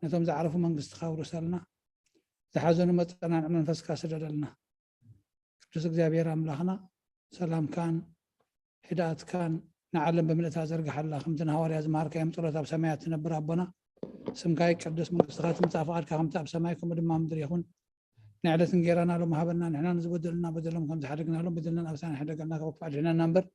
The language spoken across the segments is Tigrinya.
ነቶም ዝዓረፉ መንግስትኻ ውርሰልና፣ ዝሓዘኑ መጸናንዒ መንፈስካ ስደደልና። ቅዱስ እግዚኣብሔር ኣምላኽና፣ ሰላምካን ህድኣትካን ንዓለም ብምልእታ ዘርግሓላ፣ ከምቲ ንሃዋርያ ዝመሃርካዮም ጸሎት፣ ኣብ ሰማያት ትነብር ኣቦና፣ ስምካ ይቀደስ፣ መንግስትኻ ትምጻእ፣ ፍቓድካ ከምቲ ኣብ ሰማይ ከምኡ ድማ ኣብ ምድሪ ይኹን። ንዕለት እንጌራና ሎም ሃበና፣ ንሕና ንዝበደሉና በደሎም ከም ዝሓደግናሎም በደልናን ኣበሳና ሕደገልና፣ ካብ ክፉእ ኣድሕነና እምበር፣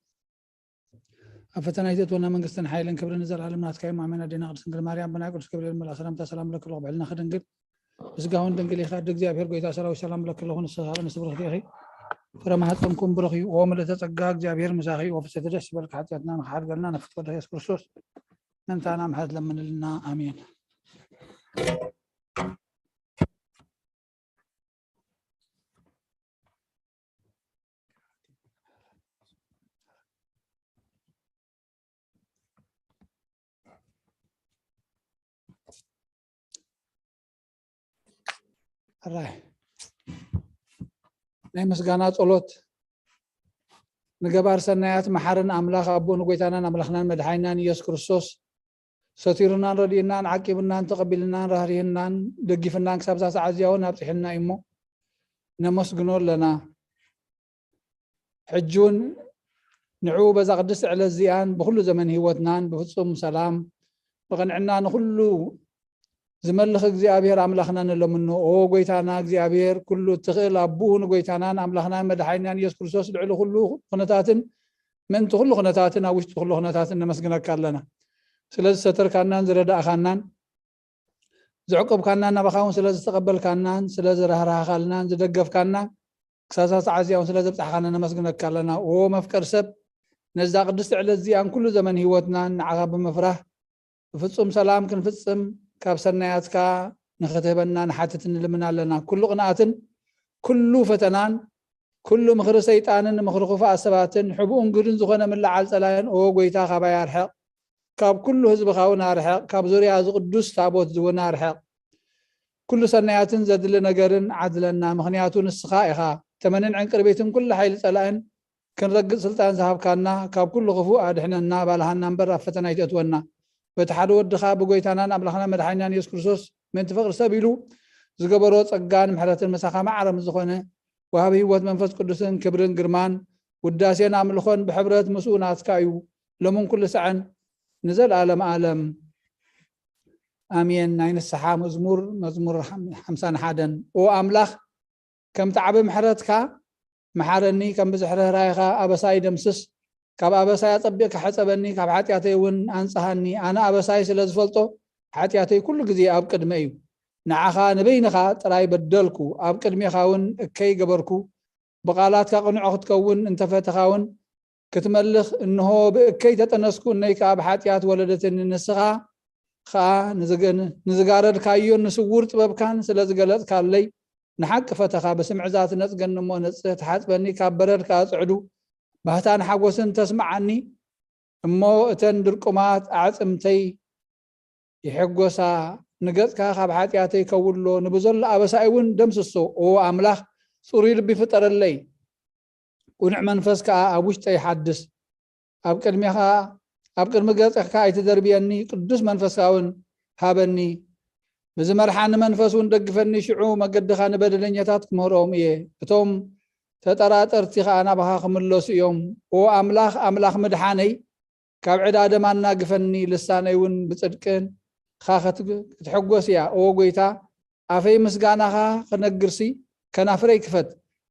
ኣብ ፈተና ኣይተእትወና፣ መንግስትን ሓይልን ክብርን ንዘለኣለም ናትካ እዮም። ኣሜን። ኣዴና ቅድስት ድንግል ማርያም፣ ብናይ ቅዱስ ገብርኤል መልኣክ ሰላምታ ሰላም ለኪ ኣለኹ፣ ብሕልናኺ ድንግል፣ ብስጋውን ድንግል ኢኻ። ኣደ እግዚኣብሔር፣ ጎይታ ሰራዊት፣ ሰላም ለኪ ኣለኹ፣ ንስኻ ንስብርኽቲ ኢኺ፣ ፍረ ማህፀንኩም ብሩኽ እዩ። ኦ ምልእተ ጸጋ፣ እግዚኣብሔር ምሳኺ፣ ኦ ፍስሕቲ ደስ ይበልኪ፣ ሓጢኣትና ንኽሓድገልና፣ ንፍትወ ኢየሱስ ክርስቶስ ምእንታና ምሕረት ለምንልና። ኣሜን። ሕራይ ናይ ምስጋና ጸሎት። ንገባር ሰናያት መሓርን ኣምላኽ ኣቦ ንጎይታናን ኣምላኽናን መድሓኒናን ኢየሱስ ክርስቶስ ሰቲሩናን ረዲኡናን ዓቂቡናን ተቐቢልናን ራህሪህናን ደጊፍናን ክሳብ እዛ ሰዓት እዚኣ እውን ኣብፅሕና እዩ እሞ ነመስግኖ ኣለና። ሕጂ እውን ንዕኡ በዛ ቅድስቲ ዕለት እዚኣን ብኩሉ ዘመን ህይወትናን ብፍጹም ሰላም ብቕንዕና ንኹሉ ዝመልኽ እግዚኣብሔር ኣምላኽና ንለምኖ። ኦ ጎይታና እግዚኣብሔር ኩሉ እትኽእል ኣቦኡ ንጎይታናን ኣምላኽናን መድሓኒናን ኢየሱስ ክርስቶስ ልዕሊ ኩሉ ኩነታትን ምእንቲ ኩሉ ኩነታትን ኣብ ውሽጢ ኩሉ ኩነታትን ነመስግነካ ኣለና። ስለ ዝሰተርካናን ዝረዳእካናን ዘዕቆብካናን ናባኻ እውን ስለ ዝተቐበልካናን ስለ ዝራህራህካልናን ዝደገፍካናን ክሳብ እዛ ሰዓት እዚኣ እውን ስለ ዘብጻሕካና ነመስግነካ ኣለና። ኦ መፍቀር ሰብ፣ ነዛ ቅድስቲ ዕለት እዚኣን ኩሉ ዘመን ህይወትናን ንዓኻ ብምፍራህ ብፍጹም ሰላም ክንፍጽም ካብ ሰናያትካ ንኽትህበና ንሓትት ንልምን ኣለና። ኩሉ ቅንኣትን ኩሉ ፈተናን ኩሉ ምኽሪ ሰይጣንን ምኽሪ ክፉኣት ሰባትን ሕቡእን ግህድን ዝኾነ ምልዓል ጸላእን ኦ ጎይታ ካባይ ኣርሕቕ። ካብ ኩሉ ህዝብኻ እውን ኣርሕቕ። ካብ ዙርያ እዚ ቅዱስ ታቦት እዚ እውን ኣርሕቕ። ኩሉ ሰናያትን ዘድሊ ነገርን ዓድለና፣ ምኽንያቱ ንስኻ ኢኻ ተመንን ዕንቅርቢትን ኩሉ ሓይሊ ጸላእን ክንረግጽ ስልጣን ዝሃብካና፣ ካብ ኩሉ ክፉእ ኣድሕነና፣ ባልሃና እምበር ኣብ ፈተና ኣይተእትወና። በቲ ሓደ ወድኻ ብጎይታናን ኣምላኽና መድሓኒናን የሱስ ክርስቶስ ምእንቲ ፍቕሪ ሰብ ኢሉ ዝገበሮ ጸጋን ምሕረትን ምሳኻ ማዕረ ምስ ዝኾነ ወሃቢ ህይወት መንፈስ ቅዱስን ክብርን ግርማን ውዳሴን ኣምልኾን ብሕብረት ምስኡ ናትካ እዩ፣ ሎምን ኩሉ ሰዐን ንዘለኣለም ኣለም ኣሜን። ናይ ንስሓ መዝሙር፣ መዝሙር ሓምሳን ሓደን። ኦ ኣምላኽ፣ ከምቲ ዓቢ ምሕረትካ መሓረኒ፣ ከም ብዝሒ ርህራሄኻ ኣበሳይ ደምስስ። ካብ ኣበሳይ ኣጸቢቕካ ሕጸበኒ፣ ካብ ሓጢኣተይ እውን ኣንጽሃኒ። ኣነ ኣበሳይ ስለ ዝፈልጦ፣ ሓጢኣተይ ኩሉ ግዜ ኣብ ቅድመይ እዩ። ንዓኻ ንበይንኻ ጥራይ በደልኩ፣ ኣብ ቅድሜኻ እውን እከይ ገበርኩ። ብቓላትካ ቅኑዕ ክትከውን እንተፈተኻ እውን ክትመልኽ፣ እንሆ ብእከይ ተጠነስኩ፣ እነይ ከኣ ብሓጢኣት ወለደትኒ። ንስኻ ኸኣ ንዝገ-፣ ንዝጋረድካዮን ንስዉር ጥበብካን ስለ ዝገለጽካለይ፣ ንሓቂ ፈተኻ። ብስምዒ እዛ ትነጽገኒ እሞ ንጽህ፣ ትሓጽበኒ፣ ካብ በረድ ከኣ ጽዕዱ ባህታን ሓጎስን ተስምዓኒ። እሞ እተን ድርቁማት ኣዕጽምተይ ይሕጎሳ፣ ንገጽካ ካብ ሓጢኣተይ ከውሎ፣ ንብዘሎ ኣበሳይ እውን ደምስሶ። ኦ ኣምላኽ፣ ጽሩይ ልቢ ፍጠረለይ፣ ቅኑዕ መንፈስ ከኣ ኣብ ውሽጠይ ሓድስ። ኣብ ቅድሜኻ፣ ኣብ ቅድሚ ገጽካ ኣይትደርብየኒ፣ ቅዱስ መንፈስካ እውን ሃበኒ። ብዝመርሓኒ መንፈስ እውን ደግፈኒ፣ ሽዑ መገድኻ ንበደለኛታት ክምህሮም እየ። እቶም ተጠራጠርቲ ኸኣ ናባኻ ክምለሱ እዮም። ኦ ኣምላኽ፣ ኣምላኽ ምድሓነይ፣ ካብ ዕዳ ደም ኣናግፈኒ፣ ልሳነይ እውን ብጽድቅን ኻ ክትሕጎስ እያ። ኦ ጎይታ፣ ኣፈይ ምስጋናኻ ክነግርሲ፣ ከናፍረይ ክፈት።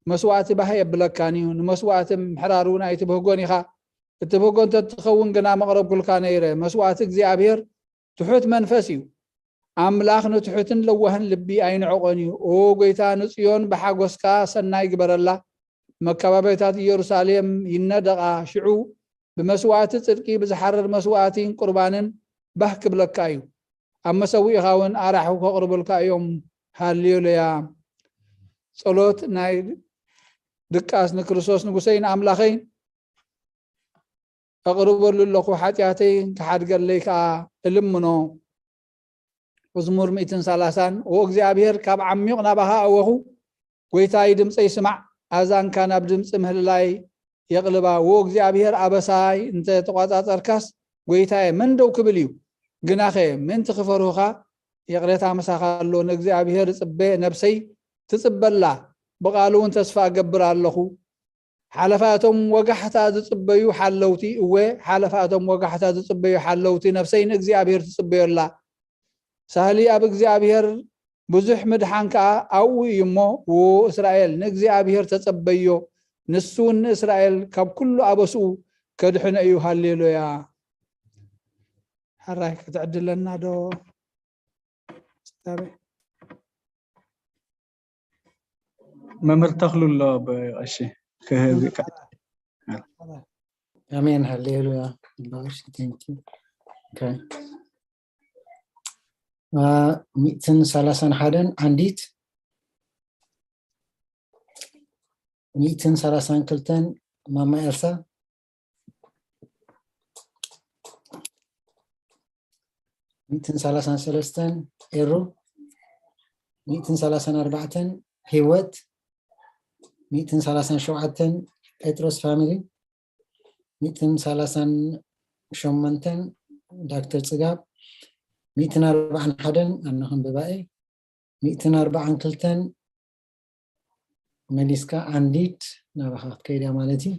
መስዋእቲ ባህ የብለካን እዩ፣ ንመስዋእቲ ምሕራር እውን ኣይትብህጎን ኢኻ። እትብህጎ እንተ ትኸውን ግና መቕረብኩልካ ነይረ። መስዋእቲ እግዚኣብሔር ትሑት መንፈስ እዩ። ኣምላኽ ንትሑትን ለዋህን ልቢ ኣይንዕቆን እዩ። ኦ ጎይታ፣ ንጽዮን ብሓጎስካ ሰናይ ግበረላ። መካባብያታት ኢየሩሳሌም ይነደቓ። ሽዑ ብመስዋእቲ ጽድቂ፣ ብዝሓርር መስዋእቲን ቁርባንን ባህ ክብለካ እዩ። ኣብ መሰውኢኻ እውን ኣራሕው ከቕርቡልካ እዮም። ሃሌሉያ። ጸሎት ናይ ድቃስ። ንክርስቶስ ንጉሰይን ኣምላኸይን ኣቕርበሉ ኣለኹ፣ ሓጢኣተይ ክሓድገለይ ከኣ እልምኖ። መዝሙር ሚእትን ሰላሳን። ኦ እግዚኣብሔር፣ ካብ ዓሚቕ ናባኻ ኣወኹ፣ ጐይታይ፣ ድምፀይ ስማዕ፣ ኣእዛንካ ናብ ድምፂ ምህልላይ የቕልባ። ዎ እግዚኣብሔር፣ ኣበሳይ እንተ ተቋጻጸርካስ፣ ጐይታየ፣ መን ደው ክብል እዩ? ግናኸ፣ ምእንቲ ክፈርሁኻ፣ ይቕሬታ ምሳኻ ኣሎ። ንእግዚኣብሔር እጽበ፣ ነብሰይ ትጽበላ፣ ብቓሉ እውን ተስፋ እገብር ኣለኹ። ሓለፋቶም ወጋሕታ ዝጽበዩ ሓለውቲ፣ እወ፣ ሓለፋቶም ወጋሕታ ዝጽበዩ ሓለውቲ፣ ነብሰይ ንእግዚኣብሔር ትጽበዮ ኣላ። ሳህሊ ኣብ እግዚኣብሔር፣ ብዙሕ ምድሓን ከኣ ኣብኡ እዩ እሞ፣ ዎ እስራኤል፣ ንእግዚኣብሔር ተጸበዮ፣ ንሱ እውን ንእስራኤል ካብ ኩሉ ኣበስኡ ከድሕኖ እዩ። ሃሌሉያ። ሕራይ ክትዕድለና ዶ? መምህር ተኽሉ ኣሎ ብቐሺ ክህብ። ኣሜን ሃሌሉያ። ብቐሺ፣ thank you። Okay። ሚእትን ሰላሳን ሓደን ኣንዲት፣ ሚእትን ሰላሳን ክልተን ማማ ኤልሳ፣ ሚእትን ሰላሳን ሰለስተን ኤሩ፣ ሚእትን ሰላሳን ኣርባዕተን ህይወት፣ ሚእትን ሰላሳን ሸውዓተን ጴጥሮስ ፋሚሊ፣ ሚእትን ሰላሳን ሸሞንተን ዳክተር ጽጋብ፣ ሚእትን ኣርባዓን ሓደን ኣነ ከንብባ እየ፣ ሚእትን ኣርባዓን ክልተን መሊስካ ኣንዲት ናባኻ ክትከይድ እያ ማለት እዩ።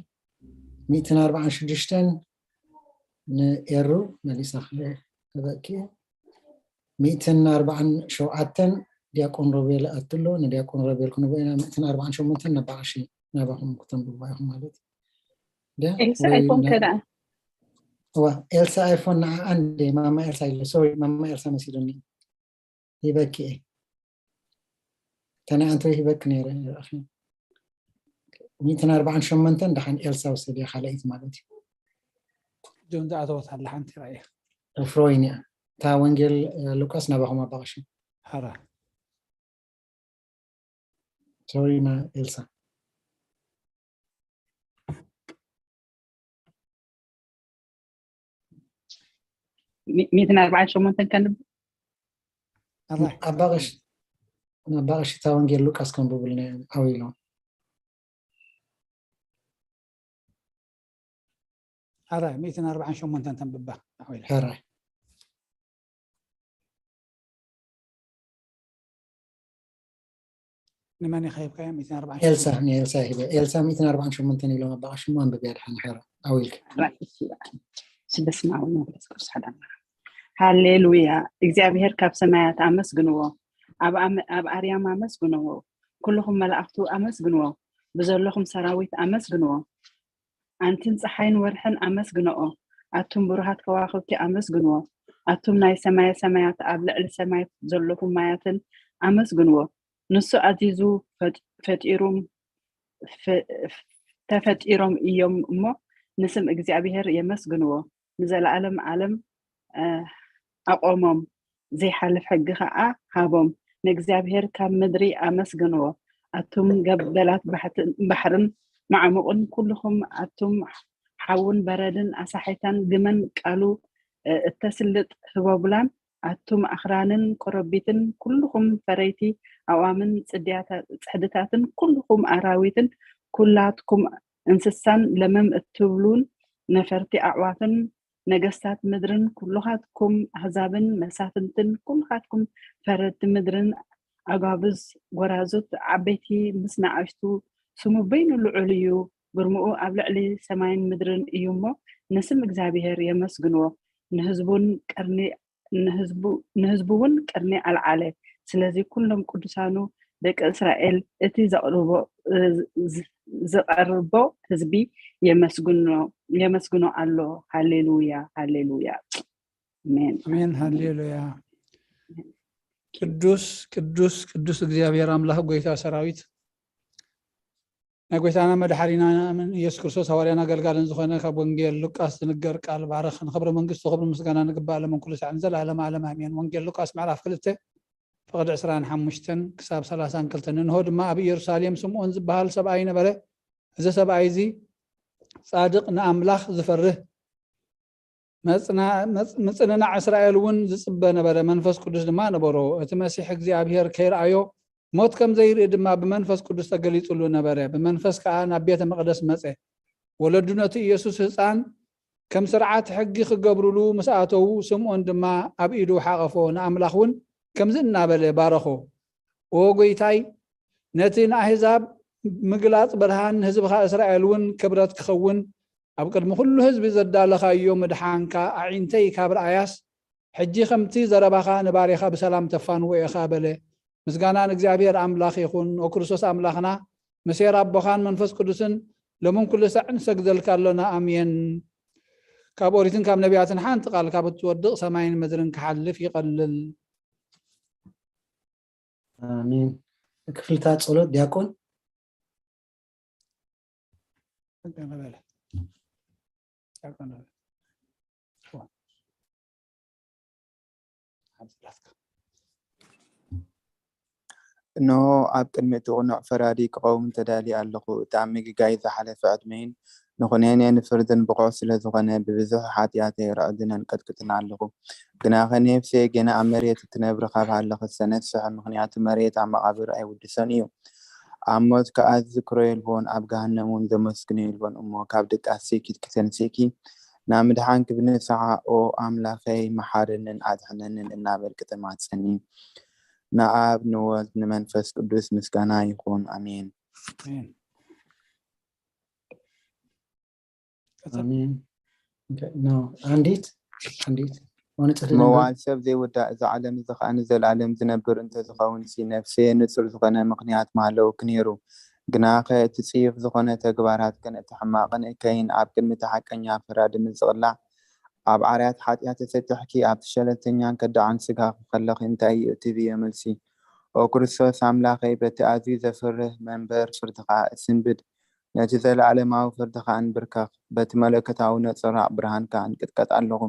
ሚእትን ኣርባዓን ሽዱሽተን ንኤሩ መሊሳ ክበኪ። ሚእትን ኣርባዓን ሸውዓተን ዲያቆን ሮቤል ኣትሎ፣ ንዲያቆን ሮቤል ክንቦ ኢና። ሚእትን ኣርባዓን ሸሞንተን ነባቕሺ ናባኹም ክተንብቡ ኢኹም ማለት እዩ። ድያ? ኤልሳ ወይ ኣይኮን ና-፣ ከዳ። እዋ፣ ኤልሳ ኣይፎን ንዓ ኣንዴ፣ ማማ ኤልሳ ኢለ፣ ሶሪ፣ ማማ ኤልሳ መሲሉኒ። ሂበኪ እየ። ተናኣንቶ ሂበኪ ነይረ፣ ረኣኺ። ሚእትን ኣርባዓን ሸሞንተን ደሓን ኤልሳ ውሰድያ፣ ካልኣይቲ ማለት እዩ። ጆን ዝኣተወት ኣላ ሓንቲ ራእየ። ፍሮይን እያ። እታ ወንጌል፣ እ፣ ሉቃስ ናባኹም ኣባቕሺ። ሓራ። ሶሪ፣ ማ ኤልሳ። ሚ-፣ ሚእትን ኣርባዓን ሸሞንተን ከንብ-፣ ኣራይ። ኣባቕሽ-፣ ኣባቕሽ እታ ወንጌል ሉቃስ ከንብቡልና እዮም፣ ዓው ኢሎም። ኣራይ፣ ሚእትን ኣርባዓን ሸሞንተን ተንብባ፣ ዓው ኢሎም። ኣራይ። ንመን ኢኻ ሂብካዮ? ሚእትን ኣርባዓን ኤልሳ፣ ሸሞንተን። ንኤልሳ ሂበ። ኤልሳ ሚእትን ኣርባዓን ሸሞንተን ኢሎም ኣባቕሽ እሞ ኣንብብያ ድሓን፣ ሓራ፣ ዓው ኢልካ። ራእሲ በስመ ኣብ ወወልድ ወመንፈስ ቅዱስ ሓደ ኣምላኽ። ሃሌሉያ። እግዚኣብሔር ካብ ሰማያት ኣመስግንዎ። ኣብ ኣም-፣ ኣብ ኣርያም ኣመስግንዎ። ኩልኹም መላእኽቱ ኣመስግንዎ። ብዘለኹም ሰራዊት ኣመስግንዎ። ኣንትን ጸሓይን ወርሕን ኣመስግንኦ። ኣቱም ብሩሃት ከዋኽብቲ ኣመስግንዎ። ኣቱም ናይ ሰማየ ሰማያት ኣብ ልዕሊ ሰማይ ዘለኹም ማያትን ኣመስግንዎ። ንሱ ኣዚዙ ፈጥ-፣ ፈጢሩም፣ ፈ-፣ ተፈጢሮም እዮም እሞ ንስም እግዚኣብሔር የመስግንዎ። ንዘለዓለም ዓለም፣ እ፣ ኣቆሞም፣ ዘይሓልፍ ሕጊ ኸዓ ሃቦም። ንእግዚኣብሔር ካብ ምድሪ ኣመስግንዎ። ኣቱም ገበላት ባሕት-፣ ባሕርን መዓሙቕን፣ ኩልኹም ኣቱም ሓውን በረድን ኣሳሒታን ግመን ቃሉ፣ እ፣ እተስልጥ ህቦብላን፣ ኣቱም ኣኽራንን ኮረቢትን፣ ኩልኹም ፈረይቲ ኣእዋምን ጽድያታ-፣ ጽሕድታትን፣ ኩልኹም ኣራዊትን፣ ኩላትኩም እንስሳን ለመም እትብሉን ነፈርቲ ኣዕዋፍን፣ ነገስታት ምድርን፣ ኩልኻትኩም ኣህዛብን መሳፍንትን፣ ኩልኻትኩም ፈረድቲ ምድርን፣ ኣጋብዝ፣ ጎራዙት፣ ዓበይቲ ምስ ንኣሽቱ፣ ስሙ በይኑ ልዑል እዩ፣ ግርምኡ ኣብ ልዕሊ ሰማይን ምድርን እዩ እሞ፣ ንስም እግዚኣብሔር የመስግንዎ፣ ንህዝቡን ቀርኒ፣ ንህዝቡ፣ ንህዝቡ እውን ቀርኒ ኣልዓለ። ስለዚ ኩሎም ቅዱሳኑ ደቂ እስራኤል እቲ ዘቕርቦ፣ ዝ-፣ ዝቐርቦ ህዝቢ የመስግኖ፣ የመስግኖ ኣሎ። ሃሌሉያ፣ ሃሌሉያ። ኣሜን። ኣሜን፣ ሃሌሉያ። ቅዱስ፣ ቅዱስ፣ ቅዱስ እግዚኣብሔር ኣምላኽ ጎይታ ሰራዊት፣ ናይ ጎይታና መድሓኒናን ኢየሱስ ክርስቶስ ሃዋርያን ኣገልጋልን ዝኾነ ካብ ወንጌል ሉቃስ ዝንገር ቃል ባርኽ። ንኽብሪ መንግስቱ ክብሪ ምስጋና ንግባእ ለመን ኩሉ ሳዕ ንዘለዓለመ ዓለም ኣሜን። ወንጌል ሉቃስ ምዕራፍ ክልተ ፍቕዲ ዕስራን ሓሙሽተን ክሳብ ሰላሳን ክልተን። እንሆ ድማ ኣብ ኢየሩሳሌም ስምዖን ዝበሃል ሰብኣይ ነበረ። እዚ ሰብኣይ እዚ ጻድቕ ንኣምላኽ ዝፈርህ መጽና-፣ መጽ-፣ ምጽንናዕ እስራኤል እውን ዝጽበ ነበረ። መንፈስ ቅዱስ ድማ ነበሮ። እቲ መሲሕ እግዚኣብሔር ከይረኣዮ ሞት ከም ዘይርኢ ድማ ብመንፈስ ቅዱስ ተገሊጹሉ ነበረ። ብመንፈስ ከኣ ናብ ቤተ መቕደስ መጸ። ወለዱ ነቲ ኢየሱስ ህጻን ከም ስርዓት ሕጊ ክገብሩሉ ምስ ኣተዉ፣ ስምዖን ድማ ኣብ ኢዱ ሓቐፎ። ንኣምላኽ እውን ከምዚ እናበለ ባረኾ። ኦ ጎይታይ፣ ነቲ ንኣህዛብ ምግላጽ ብርሃን፣ ንህዝብኻ እስራኤል እውን ክብረት ክኸውን፣ ኣብ ቅድሚ ኩሉ ህዝቢ ዘዳለኻዮ ምድሓንካ ኣዒንተይ ካብ ረኣያስ፣ ሕጂ ከምቲ ዘረባኻ ንባሪኻ ብሰላም ተፋንዎ ኢኻ በለ። ምስጋና ንእግዚኣብሔር ኣምላኽ ይኹን። ኦ ክርስቶስ ኣምላኽና፣ ምሴር ኣቦኻን መንፈስ ቅዱስን፣ ሎምን ኩሉ ሳዕ ንሰግደልካ ኣሎና። ኣሜን። ካብ ኦሪትን ካብ ነቢያትን ሓንቲ ቃል ካብ እትወድቕ ሰማይን ምድርን ክሓልፍ ይቐልል። ኣሜን። ክፍልታት ጸሎት ዲያቆን። እንሆ፣ ኣብ ቅድሚ እቲ ቅኑዕ ፈራዲ ክቐውም ተዳልየ ኣለኹ። እቲ ኣብ ምግጋይ ዝሓለፈ ዕድመይን ንኹነኔ ንፍርድን ብቑዕ ስለ ዝኾነ፣ ብብዙሕ ሓጢኣተይ ርዕድን ኣንቀጥቅጥን ኣለኹ። ግናኸ ነፍሰይ ገና ኣብ መሬት እትነብር ካብ ሃለኸት ሰነፍስሐ፣ ምኽንያቱ መሬት ኣብ መቓብር ኣይውድሶን እዩ። ኣብ ሞት ከኣ ዝዝክሮ የልቦን፣ ኣብ ገሃነም እውን ዘመስግኖ የልቦን እሞ፣ ካብ ድቃስኪ ክትተንስእኪ ናብ ምድሓንኪ ብንስሓ ኦ ኣምላኸይ መሓረንን ኣድሕነንን እናበልኪ ተማጸኒ። ንኣብ ንወልድ ንመንፈስ ቅዱስ ምስጋና ይኹን፣ ኣሜን። ኣሜን። ኦኬ፣ ኖ፣ ኣንዲት ኣንዲት ሆነ ጸደለ መዋል ሰብ ዘይውዳእ፣ እዚ ዓለም እዚ ኸኣ ንዘለኣለም ዝነብር እንተዝኸውን ሲ ነፍሰየ ንጹር ዝኾነ ምኽንያት ምሃለውኪ ነይሩ። ግናኸ እቲ ጽዩፍ ዝኾነ ተግባራትክን እቲ ሕማቕን እከይን ኣብ ቅድሚ እቲ ሓቀኛ ፈራዲ ምስ ዝቕላዕ፣ ኣብ ዓርያት ሓጢኣት ተሰጢሕኪ ኣብቲ ሸለልተኛን ከዳዕን ስጋኺ ከለኺ እንታይ እዩ እትብዮ መልሲ? ኦ ክርስቶስ ኣምላኸይ፣ በቲ ኣዝዩ ዘፍርህ መንበር ፍርድኻ እስንብድ፣ ነቲ ዘለኣለማዊ ፍርድኻ እንብርከኽ፣ በቲ መለኮታዊ ነጸራቕ ብርሃንካ እንቅጥቀጥ ኣለኹ።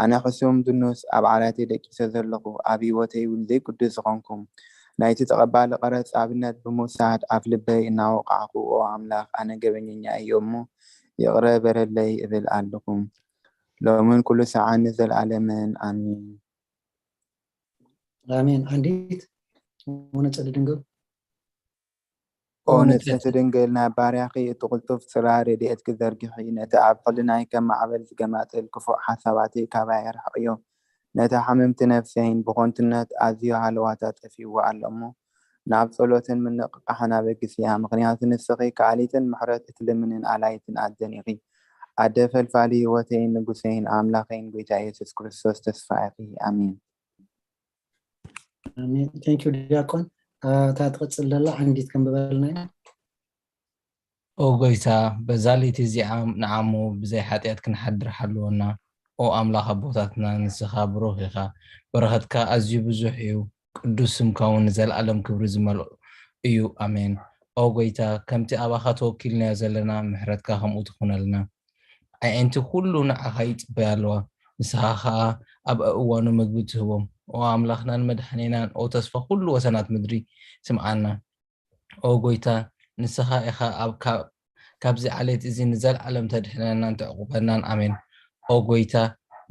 ኣነ ሕሱም ድኑስ ኣብ ዓራተይ ደቂሰ ዘለኹ፣ ኣብ ህይወተይ እውን ዘይቅዱስ ዝኾንኩ፣ ናይቲ ተቐባሊ ቀረጽ ኣብነት ብምውሳድ ኣብ ልበይ እናወቃዕኩ፣ ኦ ኣምላኽ፣ ኣነ ገበኘኛ እየ እሞ ይቕረ በለለይ እብል ኣለኹ። ሎምን ኩሉ ሰዓን ንዘለኣለምን ኣሜን። ኣሜን። ኣንዲት ሆነ ጸደለ ድንግል ኦ ንጽሕቲ ድንግል፣ ናብ ባርያኺ እቲ ቅልጡፍ ጽላል ረድኤትኪ ዘርግሒ፣ ነቲ ኣብ ሕልናይ ከም ማዕበል ዝገማጥል ክፉእ ሓሳባተይ ካባይ ኣርሕቕዮ። ነታ ሕምምቲ ነፍሰይን ብኾንትነት ኣዝዩ ሃለዋታ ጠፊእዎ ኣሎ እሞ፣ ናብ ጸሎትን ምንቕቓሕን ኣበግስያ፣ ምኽንያቱ ንስኺ ከኣሊትን ምሕረት እትልምንን ኣላይትን ኣደን ኢኺ። ኣደ ፈልፋሊ ህይወተይን ንጉሰይን ኣምላኸይን ጎይታ ኢየሱስ ክርስቶስ ተስፋ ኢኺ። ኣሜን። ቴንኪዩ ዲያቆን። እታ ትቕፅል ዘላ ዓንዲት ከንብበልና ኢና። ኦ ጎይታ፣ በዛ ለይቲ እዚኣ ንዓሞ ብዘይ ሓጢኣት ክንሓድር ሓልወና። ኦ ኣምላኽ ኣቦታትና፣ ንስኻ ብሩኽ ኢኻ፣ በረኸትካ ኣዝዩ ብዙሕ እዩ፣ ቅዱስ ስምካ እውን ንዘለኣለም ክብሪ ዝመልኦ እዩ። ኣሜን። ኦ ጎይታ፣ ከምቲ ኣባኻ ተወኪልናዮ ዘለና፣ ምሕረትካ ከምኡ ትኹነልና። ኣዒንቲ ኩሉ ንዓኻ ይጽበያ ኣለዋ፣ ንስኻ ኸኣ ኣብ ኣእዋኑ ምግቢ ትህቦም። ኦ ኣምላኽናን መድሓኒናን፣ ኦ ተስፋ ኩሉ ወሰናት ምድሪ፣ ስምዓና። ኦ ጎይታ፣ ንስኻ ኢኻ ኣብ ካብ ካብዚ ዓሌት እዚ ንዘለኣለም ተድሕነናን ተዕቑበናን። ኣሜን። ኦ ጎይታ፣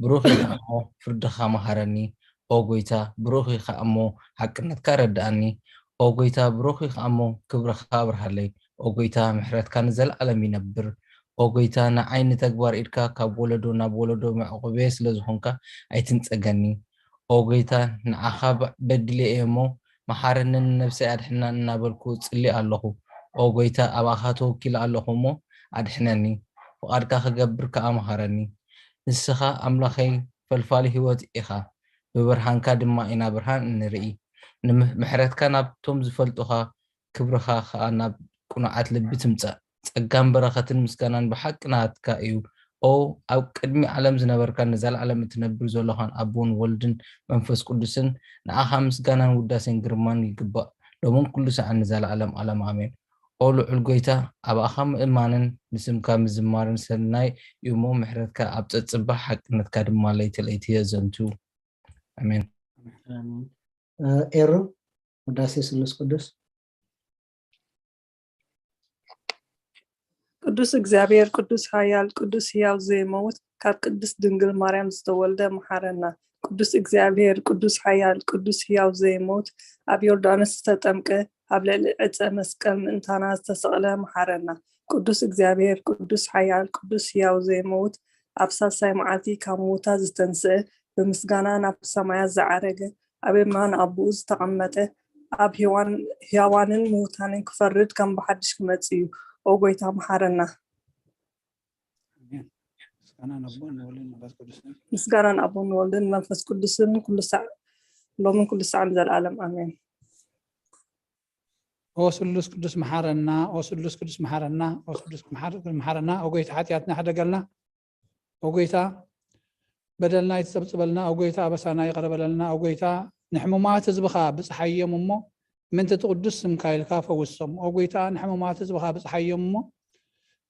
ብሩኽ ኢኻ እሞ ፍርድኻ መሃረኒ። ኦ ጎይታ፣ ብሩኽ ኢኻ እሞ ሓቅነትካ ረድኣኒ። ኦ ጎይታ፣ ብሩኽ ኢኻ እሞ ክብርኻ ኣብርሃለይ። ኦ ጎይታ፣ ምሕረትካ ንዘለኣለም ይነብር። ኦ ጎይታ፣ ንዓይ ንተግባር ኢድካ ካብ ወለዶ ናብ ወለዶ መዕቆብየ ስለ ዝኾንካ ኣይትንጸገኒ። ኦ ጎይታ፣ ንዓኻ በ- በዲለ እየ እሞ መሓረንን ንነብሰይ ኣድሕናን እናበልኩ እጽሊ ኣለኹ። ኦ ጎይታ፣ ኣባኻ ተወኪለ ኣለኹ እሞ ኣድሕነኒ። ፍቓድካ ክገብር ከኣ መሃረኒ። ንስኻ ኣምላኸይ ፈልፋሊ ህይወት ኢኻ። ብብርሃንካ ድማ ኢና ብርሃን እንርኢ። ንምሕ- ምሕረትካ ናብቶም ዝፈልጡኻ፣ ክብርኻ ኸኣ ናብ ቅኑዓት ልቢ ትምጻእ። ጸጋን በረኸትን ምስጋናን ብሓቂ ናትካ እዩ። ኦ ኣብ ቅድሚ ዓለም ዝነበርካን ንዘለኣለም እትነብር ዘለኻን ኣቦን ወልድን መንፈስ ቅዱስን፣ ንዓኻ ምስጋናን ውዳሴን ግርማን ይግባእ፣ ሎምን ኩሉ ሰዓን ንዘለኣለም ኣለም ኣሜን። ኦ ልዑል ጎይታ፣ ኣባኻ ምእማንን ንስምካ ምዝማርን ሰናይ እዩ እሞ፣ ምሕረትካ ኣብ ጸጽባሕ ሓቅነትካ ድማ ለይቲ ለይቲ የዘንቱ። ኣሜን። ኣሜን። ኤሩ ውዳሴ ስሉስ ቅዱስ። ቅዱስ እግዚኣብሔር ቅዱስ ሓያል ቅዱስ ሕያው ዘይመውት ካብ ቅድስት ድንግል ማርያም ዝተወልደ መሓረና። ቅዱስ እግዚኣብሔር ቅዱስ ሓያል ቅዱስ ሕያው ዘይመውት ኣብ ዮርዳኖስ ዝተጠምቀ ኣብ ልዕሊ ዕፀ መስቀል ምእንታና ዝተሰቕለ መሓረና። ቅዱስ እግዚኣብሔር ቅዱስ ሓያል ቅዱስ ሕያው ዘይመውት ኣብ ሳልሳይ መዓልቲ ካብ ምዉታት ዝተንስአ ብምስጋና ናብ ሰማያት ዝዓረገ ኣብ የማን ኣቦኡ ዝተቐመጠ፣ ኣብ ሕያዋን-፣ ሕያዋንን ምዉታንን ክፈርድ ከም ብሓድሽ ክመጽእ እዩ። ኦ ጐይታ፣ መሓረና። ኣሜን። ምስጋና ንኣቦን ንወልድን ንመንፈስ ቅዱስን። ምስጋና ንኣቦን ንወልድን ንመንፈስ ቅዱስን ኩሉ ሳዕ፣ ሎምን ኩሉ ሳዕን ንዘለኣለም። ኣሜን። ኦ ስሉስ ቅዱስ መሓረና፣ ኦ ስሉስ ቅዱስ መሓረና፣ ኦ ስሉስ መሓረ-፣ መሓረና፣ ኦ ጐይታ፣ ሓጢኣትና ሕደገልና። ኦ ጐይታ፣ በደልና ይትጸብጽበልና። ኦ ጐይታ፣ ኣበሳና ይቕረ በለልና። ኦ ጐይታ፣ ንሕሙማት ህዝብኻ ብጽሓዮም እሞ፣ ምእንቲ እቲ ቅዱስ ስምካ ኢልካ ፈውሶም። ኦ ጐይታ፣ ንሕሙማት ህዝብኻ ብጽሓዮም እሞ፣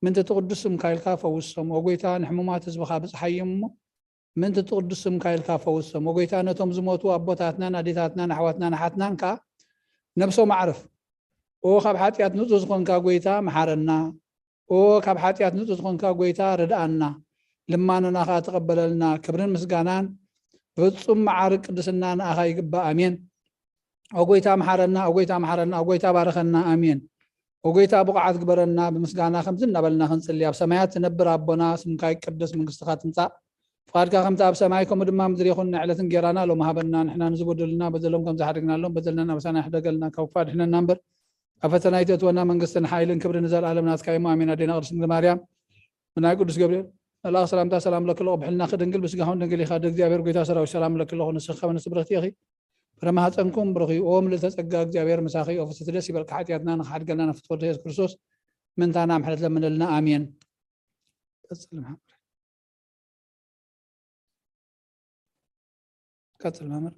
ምእንቲ እቲ ቅዱስ ስምካ ኢልካ ፈውሶም። ኦ ጐይታ፣ ንሕሙማት ህዝብኻ ብጽሓዮም እሞ፣ ምእንቲ እቲ ቅዱስ ስምካ ኢልካ ፈውሶም። ኦ ጐይታ፣ ነቶም ዝሞቱ ኣቦታትናን ኣዴታትናን ኣሕዋትናን ኣሓትናን ከኣ ነብሶም ኣዕርፍ። ኦ፣ ካብ ሓጢኣት ንጹህ ዝኾንካ ጐይታ፣ መሓረና። ኦ፣ ካብ ሓጢኣት ንጹህ ዝኾንካ ጐይታ፣ ርድኣና። ልማኖና ኸኣ ተቐበለልና። ክብርን ምስጋናን ብፍጹም መዓርግ ቅድስና ንኣኻ ይግባእ። ኣሜን። ኦ ጐይታ፣ መሓረና። ኦ ጐይታ፣ መሓረና። ኦ ጐይታ፣ ባርኸና። ኣሜን። ኦ ጐይታ፣ ብቑዓት ግበረና። ብምስጋና ከምዚ እናበልና ክንጽሊ፣ ኣብ ሰማያት ትነብር ኣቦና፣ ስምካ ይቀደስ፣ መንግስትኻ ትምጻእ፣ ፍቓድካ ከምቲ ኣብ ሰማይ ከምኡ ድማ ምድሪ ይኹን። ናይ ዕለት እንጌራና ሎሚ ሃበና። ንሕና ንዝበደሉና በደሎም ከም ዝሓደግናሎም በደልናን ኣበሳና ይሕደገልና፣ ካብ ክፉእ ኣድሕነና እምበር፣ ኣብ ፈተና ኣይተእትወና። መንግስትን ሓይልን ክብርን ንዘለኣለም ናትካ እሞ፣ ኣሜን። ኣዴና ቅድስት ድንግል ማርያም፣ ብናይ ቅዱስ ገብርኤል መልኣኽ ሰላምታ ሰላም ለኪ ኣለኹ፣ ብሕልናኺ ድንግል፣ ብስጋኹን ድንግል ኢኻ፣ ኣደ እግዚኣብሔር ጐይታ ሰራዊት ሰላም ለኪ ኣለኹ። ንስኺ ከበ ንስብርኽቲ ኢኺ፣ ፍረ ማህፀንኩም ብሩኽ እዩ። ኦ ምልእተ ጸጋ፣ እግዚኣብሔር ምሳኺ፣ ኦ ፍስሕቲ ደስ ይበልኪ፣ ሓጢኣትና ንኽሓድገልና ናብ ፍትወልደ የሱስ ክርስቶስ ምእንታና ምሕረት ለምንልና። ኣሜን። ቀጽል መሓመድ። ቀጽል መምህር።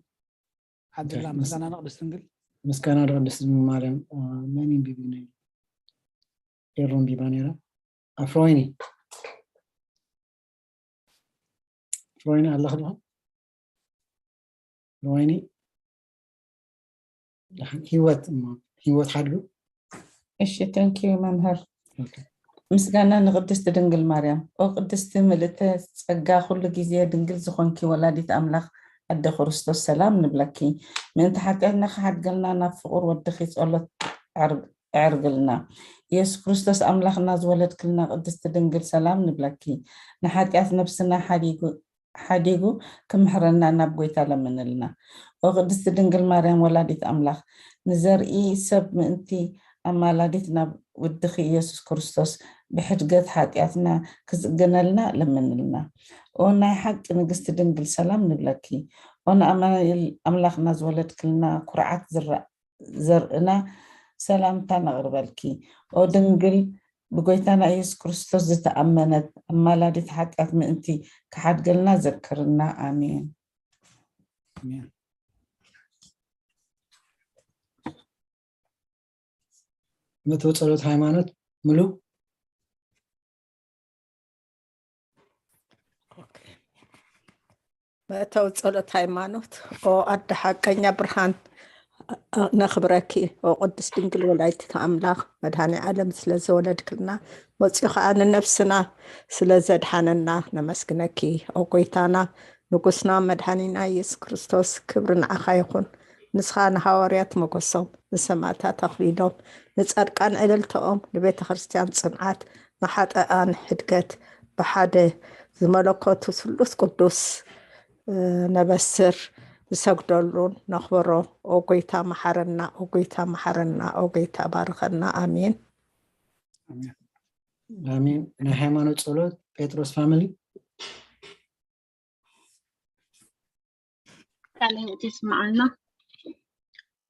ሓድላ ኦኬ፣ ምስ-፣ ምስጋና ንቅድስት ድንግል። ምስጋና ንቅድስት ድንግል ማርያም። አ፣ መን ይንብብ እዩ ነይሩ? ኤሩ ኣንቢባ ነይራ። ኣፍሮይኒ። ኣፍሮይኒ ኣለኺ ዲኹ? ኣፍሮይኒ። ደሓን። ህይወት እሞ፣ ህይወት ሓድጉ። እሺ፣ thank you መምህር። ኦኬ። ምስጋና ንቅድስቲ ድንግል ማርያም። ኦ ቅድስቲ ምልእተ ጸጋ፣ ኩሉ ግዜ ድንግል ዝኾንኪ ወላዲት ኣምላኽ ኣደ ክርስቶስ፣ ሰላም ንብለኪ። ምእንቲ ሓጢኣትና ክሓድገልና ናብ ፍቑር ወድኺ ጸሎት ኣዕርግ-፣ ኣዕርግልና። ኢየሱስ ክርስቶስ ኣምላኽና ዝወለድክልና ቅድስቲ ድንግል፣ ሰላም ንብለኪ። ንሓጢኣት ነብስና ሓዲጉ፣ ሓዲጉ ክምሕረና ናብ ጐይታ ለምንልና። ኦ ቅድስቲ ድንግል ማርያም ወላዲት ኣምላኽ፣ ንዘርኢ ሰብ ምእንቲ ኣማላዲት ናብ ወድኺ ኢየሱስ ክርስቶስ ብሕድገት ሓጢኣትና ክጽግነልና ለምንልና። ኦ ናይ ሓቂ ንግስቲ ድንግል፣ ሰላም ንብለኪ። ኦ ንኣማኑኤል ኣምላኽና ዝወለድክልና ኩርዓት ዝራ-፣ ዘርእና፣ ሰላምታ ነቕርበልኪ። ኦ ድንግል ብጎይታና ኢየሱስ ክርስቶስ ዝተኣመነት ኣማላዲት ሓጢኣት ምእንቲ ክሓድገልና ዘክርና። ኣሜን። ኣሜን። መእተዊ ጸሎት ሃይማኖት ምሉእ። ኦኬ። መእተዊ ጸሎት ሃይማኖት። ኦ ኣደ ሓቀኛ ብርሃን፣ ነኽብረኪ። ኦ ቅድስት ድንግል ወላዲት ኣምላኽ፣ መድኃኔ ዓለም ስለ ዘወለድክልና፣ መጺኡ ኸኣ ንነፍስና ስለ ዘድሓነና ነመስግነኪ። ኦ ጎይታና፣ ንጉስና፣ መድኃኒና ኢየሱስ ክርስቶስ፣ ክብሪ ንዓኻ ይኹን። ንስኻ ንሃዋርያት ሞገሶም፣ ንሰማዕታት ኣኽሊሎም፣ ንጻድቃን ዕልልታኦም፣ ንቤተ ክርስቲያን ጽንዓት፣ ንሓጠኣን ሕድገት፣ ብሓደ ዝመለኮቱ ስሉስ ቅዱስ፣ እ፣ ነበስር፣ ንሰግደሉን ነኽብሮ። ኦ ጎይታ መሓረና፣ ኦ ጎይታ መሓረና፣ ኦ ጎይታ ባርኸና። ኣሜን። ኣሜን። ኣሜን። ናይ ሃይማኖት ጸሎት ጴጥሮስ ፋሚሊ። ቃለ ሕይወት የስምዓልና።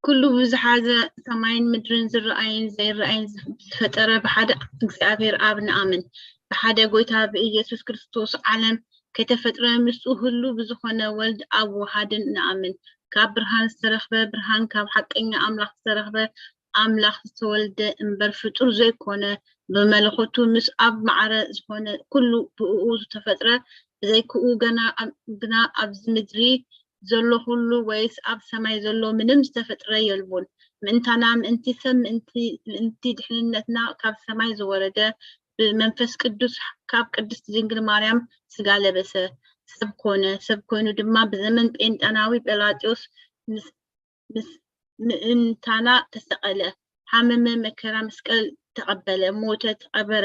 ኩሉ ብዝሓዘ ሰማይን ምድርን ዝረኣይን ዘይረኣይን ዝፈጠረ ብሓደ እግዚኣብሔር ኣብ ንኣምን። ብሓደ ጎይታ ብኢየሱስ ክርስቶስ ዓለም ከይተፈጥረ ምስኡ ህሉ ብዝኾነ ወልድ ኣብ ወሃድን ንኣምን። ካብ ብርሃን ዝተረኽበ ብርሃን፣ ካብ ሓቀኛ ኣምላኽ ዝተረኽበ ኣምላኽ ዝተወልደ እምበር ፍጡር ዘይኮነ፣ ብመለኮቱ ምስ ኣብ ማዕረ ዝኾነ ኩሉ ብእኡ ዝተፈጥረ፣ ብዘይክኡ ገና ኣብ-፣ ግና ኣብዚ ምድሪ ዘሎ ኩሉ ወይስ ኣብ ሰማይ ዘሎ ምንም ዝተፈጥረ የልቦን። ምእንታና፣ ምእንቲ ሰብ፣ ምእንቲ፣ ምእንቲ ድሕንነትና ካብ ሰማይ ዝወረደ፣ ብመንፈስ ቅዱስ ካብ ቅድስት ድንግል ማርያም ስጋ ለበሰ፣ ሰብ ኮነ። ሰብ ኮይኑ ድማ ብዘመን ጴንጠናዊ ጴላጥዮስ ምስ፣ ምስ ምእንታና ተሰቐለ፣ ሓመመ፣ መከራ መስቀል ተቐበለ፣ ሞተ፣ ተቐበረ።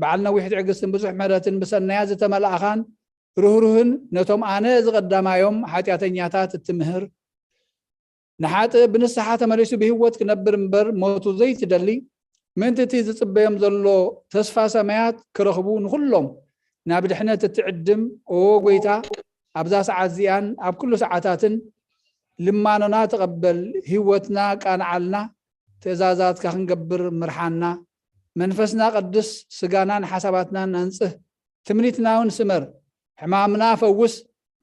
በዓል ነዊሕ ትዕግስትን ብዙሕ ምሕረትን ብሰናያት ዝተመላእኻን ርህሩህን ነቶም ኣነ ዝቐዳማዮም ሓጢኣተኛታት እትምህር ንሓጥእ ብንስሓ ተመሊሱ ብህይወት ክነብር እምበር ሞቱ ዘይትደሊ ምእንቲ እቲ ዝጽበዮም ዘሎ ተስፋ ሰማያት ክረኽቡ ንኹሎም ናብ ድሕነት እትዕድም ኦ ጎይታ ኣብዛ ሰዓት እዚኣን ኣብ ኩሉ ሰዓታትን ልማኖና ተቐበል ህይወትና ቃንዓልና ትእዛዛትካ ክንገብር ምርሓና መንፈስና ቀድስ ስጋናን ሓሳባትናን ኣንጽህ ትምኒትና እውን ስመር ሕማምና ፈውስ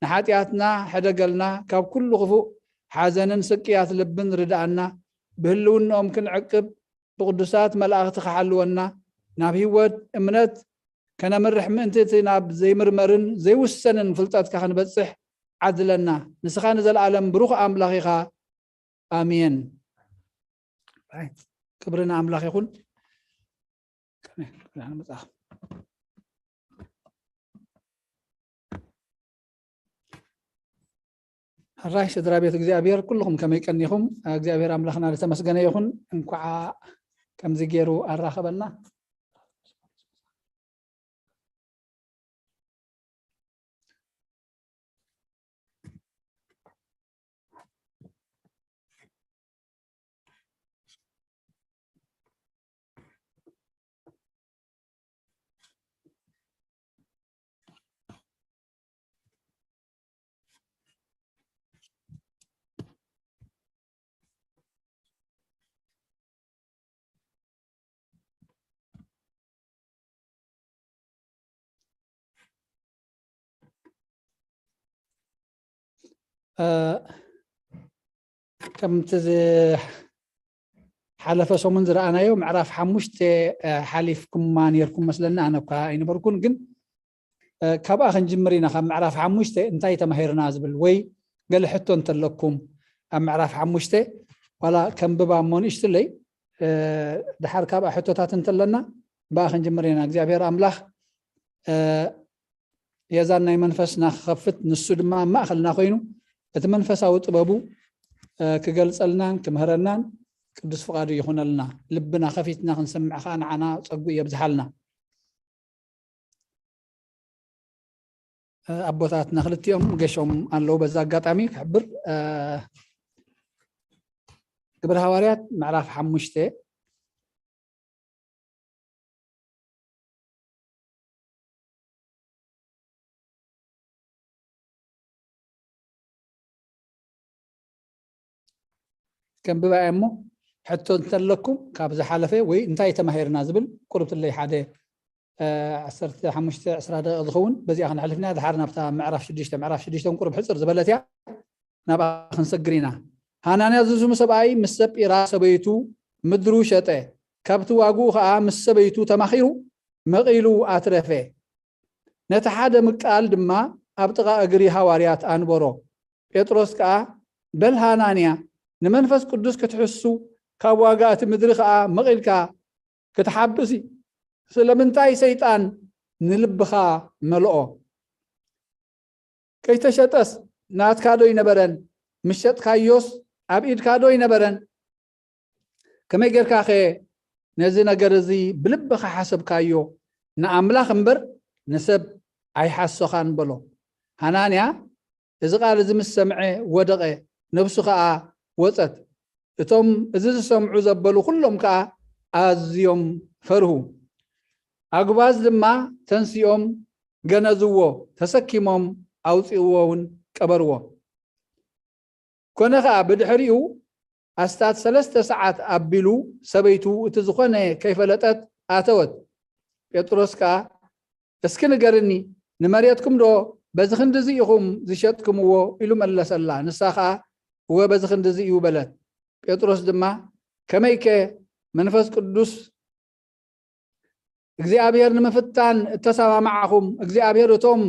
ንሓጢኣትና ሕደገልና ካብ ኩሉ ክፉእ ሓዘንን ስቅያት ልብን ርድኣና ብህልውንኦም ክንዕቅብ ብቅዱሳት መላእኽቲ ክሓልወና ናብ ህይወት እምነት ከነምርሕ ምእንቲ እቲ ናብ ዘይምርመርን ዘይውሰንን ፍልጠትካ ክንበጽሕ ዓድለና ንስኻ ንዘለኣለም ብሩኽ ኣምላኽ ኢኻ ኣሜን ክብሪ ንኣምላኽ ይኹን ሕራይ ስድራ ቤት እግዚኣብሔር ኩልኹም ከመይ ቀኒኹም እግዚኣብሔር ኣምላኽና ዝተመስገነ ይኹን እንኳዓ ከምዚ ገይሩ ኣራኸበና ከምቲ ዝሓለፈ ሰሙን ዝረኣናዮ ምዕራፍ ሓሙሽተ ሓሊፍኩማ ነርኩም መስለኒ ኣነ እኳ ኣይነበርኩን ግን ካብኣ ክንጅምር ኢና ካብ ምዕራፍ ሓሙሽተ እንታይ ተማሂርና ዝብል ወይ ገለ ሕቶ እንተለኩም ኣብ ምዕራፍ ሓሙሽተ ዋላ ከንብባ እሞ ንእሽትለይ ድሓር ካብኣ ሕቶታት እንተለና ብኣ ክንጅምር ኢና እግዚኣብሔር ኣምላኽ የዛን ናይ መንፈስና ክኸፍት ንሱ ድማ ኣብ ማእኸልና ኮይኑ እቲ መንፈሳዊ ጥበቡ ክገልፀልናን ክምህረናን ቅዱስ ፍቓዱ ይኹነልና ልብና ከፊትና ክንሰምዕ ከዓ ንዓና ፀጉ የብዝሓልና ኣቦታትና ክልቲኦም ገሾም ኣለዉ በዛ ኣጋጣሚ ክሕብር ግብረ ሃዋርያት ምዕራፍ ሓሙሽተ ከንብባ እየ እሞ ሕቶ እንተለኩም ካብ ዝሓለፈ ወይ እንታይ ተማሂርና ዝብል ቁርብትለይ ሓደ ዓሰርተ ሓሙሽተ ዕስራ ደቂቕ ዝኸውን በዚኣ ክንሕልፍና ድሓር ናብታ ምዕራፍ ሽዱሽተ ምዕራፍ ሽዱሽተ ቁርብ ሕፅር ዝበለት እያ ናብኣ ክንሰግር ኢና ሃናንያ ዝስሙ ሰብኣይ ምስ ሰጲራ ሰበይቱ ምድሩ ሸጠ ካብቲ ዋግኡ ከዓ ምስ ሰበይቱ ተማኺሩ መቒሉ ኣትረፈ ነቲ ሓደ ምቃል ድማ ኣብ ጥቓ እግሪ ሃዋርያት ኣንበሮ። ጴጥሮስ ከኣ፣ በል ሃናንያ፣ ንመንፈስ ቅዱስ ክትሕሱ፣ ካብ ዋጋ እቲ ምድሪ ኸኣ መቒልካ ክትሓብስ ስለምንታይ ሰይጣን ንልብኻ መልኦ? ከይተሸጠስ ናትካ ዶ ኣይነበረን? ምስ ሸጥካዮስ ኣብ ኢድካ ዶ ኣይነበረን? ከመይ ጌርካኸ ነዚ ነገር እዚ ብልብኻ ሓሰብካዮ? ንኣምላኽ እምበር ንሰብ ኣይሓሶኻን በሎ። ሃናንያ እዚ ቃል እዚ ምስ ሰምዐ ወደቐ፣ ነብሱ ኸኣ ወጸት። እቶም እዚ ዝሰምዑ ዘበሉ ኵሎም ከኣ ኣዝዮም ፈርሁ። ኣጉባዝ ድማ ተንሲኦም ገነዝዎ፣ ተሰኪሞም ኣውጽእዎ እውን ቀበርዎ። ኮነ ኸኣ ብድሕሪኡ ኣስታት ሰለስተ ሰዓት ኣቢሉ ሰበይቱ እቲ ዝኾነ ከይፈለጠት ኣተወት። ጴጥሮስ ከኣ እስኪ ንገርኒ ንመሬትኩም ዶ በዚ ክንድዚ ኢኹም ዝሸጥክምዎ ኢሉ መለሰላ። ንሳ ኸኣ እወ በዚ ክንድዚ እዩ በለት። ጴጥሮስ ድማ ከመይከ መንፈስ ቅዱስ እግዚኣብሔር ንምፍታን እተሰማማዕኹም እግዚኣብሔር እቶም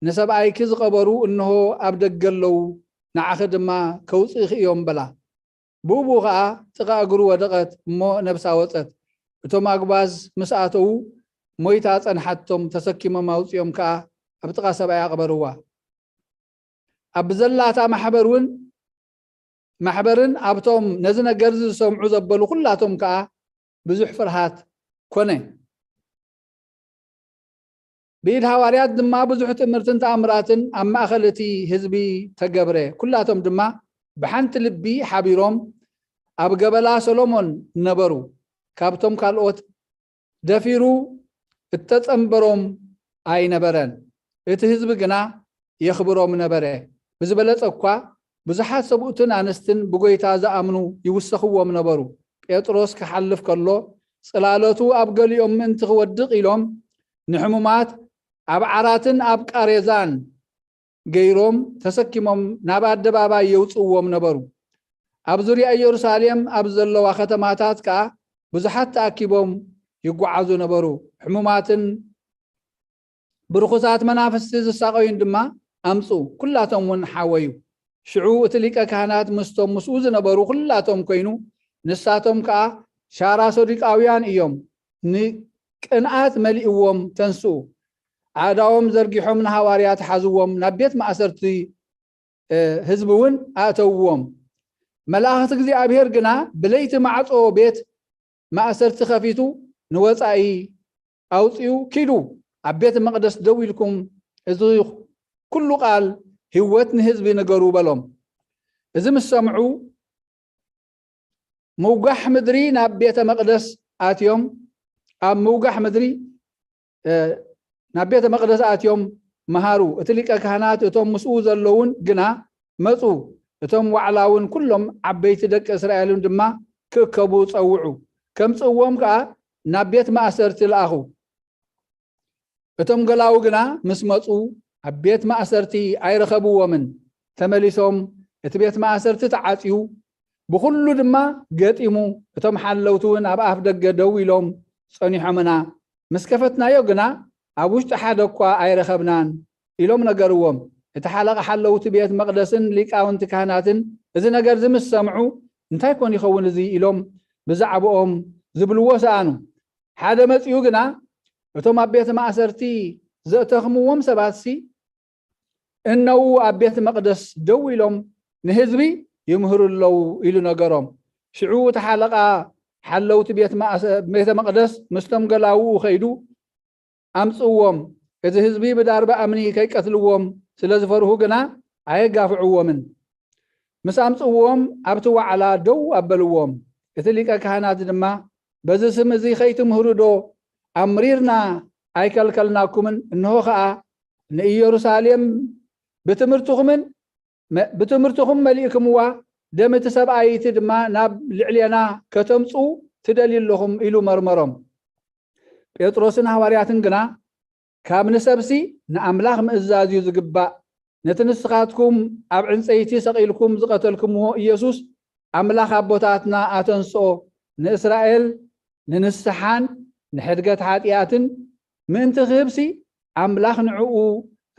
ንሰብኣይኪ ዝቐበሩ እንሆ ኣብ ደገ ኣለዉ ንዓኺ ድማ ከውፅእኺ እዮም በላ። ብኡ ከዓ ጥቓ እግሩ ወደቐት እሞ ነብሳ ወፀት። እቶም ኣጉባዝ ምስ ኣተዉ ሞይታ ጸንሓቶም ተሰኪሞም ኣውፂኦም ከዓ ኣብ ጥቓ ሰብኣይ ኣቕበርዋ። ኣብ ዘላታ ማሕበር እውን ማሕበርን ኣብቶም ነዚ ነገር እዚ ዝሰምዑ ዘበሉ ኩላቶም ከዓ ብዙሕ ፍርሃት ኮነ። ብኢድ ሃዋርያት ድማ ብዙሕ ትእምርትን ተኣምራትን ኣብ ማእኸል እቲ ህዝቢ ተገብረ። ኩላቶም ድማ ብሓንቲ ልቢ ሓቢሮም ኣብ ገበላ ሰሎሞን ነበሩ። ካብቶም ካልኦት ደፊሩ እተጸንበሮም ኣይነበረን። እቲ ህዝቢ ግና የኽብሮም ነበረ። ብዝበለጸ እኳ ብዙሓት ሰብኡትን ኣንስትን ብጎይታ ዝኣምኑ ይውሰኽዎም ነበሩ። ጴጥሮስ ክሓልፍ ከሎ ጽላለቱ ኣብ ገሊኦም ምእንቲ ክወድቕ ኢሎም ንሕሙማት ኣብ ዓራትን ኣብ ቃሬዛን ገይሮም ተሰኪሞም ናብ ኣደባባይ የውጽእዎም ነበሩ። ኣብ ዙርያ ኢየሩሳሌም ኣብ ዘለዋ ከተማታት ከኣ ብዙሓት ተኣኪቦም ይጓዓዙ ነበሩ። ሕሙማትን ብርኹሳት መናፍስቲ ዝሳቐዩን ድማ ኣምጹ። ኩላቶም እውን ሓወዩ። ሽዑ እቲ ሊቀ ካህናት ምስቶም ምስኡ ዝነበሩ ኩላቶም ኮይኑ፣ ንሳቶም ከኣ ሻራ ሰዱቃውያን እዮም፣ ንቅንኣት መሊእዎም ተንስኡ። ኣእዳዎም ዘርጊሖም ንሃዋርያት ሓዝዎም፣ ናብ ቤት ማእሰርቲ ህዝቢ እውን ኣእተውዎም። መላእኽቲ እግዚኣብሔር ግና ብለይቲ ማዕጾ ቤት ማእሰርቲ ከፊቱ ንወጻኢ ኣውጺኡ፣ ኪዱ ኣብ ቤተ መቕደስ ደው ኢልኩም እዚ ኩሉ ቃል ህይወት ንህዝቢ ንገሩ በሎም። እዚ ምስ ሰምዑ ምውጋሕ ምድሪ ናብ ቤተ መቕደስ ኣትዮም፣ ኣብ ምውጋሕ ምድሪ ናብ ቤተ መቕደስ ኣትዮም መሃሩ። እቲ ሊቀ ካህናት እቶም ምስኡ ዘለውን ግና መጹ። እቶም ዋዕላውን ኩሎም ዓበይቲ ደቂ እስራኤልን ድማ ክእከቡ ጸውዑ። ከምጽእዎም ከኣ ናብ ቤት ማእሰርቲ ለኣኹ። እቶም ገላዉ ግና ምስ መጹ ኣብ ቤት ማእሰርቲ ኣይረኸብዎምን። ተመሊሶም እቲ ቤት ማእሰርቲ ተዓጽዩ፣ ብኹሉ ድማ ገጢሙ። እቶም ሓለውቲ እውን ኣብ ኣፍ ደገ ደው ኢሎም ጸኒሖምና። ምስ ከፈትናዮ ግና ኣብ ውሽጢ ሓደ እኳ ኣይረኸብናን ኢሎም ነገርዎም። እቲ ሓለቓ ሓለውቲ ቤት መቕደስን ሊቃውንቲ ካህናትን እዚ ነገር እዚ ምስ ሰምዑ፣ እንታይ ኮን ይኸውን እዚ ኢሎም ብዛዕባኦም ዝብልዎ ሰኣኑ። ሓደ መጺኡ ግና እቶም ኣብ ቤት ማእሰርቲ ዘእተኽምዎም ሰባትሲ እነዉ ኣብ ቤት መቕደስ ደው ኢሎም ንህዝቢ ይምህሩ ኣለዉ ኢሉ ነገሮም። ሽዑ እቲ ሓለቓ ሓለውቲ ቤት ማእሰ-፣ ቤተ መቕደስ ምስቶም ገላውኡ ከይዱ ኣምጽእዎም። እዚ ህዝቢ ብዳርባ እምኒ ከይቀትልዎም ስለ ዝፈርሁ ግና ኣየጋፍዕዎምን። ምስ ኣምጽእዎም ኣብቲ ዋዕላ ደው ኣበልዎም። እቲ ሊቀ ካህናት ድማ በዚ ስም እዚ ከይትምህሩ ዶ ኣምሪርና ኣይከልከልናኩምን? እንሆ ኸኣ ንኢየሩሳሌም ብትምህርትኹምን መ-፣ ብትምህርትኹም መሊእክምዋ፣ ደም እቲ ሰብኣይ እቲ ድማ ናብ ልዕሌና ከተምጽኡ ትደልዩ ኣለኹም ኢሉ መርመሮም። ጴጥሮስን ሃዋርያትን ግና ካብ ንሰብሲ ንኣምላኽ ምእዛዝ እዩ ዝግባእ። ነቲ ንስኻትኩም ኣብ ዕንጸይቲ ሰቒልኩም ዝቐተልኩምዎ ኢየሱስ ኣምላኽ ኣቦታትና ኣተንስኦ፣ ንእስራኤል ንንስሓን ንሕድገት ሓጢኣትን ምእንቲ ክህብሲ ኣምላኽ ንዕኡ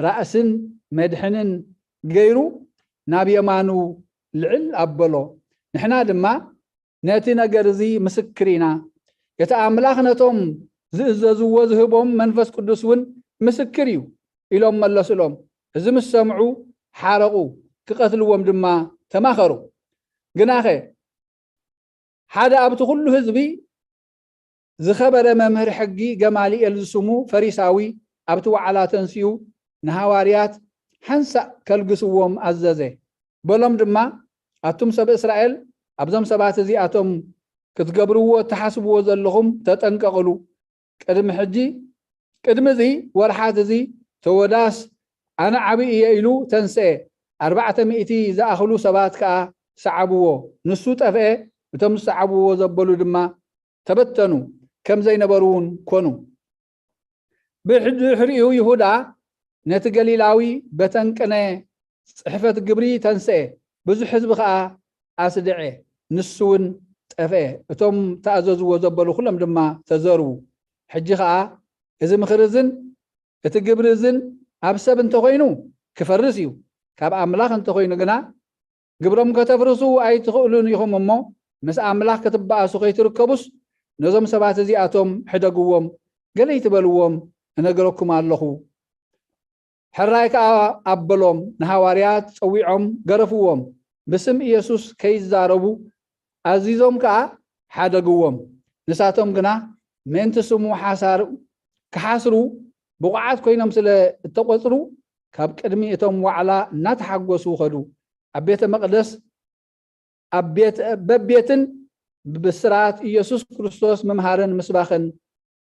ራእስን መድሕንን ገይሩ ናብ የማኑ ልዕል ኣበሎ። ንሕና ድማ ነቲ ነገር እዚ ምስክር ኢና። እቲ ኣምላኽ ነቶም ዝእዘዝዎ ዝህቦም መንፈስ ቅዱስ እውን ምስክር እዩ ኢሎም መለሱሎም። እዚ ምስ ሰምዑ ሓረቑ፣ ክቐትልዎም ድማ ተማኸሩ። ግናኸ ሓደ ኣብቲ ኩሉ ህዝቢ ዝኸበረ መምህር ሕጊ ገማልኤል ዝስሙ ፈሪሳዊ ኣብቲ ዋዕላ ተንሲኡ ንሃዋርያት ሓንሳእ ከልግስዎም ኣዘዘ። በሎም ድማ፣ ኣቱም ሰብ እስራኤል፣ ኣብዞም ሰባት እዚኣቶም ክትገብርዎ እትሓስብዎ ዘለኹም ተጠንቀቕሉ። ቅድሚ ሕጂ፣ ቅድሚ እዚ ወርሓት እዚ ተወዳስ ኣነ ዓቢ እየ ኢሉ ተንስኤ። ኣርባዕተ ሚእቲ ዝኣኽሉ ሰባት ከኣ ሰዓብዎ። ንሱ ጠፍኤ፣ እቶም ዝሰዓብዎ ዘበሉ ድማ ተበተኑ፣ ከም ዘይነበሩ እውን ኮኑ። ብድሕሪኡ ይሁዳ ነቲ ገሊላዊ በተንቅነ ጽሕፈት ግብሪ ተንስኤ፣ ብዙሕ ህዝቢ ኸኣ ኣስድዐ፣ ንሱ እውን ጠፍኤ። እቶም ተኣዘዝዎ ዘበሉ ኩሎም ድማ ተዘርዉ። ሕጂ ኸኣ እዚ ምኽሪ እዝን እቲ ግብሪ እዝን ኣብ ሰብ እንተኾይኑ ክፈርስ እዩ፣ ካብ ኣምላኽ እንተኾይኑ ግና ግብሮም ከተፍርሱ ኣይትኽእሉን ኢኹም እሞ፣ ምስ ኣምላኽ ክትበኣሱ ከይትርከቡስ፣ ነዞም ሰባት እዚኣቶም ሕደግዎም፣ ገለ ይትበልዎም፣ እነግረኩም ኣለኹ። ሕራይ ከኣ ኣበሎም፣ ንሃዋርያት ጸዊዖም ገረፍዎም፣ ብስም ኢየሱስ ከይዛረቡ ኣዚዞም ከኣ ሓደግዎም። ንሳቶም ግና ምእንቲ ስሙ ሓሳር-፣ ክሓስሩ ብቑዓት ኮይኖም ስለ እተቖጽሩ፣ ካብ ቅድሚ እቶም ዋዕላ እናተሓጎሱ ኸዱ። ኣብ ቤተ መቕደስ፣ ኣብ ቤት፣ በቤትን ብብስራት ኢየሱስ ክርስቶስ ምምሃርን ምስባኽን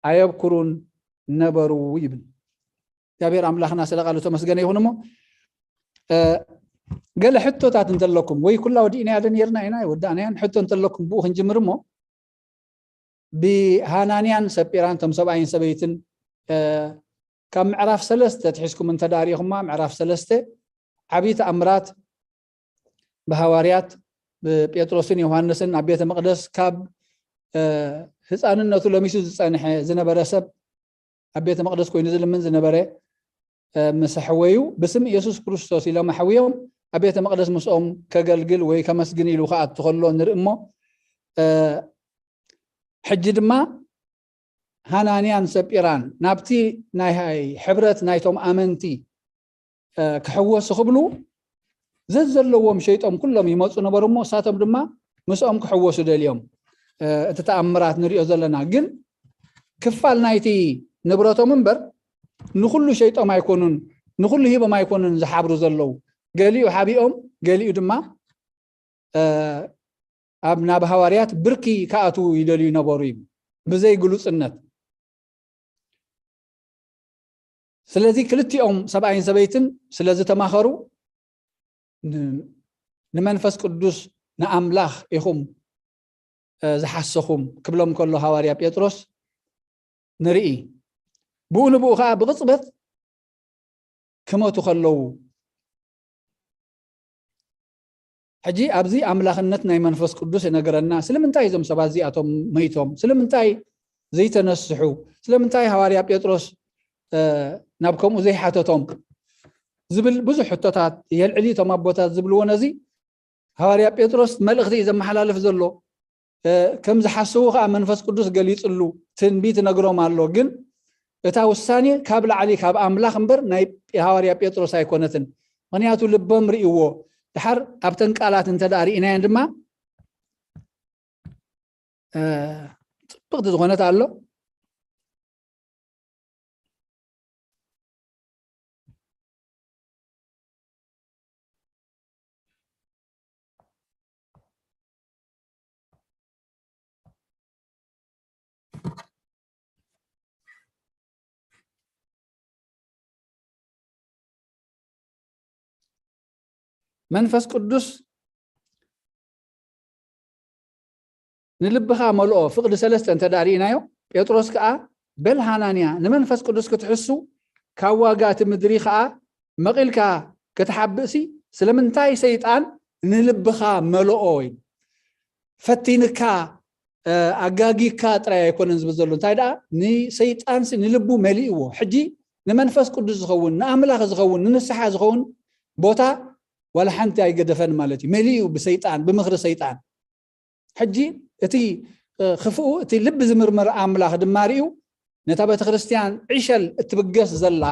ኣየብኩሩን ነበሩ ይብል። እግዚኣብሔር ኣምላኽና ስለ ቃሉ ተመስገነ ይኹን። እሞ፣ እ፣ ገለ ሕቶታት እንተለኩም፣ ወይ ኩላ ወዲእናያ ዶ ነይርና ኢና፣ ወዳእናያን፣ ሕቶ እንተለኩም ብኡ ክንጅምር። እሞ ብሃናንያን ሰጲራን፣ እቶም ሰብኣይን ሰበይትን፣ እ፣ ካብ ምዕራፍ ሰለስተ ትሒዝኩም እንተ ዳሪኹማ፣ ምዕራፍ ሰለስተ ዓብዪ ተኣምራት ብሃዋርያት ብጴጥሮስን ዮሃንስን ኣብ ቤተ መቕደስ ካብ፣ እ፣ ህፃንነቱ ለሚሱ ዝፀንሐ ዝነበረ ሰብ፣ ኣብ ቤተ መቕደስ ኮይኑ ዝልምን ዝነበረ፣ እ፣ ምስ ኣሕወዩ፣ ብስም ኢየሱስ ክርስቶስ ኢሎም ኣሕውዮም ኣብ ቤተ መቕደስ ምስኦም ከገልግል ወይ ከመስግን ኢሉ ክኣቱ ከሎ ንርኢ። እሞ፣ እ፣ ሕጂ ድማ ሃናንያን ሰጲራን ናብቲ ናይ ሕብረት ናይቶም ኣመንቲ፣ እ፣ ክሕወሱ ክብሉ ዘዘለዎም ሸይጦም ኩሎም ይመፁ ነበሩ። እሞ እሳቶም ድማ ምስኦም ክሕወሱ ደልዮም፣ እ፣ እቲ ተኣምራት ንሪኦ ዘለና። ግን ክፋል ናይቲ ንብረቶም እምበር ንኹሉ ሸይጦም ኣይኮኑን፣ ንኹሉ ሂቦም ኣይኮኑን ዝሓብሩ ዘለዉ። ገሊኡ ሓቢኦም፣ ገሊኡ ድማ፣ እ፣ ኣብ፣ ናብ ሃዋርያት ብርኪ ክኣትዉ ይደልዩ ነበሩ እዩ፣ ብዘይ ግሉጽነት። ስለዚ ክልቲኦም ሰብኣይን ሰበይትን ስለ ዝተማኸሩ፣ ን-፣ ንመንፈስ ቅዱስ ንኣምላኽ ኢኹም፣ እ፣ ዝሓሰኹም ክብሎም ከሎ ሃዋርያ ጴጥሮስ ንርኢ። ብኡ ንብኡ ኸዓ ብቕጽበት ክመቱ ከለዉ፣ ሕጂ ኣብዚ ኣምላኽነት ናይ መንፈስ ቅዱስ ይነግረና። ስለምንታይ እዞም ሰባት እዚኣቶም መይቶም? ስለምንታይ ዘይተነስሑ? ስለምንታይ ሃዋርያ ጴጥሮስ፣ እ፣ ናብ ከምኡ ዘይሓተቶም? ዝብል ብዙሕ ሕቶታት የልዕል እዩ። እቶም ኣቦታት ዝብልዎ ነዚ ሃዋርያ ጴጥሮስ መልእኽቲ እዩ ዘመሓላልፍ ዘሎ። እ፣ ከም ዝሓስቡ ኸዓ መንፈስ ቅዱስ ገሊጽሉ፣ ትንቢት ነግሮም ኣሎ። ግን እታ ውሳኔ ካብ ላዕሊ ካብ ኣምላኽ እምበር ናይ ሃዋርያ ጴጥሮስ ኣይኮነትን። ምኽንያቱ ልቦም ርእይዎ። ድሓር ኣብተን ቃላት እንተ ደኣ ርኢናየን ድማ፣ እ፣ ጽብቕቲ ዝኾነት ኣሎ። መንፈስ ቅዱስ ንልብኻ መልኦ፣ ፍቕዲ ሰለስተ እንተ ደኣ ርኢናዮ፣ ጴጥሮስ ከኣ፣ በል ሃናንያ፣ ንመንፈስ ቅዱስ ክትሕሱ፣ ካብ ዋጋ እቲ ምድሪ ከኣ መቒልካ ክትሓብእሲ፣ ስለምንታይ ሰይጣን ንልብኻ መልኦ? ኢሉ ፈቲንካ፣ እ፣ ኣጋጊካ ጥራይ ኣይኮነን ዝብል ዘሎ። እንታይ ደኣ፣ ንሰይጣንሲ ንልቡ መሊእዎ። ሕጂ ንመንፈስ ቅዱስ ዝኸውን፣ ንኣምላኽ ዝኸውን፣ ንንስሓ ዝኸውን ቦታ ዋላ ሓንቲ ኣይገደፈን ማለት እዩ። መሊኡ ብሰይጣን፣ ብምኽሪ ሰይጣን። ሕጂ እቲ፣ እ፣ ክፍኡ፣ እቲ ልቢ ዝምርምር ኣምላኽ ድማ ርእዩ፣ ነታ ቤተ ክርስቲያን ዕሸል እትብገስ ዘላ፣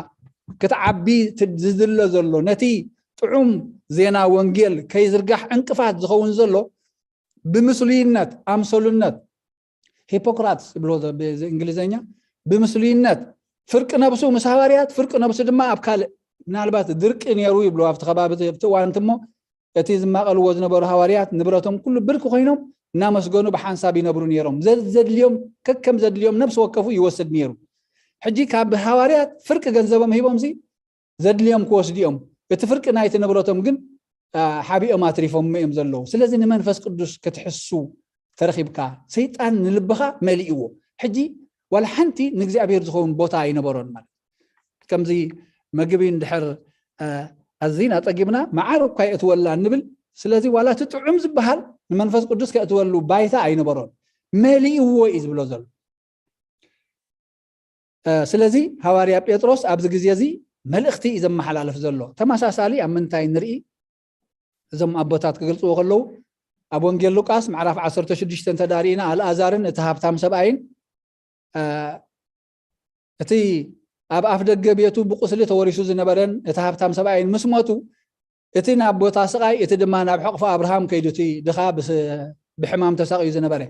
ክትዓቢ ት-፣ ዝድለ ዘሎ፣ ነቲ ጥዑም ዜና ወንጌል ከይዝርጋሕ ዕንቅፋት ዝኸውን ዘሎ፣ ብምስሉይነት፣ ኣምሰሉነት፣ ሂፖክራትስ ይብሎ ዘ-፣ ብ-፣ እንግሊዘኛ፣ ብምስሉይነት፣ ፍርቂ ነብሱ ምስ ሃዋርያት፣ ፍርቂ ነብሱ ድማ ኣብ ካልእ፣ ምናልባት ድርቂ ነይሩ ይብሉ ኣብቲ ከባቢ፣ ኣብቲ እዋን እሞ፣ እቲ ዝማቐልዎ ዝነበሩ ሃዋርያት ንብረቶም ኩሉ ብርኪ ኮይኖም እናመስገኑ ብሓንሳብ ይነብሩ ነይሮም። ዘ-፣ ዘድልዮም፣ ከከም ዘድልዮም ነብሲ ወከፉ ይወስድ ነይሩ። ሕጂ ካብ ሃዋርያት ፍርቂ ገንዘቦም ሂቦምሲ ዘድልዮም ክወስዱ እዮም። እቲ ፍርቂ ናይቲ ንብረቶም ግን፣ አ፣ ሓቢኦም ኣትሪፎም እዮም ዘለዉ። ስለዚ ንመንፈስ ቅዱስ ክትሕሱ ተረኺብካ፣ ሰይጣን ንልብኻ መሊእዎ። ሕጂ ዋላ ሓንቲ ንእግዚኣብሔር ዝኸውን ቦታ ኣይነበሮን ማለት። ከምዚ ምግቢ እንድሕር፣ አ፣ ኣዚና ጸጊብና፣ መዓር እኳ የእትወላ እንብል። ስለዚ ዋላ እቲ ጥዑም ዝበሃል ንመንፈስ ቅዱስ ከእትወሉ ባይታ ኣይነበሮን። መሊእዎ እዩ ዝብሎ ዘሎ። እ፣ ስለዚ ሃዋርያ ጴጥሮስ ኣብዚ ግዜ እዚ መልእኽቲ እዩ ዘመሓላልፍ ዘሎ። ተመሳሳሊ ኣብ ምንታይ ንርኢ? እዞም ኣቦታት ክገልጽዎ ከለዉ፣ ኣብ ወንጌል ሉቃስ ምዕራፍ ዓሰርተ ሽዱሽተ እንተ ደኣ ርኢና፣ ኣልኣዛርን እቲ ሃብታም ሰብኣይን፣ እ፣ እቲ ኣብ ኣፍ ደገ ቤቱ ብቁስሊ ተወሪሱ ዝነበረን እቲ ሃብታም ሰብኣይን ምስ ሞቱ፣ እቲ ናብ ቦታ ስቓይ፣ እቲ ድማ ናብ ሕቕፎ ኣብርሃም ከይዱ፣ እቲ ድኻ ብስ-፣ ብሕማም ተሳቕዩ ዝነበረ።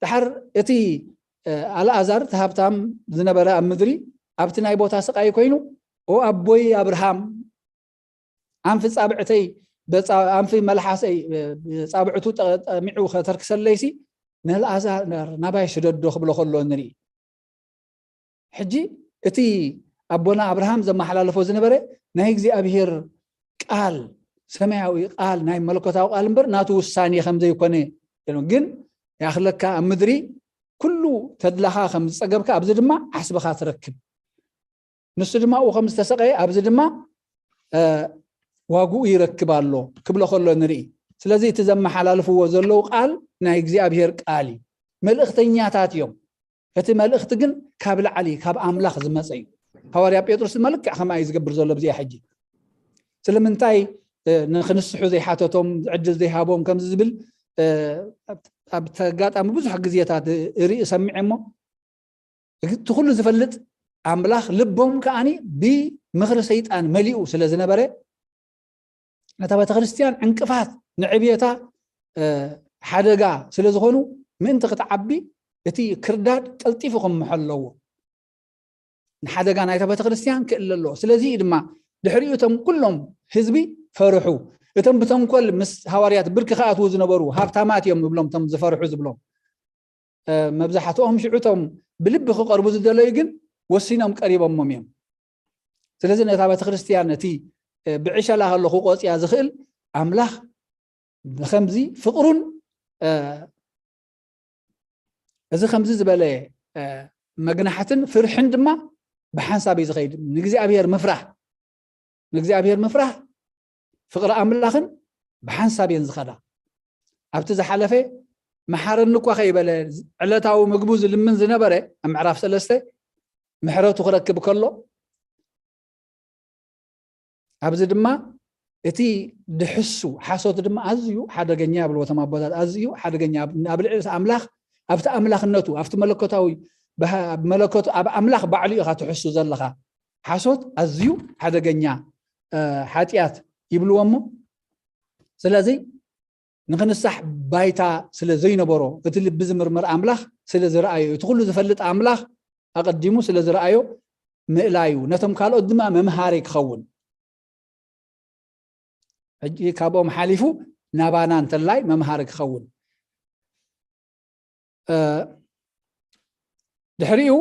ድሓር እቲ፣ እ፣ ኣልኣዛር፣ እቲ ሃብታም ዝነበረ ኣብ ምድሪ፣ ኣብቲ ናይ ቦታ ስቃይ ኮይኑ፣ ኦ ኣቦይ ኣብርሃም፣ ኣንፊ ጻብዕተይ በጻ-፣ ኣንፊ መልሓሰይ ብጻብዕቱ ጠ-፣ ጠሚዑ ከተርክሰለይሲ፣ ንኣልኣዛር ናባይ ስደዶ ክብሎ ከሎ ንርኢ። ሕጂ እቲ ኣቦና ኣብርሃም ዘመሓላለፎ ዝነበረ ናይ እግዚኣብሔር ቃል፣ ሰማያዊ ቃል፣ ናይ መለኮታዊ ቃል እምበር ናቱ ውሳኔ ከም ዘይኮነ፣ ግን ያኽለካ ኣብ ምድሪ ኩሉ ተድላኻ ከም ዝጸገብካ ኣብዚ ድማ ዓስብኻ ትረክብ። ንሱ ድማ ኣብኡ ከም ዝተሰቀየ ኣብዚ ድማ፣ እ፣ ዋግኡ ይረክብ ኣሎ ክብሎ ከሎ ንርኢ። ስለዚ እቲ ዘመሓላልፍዎ ዘለዉ ቃል ናይ እግዚኣብሔር ቃል እዩ። መልእኽተኛታት እዮም። እቲ መልእኽቲ ግን ካብ ላዕሊ፣ ካብ ኣምላኽ ዝመጸ እዩ። ሃዋርያ ጴጥሮስ መልክዕ ከምኣ እዩ ዝገብር ዘሎ ብዚኣ ሕጂ። ስለምንታይ፣ እ፣ ንኽንስሑ ዘይሓተቶም፣ ዕድል ዘይሃቦም ከምዚ ዝብል፣ እ፣ ኣብ፣ ኣብ ተጋጣሚ ብዙሕ ግዜታት ርኢ ሰሚዐ እሞ፣ እቲ ኩሉ ዝፈልጥ ኣምላኽ ልቦም ከኣኒ ብምኽሪ ሰይጣን መሊኡ ስለ ዝነበረ፣ ነታ ቤተክርስትያን ዕንቅፋት ንዕብየታ፣ እ፣ ሓደጋ ስለ ዝኾኑ ምእንቲ ክትዓቢ እቲ ክርዳድ ቀልጢፉ ክምሖ ኣለዎ። ንሓደጋ ናይታ ቤተክርስትያን ክእለ ኣለዎ። ስለዚ እዩ ድማ ድሕሪኡ እቶም ኩሎም ህዝቢ ፈርሑ። እቶም ብተንኮል ምስ ሃዋርያት ብርኪ ክኣትዉ ዝነበሩ ሃብታማት እዮም ይብሎም፣ እቶም ዝፈርሑ ዝብሎም። እ፣ መብዛሕትኦም ሽዑ እቶም ብልቢ ክቐርቡ ዝደለዩ ግን ወሲኖም ቀሪቦሞም እዮም። ስለዚ ነታ ቤተክርስትያን እቲ፣ እ፣ ብዕሸላ ከሎ ክቆጽያ ዝኽእል ኣምላኽ ብኸምዚ ፍቕሩን፣ እ፣ እዚ ከምዚ ዝበለ፣ እ፣ መግናሕትን ፍርሕን ድማ ብሓንሳብ እዩ ዝኸይድ። ንእግዚኣብሔር ምፍራህ፣ ንእግዚኣብሔር ምፍራህ፣ ፍቕሪ ኣምላኽን ብሓንሳብ እየን ዝኸዳ። ኣብቲ ዝሓለፈ መሓረኒ እኳ ከይበለ ዕለታዊ ምግቡ ዝልምን ዝነበረ ኣብ ምዕራፍ ሰለስተ ምሕረቱ ክረክብ ከሎ፣ ኣብዚ ድማ እቲ ድሕሱ ሓሶት ድማ ኣዝዩ ሓደገኛ ይብልዎ እቶም ኣቦታት፣ ኣዝዩ ሓደገኛ ኣብ፣ ኣብ ልዕሊ ኣምላኽ፣ ኣብቲ ኣምላኽነቱ፣ ኣብቲ መለኮታዊ፣ ብሃ-፣ ኣብ መለኮቱ፣ ኣብ ኣምላኽ ባዕሉ ኢኻ ትሕሱ ዘለኻ። ሓሶት ኣዝዩ ሓደገኛ፣ እ፣ ሓጢኣት ይብልዎ እሞ፣ ስለዚ ንኽንሳሕ ባይታ ስለ ዘይነበሮ፣ እቲ ልቢ ዝምርምር ኣምላኽ ስለ ዝረኣዮ፣ እቲ ኩሉ ዝፈልጥ ኣምላኽ ኣቐዲሙ ስለ ዝረኣዮ ምእላዩ፣ ነቶም ካልኦት ድማ መምሃሪ ክኸውን። ሕጂ ካብኦም ሓሊፉ ናባና እንተላይ መምሃሪ ክኸውን። እ፣ ድሕሪኡ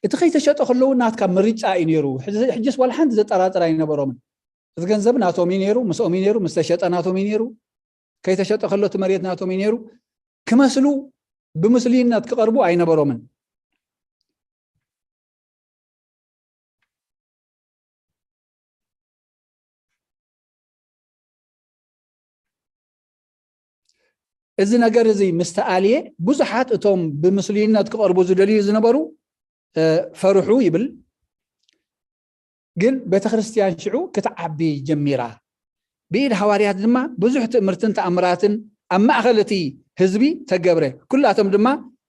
እቲ ከይተሸጠ ከለዉ ናትካ ምርጫ እዩ ነይሩ። ሕጂ፣ ሕጂስ ዋላ ሓንቲ ዘጠራጥር ኣይነበሮምን። እቲ ገንዘብ ናቶም እዩ ነይሩ፣ ምስኦም እዩ ነይሩ፣ ምስ ተሸጠ ናቶም እዩ ነይሩ። ከይተሸጠ ከሎ እቲ መሬት ናቶም እዩ ነይሩ። ክመስሉ ብምስሉይነት ክቐርቡ ኣይነበሮምን። እዚ ነገር እዚ ምስ ተኣልየ፣ ብዙሓት እቶም ብምስሉይነት ክቐርቡ ዝደልዩ ዝነበሩ፣ እ፣ ፈርሑ ይብል። ግን ቤተክርስትያን ሽዑ ክትዓቢ ጀሚራ። ብኢድ ሃዋርያት ድማ ብዙሕ ትእምርትን ተኣምራትን ኣብ ማእከል እቲ ህዝቢ ተገብረ። ኩላቶም ድማ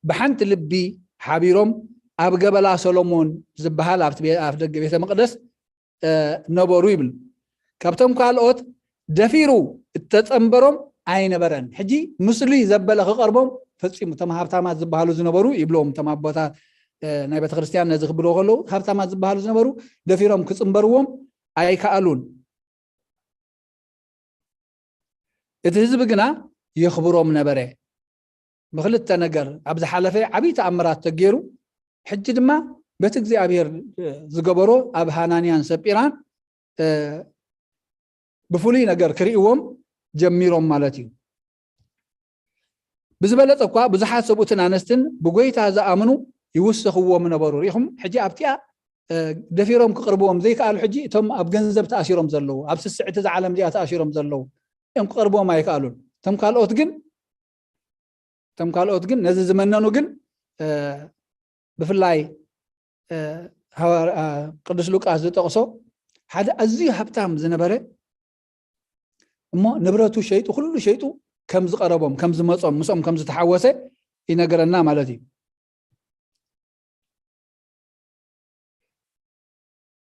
ብሓንቲ ልቢ ሓቢሮም ኣብ ገበላ ሰሎሞን ዝበሃል ኣብቲ ቤ-፣ ኣፍ ደገ ቤተ መቕደስ፣ እ፣ ነበሩ ይብል። ካብቶም ካልኦት ደፊሩ እተጸንበሮም ኣይነበረን። ሕጂ ምስሉይ ዘበለ ክቐርቦም ፈጺሙ፣ እቶም ሃብታማት ዝበሃሉ ዝነበሩ ይብሎም፣ እቶም ኣቦታት፣ እ፣ ናይ ቤተክርስትያን ነዚ ክብልዎ ከለዉ፣ ሃብታማት ዝበሃሉ ዝነበሩ ደፊሮም ክጽንበርዎም ኣይከኣሉን። እቲ ህዝቢ ግና የኽብሮም ነበረ። ብክልተ ነገር ኣብ ዝሓለፈ ዓብዪ ተኣምራት ተገይሩ፣ ሕጂ ድማ በቲ እግዚኣብሔር፣ እ፣ ዝገበሮ ኣብ ሃናንያን ሰጲራን፣ እ፣ ብፍሉይ ነገር ክርእይዎም ጀሚሮም ማለት እዩ። ብዝበለጸ እኳ ብዙሓት ሰብኡትን ኣነስትን ብጎይታ ዝኣምኑ ይውሰኽዎም ነበሩ። ርኢኹም፣ ሕጂ ኣብቲኣ፣ እ፣ ደፊሮም ክቕርብዎም ዘይከኣሉ፣ ሕጂ እቶም ኣብ ገንዘብ ተኣሲሮም ዘለዉ፣ ኣብ ስስዕቲ እዛ ዓለም እዚኣ ተኣሲሮም ዘለዉ እዮም፣ ክቐርብዎም ኣይከኣሉን። እቶም ካልኦት ግን፣ እቶም ካልኦት ግን፣ ነዚ ዝመነኑ ግን፣ እ፣ ብፍላይ፣ እ፣ ሃዋር-፣ እ፣ ቅዱስ ሉቃስ ዝጠቕሶ ሓደ ኣዝዩ ሃብታም ዝነበረ እሞ ንብረቱ ሸይጡ፣ ኩሉ ሸይጡ ከም ዝቐረቦም፣ ከም ዝመጾም፣ ምስኦም ከም ዝተሓወሰ ይነገረና ማለት እዩ።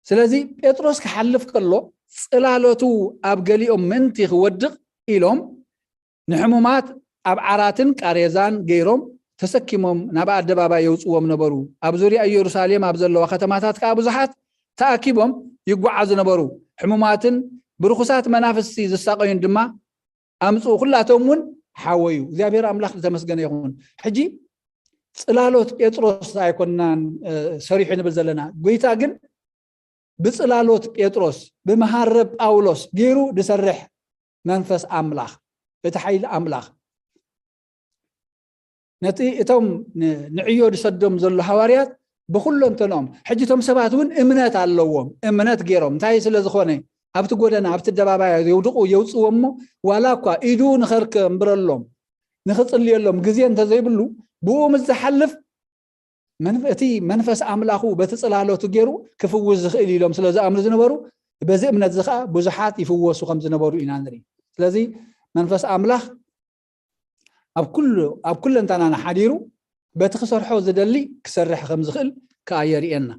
ስለዚ ጴጥሮስ ክሓልፍ ከሎ ጽላለቱ ኣብ ገሊኦም ምእንቲ ክወድቕ ኢሎም ንሕሙማት ኣብ ዓራትን ቃሬዛን ገይሮም ተሰኪሞም ናብ ኣደባባይ የውፅዎም ነበሩ። ኣብ ዙርያ ኢየሩሳሌም ኣብ ዘለዋ ከተማታት ከዓ ብዙሓት ተኣኪቦም ይጓዓዙ ነበሩ። ሕሙማትን ብርኹሳት መናፍስቲ ዝሳቀዩን ድማ ኣምፅኡ፣ ኩላቶም እውን ሓወዩ። እግዚኣብሔር ኣምላኽ ዝተመስገነ ይኹን። ሕጂ ፅላሎት ጴጥሮስ ኣይኮናን ሰሪሑ ንብል ዘለና። ጎይታ ግን ብፅላሎት ጴጥሮስ፣ ብመሃረብ ጳውሎስ ገይሩ ዝሰርሕ መንፈስ ኣምላኽ፣ እቲ ሓይሊ ኣምላኽ ነቲ እቶም ንዕዮ ዝሰዶም ዘሎ ሃዋርያት ብኩለንተንኦም። ሕጂ እቶም ሰባት እውን እምነት ኣለዎም። እምነት ገይሮም እንታይ ስለ ዝኾነ ኣብቲ ጎደና ኣብቲ ኣደባባይ የውድቑ የውፅዎ እሞ ዋላ እኳ ኢዱ ንኸርከ እምብረሎም ንኽፅልየሎም ግዜ እንተዘይብሉ ብኡ ምስ ዝሓልፍ እቲ መንፈስ ኣምላኹ በቲ ፅላሎቱ ገይሩ ክፍውስ ዝኽእል ኢሎም ስለ ዝኣምኑ ዝነበሩ በዚ እምነት እዚ ከዓ ብዙሓት ይፍወሱ ከም ዝነበሩ ኢና ንርኢ። ስለዚ መንፈስ ኣምላኽ ኣብ ኩሉ ኣብ ኩለንተናና ሓዲሩ በቲ ክሰርሖ ዝደሊ ክሰርሕ ከም ዝኽእል ከዓ የርእየና።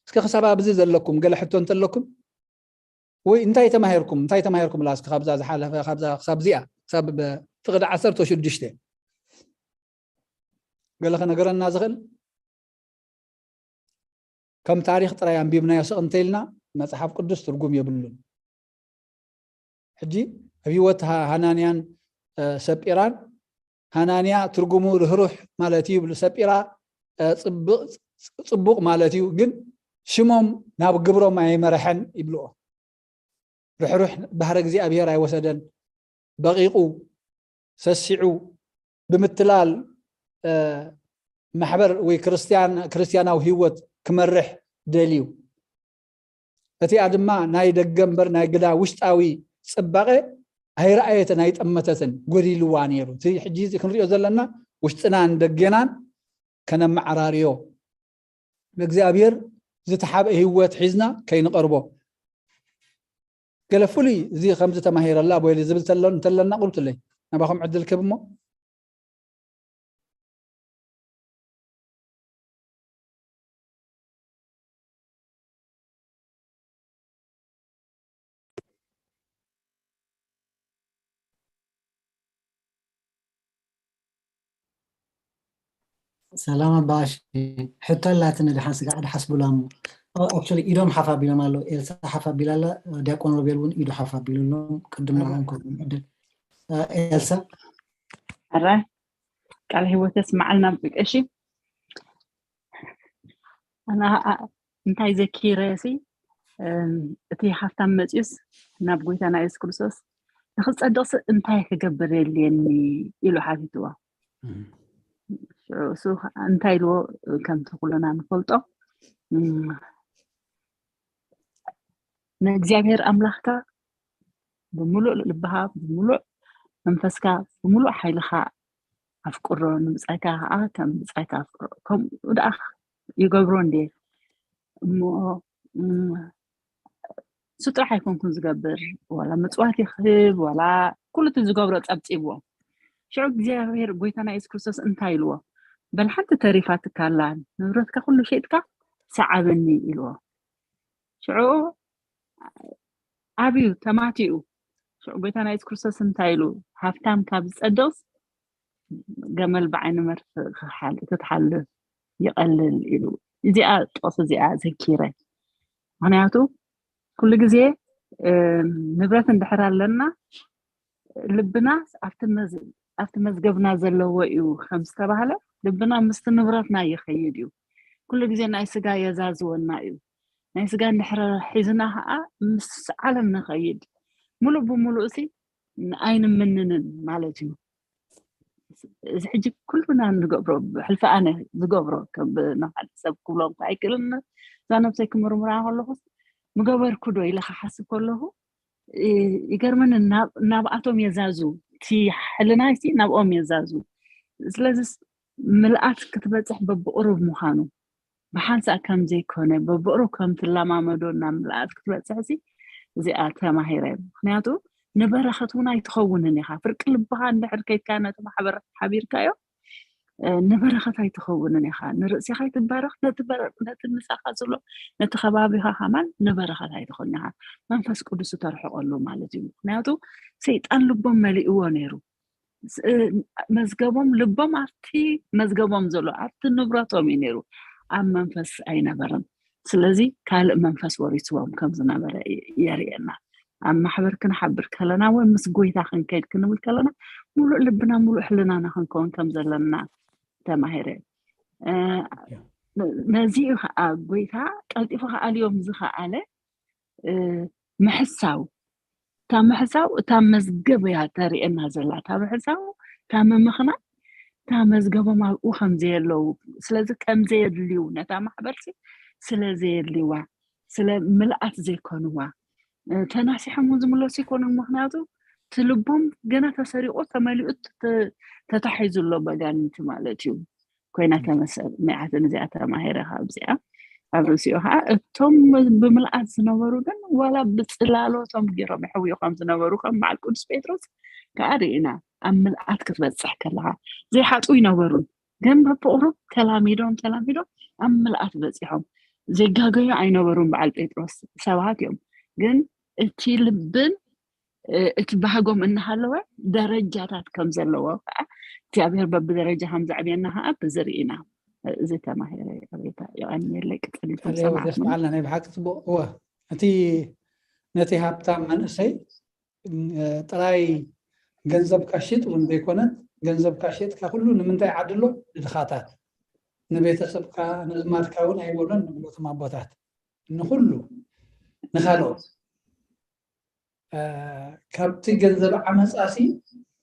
እስከ ክሳብ ኣብዚ ዘለኩም ገለ ሕቶ እንተለኩም ወይ እንታይ ተማሂርኩም እንታይ ተማሂርኩም ላስከ ካብዛ ዝሓለፈ ካብዛ ክሳብ እዚኣ ክሳብ ፍቕዲ ዓሰርተ ሽዱሽተ ገለ ከነገረና ዝኽእል? ከም ታሪኽ ጥራይ ኣንቢብናዮ ስቕ እንተኢልና መፅሓፍ ቅዱስ ትርጉም የብሉን። ሕጂ ኣብ ህይወት ሃናንያን ሰጲራን፣ ሃናንያ ትርጉሙ ርህሩሕ ማለት እዩ ይብሉ፣ ሰጲራ ፅቡቕ ማለት እዩ፣ ግን ሽሞም ናብ ግብሮም ኣይመረሐን ይብልዎ። ርሕሩሕ ባህረ እግዚኣብሔር ኣይወሰደን። በቂቁ ሰሲዑ ብምትላል ማሕበር ወይ ክርስትያናዊ ህይወት ክመርሕ ደልዩ። እቲኣ ድማ ናይ ደገ እምበር ናይ ግዳ ውሽጣዊ ፅባቐ ኣይረኣየትን ኣይጠመተትን፣ ጎዲልዋ ነይሩ። እቲ ሕጂ ክንሪኦ ዘለና ውሽጥናን ደገናን ከነመዓራርዮ፣ ንእግዚኣብሔር ዝተሓብአ ህይወት ሒዝና ከይንቐርቦ። ገለ ፍሉይ እዚ ከምዚ ተማሂረላ ወይ ዝብል እንተለና ቁርብትለይ ናባኹም ዕድል ክህብ እሞ። ሰላም ኣባሽ ሕቶ ኣላትኒ ድሓን ስጋዕ ድሓስቡላ እሞ ኣክቹሊ ኢዶም ሓፍ ኣቢሎም ኣለዉ። ኤልሳ ሓፍ ኣቢላ ኣላ፣ ዲያቆን ሮቤል እውን ኢዱ ሓፍ ኣቢሉ ኣሎም። ቅድም ንዕኦም ክህቦም ዕድል። ኤልሳ ኣረ ቃል ህይወት የስማዓልና ብቀሺ ኣና እንታይ ዘኪረ ሲ እቲ ሃፍታም መፅዩስ ናብ ጎይታና የሱስ ክርስቶስ ንክፀድቕሲ እንታይ ክገብር የድልየኒ ኢሉ ሓቲትዎ። እሱ እንታይ ኢልዎ ከምቲ ኩልና ንፈልጦ ንእግዚኣብሔር ኣምላኽካ ብምሉእ ልብኻ ብምሉእ መንፈስካ ብምሉእ ሓይልኻ ኣፍቅሮ ንብፃይካ ከዓ ከም ብፃይካ ኣፍቅሮ ከምኡ ደኣ ይገብሮ እንዴ እሞ እሱ ጥራሕ ኣይኮንኩን ዝገብር ዋላ ምፅዋት ይኽብ ዋላ ኩሉ እቲ ዝገብሮ ፀብፂብዎ ሽዑ እግዚኣብሔር ጎይታና የሱስ ክርስቶስ እንታይ ኢልዎ በል ሓንቲ ተሪፋትካ ኣላ ንብረትካ ኩሉ ሸጥካ ሰዓበኒ ኢልዎ ሽዑ ኣብዩ ተማቲኡ ሽዑ ጎይታና የሱስ ክርስቶስ እንታይ ኢሉ ሃብታም ካብ ዝፀድቕስ ገመል ብዓይኒ መርፍእ ክትሓልፍ ይቐልል ኢሉ እዚኣ ጥቕሲ እዚኣ ዘኪረ ምክንያቱ ኩሉ ግዜ ንብረት እንድሕር ኣለና ልብና ኣብቲ መዝገብና ዘለዎ እዩ ከም ዝተባህለ ልብና ምስቲ ንብረትና ይኸይድ እዩ ኩሉ ግዜ ናይ ስጋ የዛዝወና እዩ ናይ ስጋ እንድሕር ሒዝና ከዓ ምስ ዓለም ንኸይድ ሙሉእ ብምሉእ ሲ ኣይንምንንን ማለት እዩ እዚ ሕጂ ኩሉና ንገብሮ ብሕልፊ ኣነ ዝገብሮ ከም ንካልእ ሰብ ክብሎ እኳ ኣይክእልን እዛ ነብሰይ ክምርምራ ከለኹ ምገበርኩ ዶ ኢለ ክሓስብ ከለኹ ይገርመኒ ናብኣቶም የዛዙ እቲ ሕልናይ ናብኦም የዛዙ ስለዚ ምልኣት ክትበፅሕ በብቅሩብ ምዃኑ ብሓንሳእ ከም ዘይኮነ በብቅሩብ ከም ትለማመዶ ናብ ምልኣት ክትበፅሕ ሲ እዚኣ ተማሂረ ምክንያቱ ንበረኸት እውን ኣይትኸውንን ኢኻ ፍርቂ ልብኻ እንድሕር ከይድካ ነቲ ማሕበረ ሓቢርካዮ ንበረኸት ኣይትኸውንን ኢኻ ንርእስኻ ኣይትባረኽ ነቲ ምሳኻ ዘሎ ነቲ ከባቢኻ ከማን ንበረኸት ኣይትኸውን ኢኻ መንፈስ ቅዱስ ተርሕቀሉ ማለት እዩ ምክንያቱ ሰይጣን ልቦም መሊእዎ ነይሩ መዝገቦም፣ ልቦም ኣብቲ መዝገቦም ዘሎ ኣብቲ ንብረቶም እዩ ነይሩ፣ ኣብ መንፈስ ኣይነበረን። ስለዚ ካልእ መንፈስ ወሪስዎም ከም ዝነበረ የርእየና። ኣብ ማሕበር ክንሓብር ከለና ወይ ምስ ጎይታ ክንከይድ ክንብል ከለና፣ ሙሉእ ልብና ሙሉእ ሕልናና ክንከውን ከም ዘለና ተማሂረ። ነዚ እዩ ከዓ ጎይታ ቀልጢፉ ክኣልዮም ዝኸኣለ። ምሕሳው፣ እታ ምሕሳው እታ መዝገብ እያ ተርእየና ዘላ። እታ ምሕሳው፣ እታ ምምኽናይ፣ እታ መዝገቦም ኣብኡ ከም ዘየለዉ፣ ስለዚ ከም ዘየድልዩ፣ ነታ ማሕበርሲ ስለ ዘየድልይዋ፣ ስለ ምልኣት ዘይኮንዋ፣ ተናሲሖም እውን ዝምለሱ ይኮኑን። ምክንያቱ እቲ ልቦም ገና ተሰሪቆ ተመሊኡ ተታሒዙ ኣሎ በጋንንቲ ማለት እዩ። ኮይና ተመሰሚዓት ንዚኣ ተማሂረ ካብዚኣ ኣብ ርእሲኡ ከዓ እቶም ብምልኣት ዝነበሩ ግን ዋላ ብፅላሎቶም ገይሮም ይሕውዩ ከም ዝነበሩ ከም በዓል ቅዱስ ጴጥሮስ ከዓ ርኢና። ኣብ ምልኣት ክትበፅሕ ከለካ ዘይሓጡ ይነበሩን፣ ግን በብቁሩብ ተላሚዶም ተላሚዶም ኣብ ምልኣት በፂሖም። ዘይጋገዩ ኣይነበሩን በዓል ጴጥሮስ ሰባት እዮም። ግን እቲ ልብን እቲ ባህጎም እናሃለወ ደረጃታት ከም ዘለዎ ከዓ እግዚኣብሔር በብደረጃ ከም ዘዕብየና ከዓ ብዚ ርኢና። እዚ ተማሂረ። ይቅሬታ፣ የቀንየለይ። ቅፅል ኢልኩም ሰማዕኩም። ናይ ብሓቂ ፅቡቅ። እወ፣ እቲ ነቲ ሃብታም መንእሰይ ጥራይ ገንዘብካ ሽጥ እውን ዘይኮነት፣ ገንዘብካ ሸጥካ ኩሉ ንምንታይ ዓድሎ? ንድኻታት፣ ንቤተሰብካ፣ ንእዝማድካ እውን ኣይበሎን ንብሎ እቶም ኣቦታት። ንኩሉ፣ ንኻልኦት። ካብቲ ገንዘብ ዓመፃሲ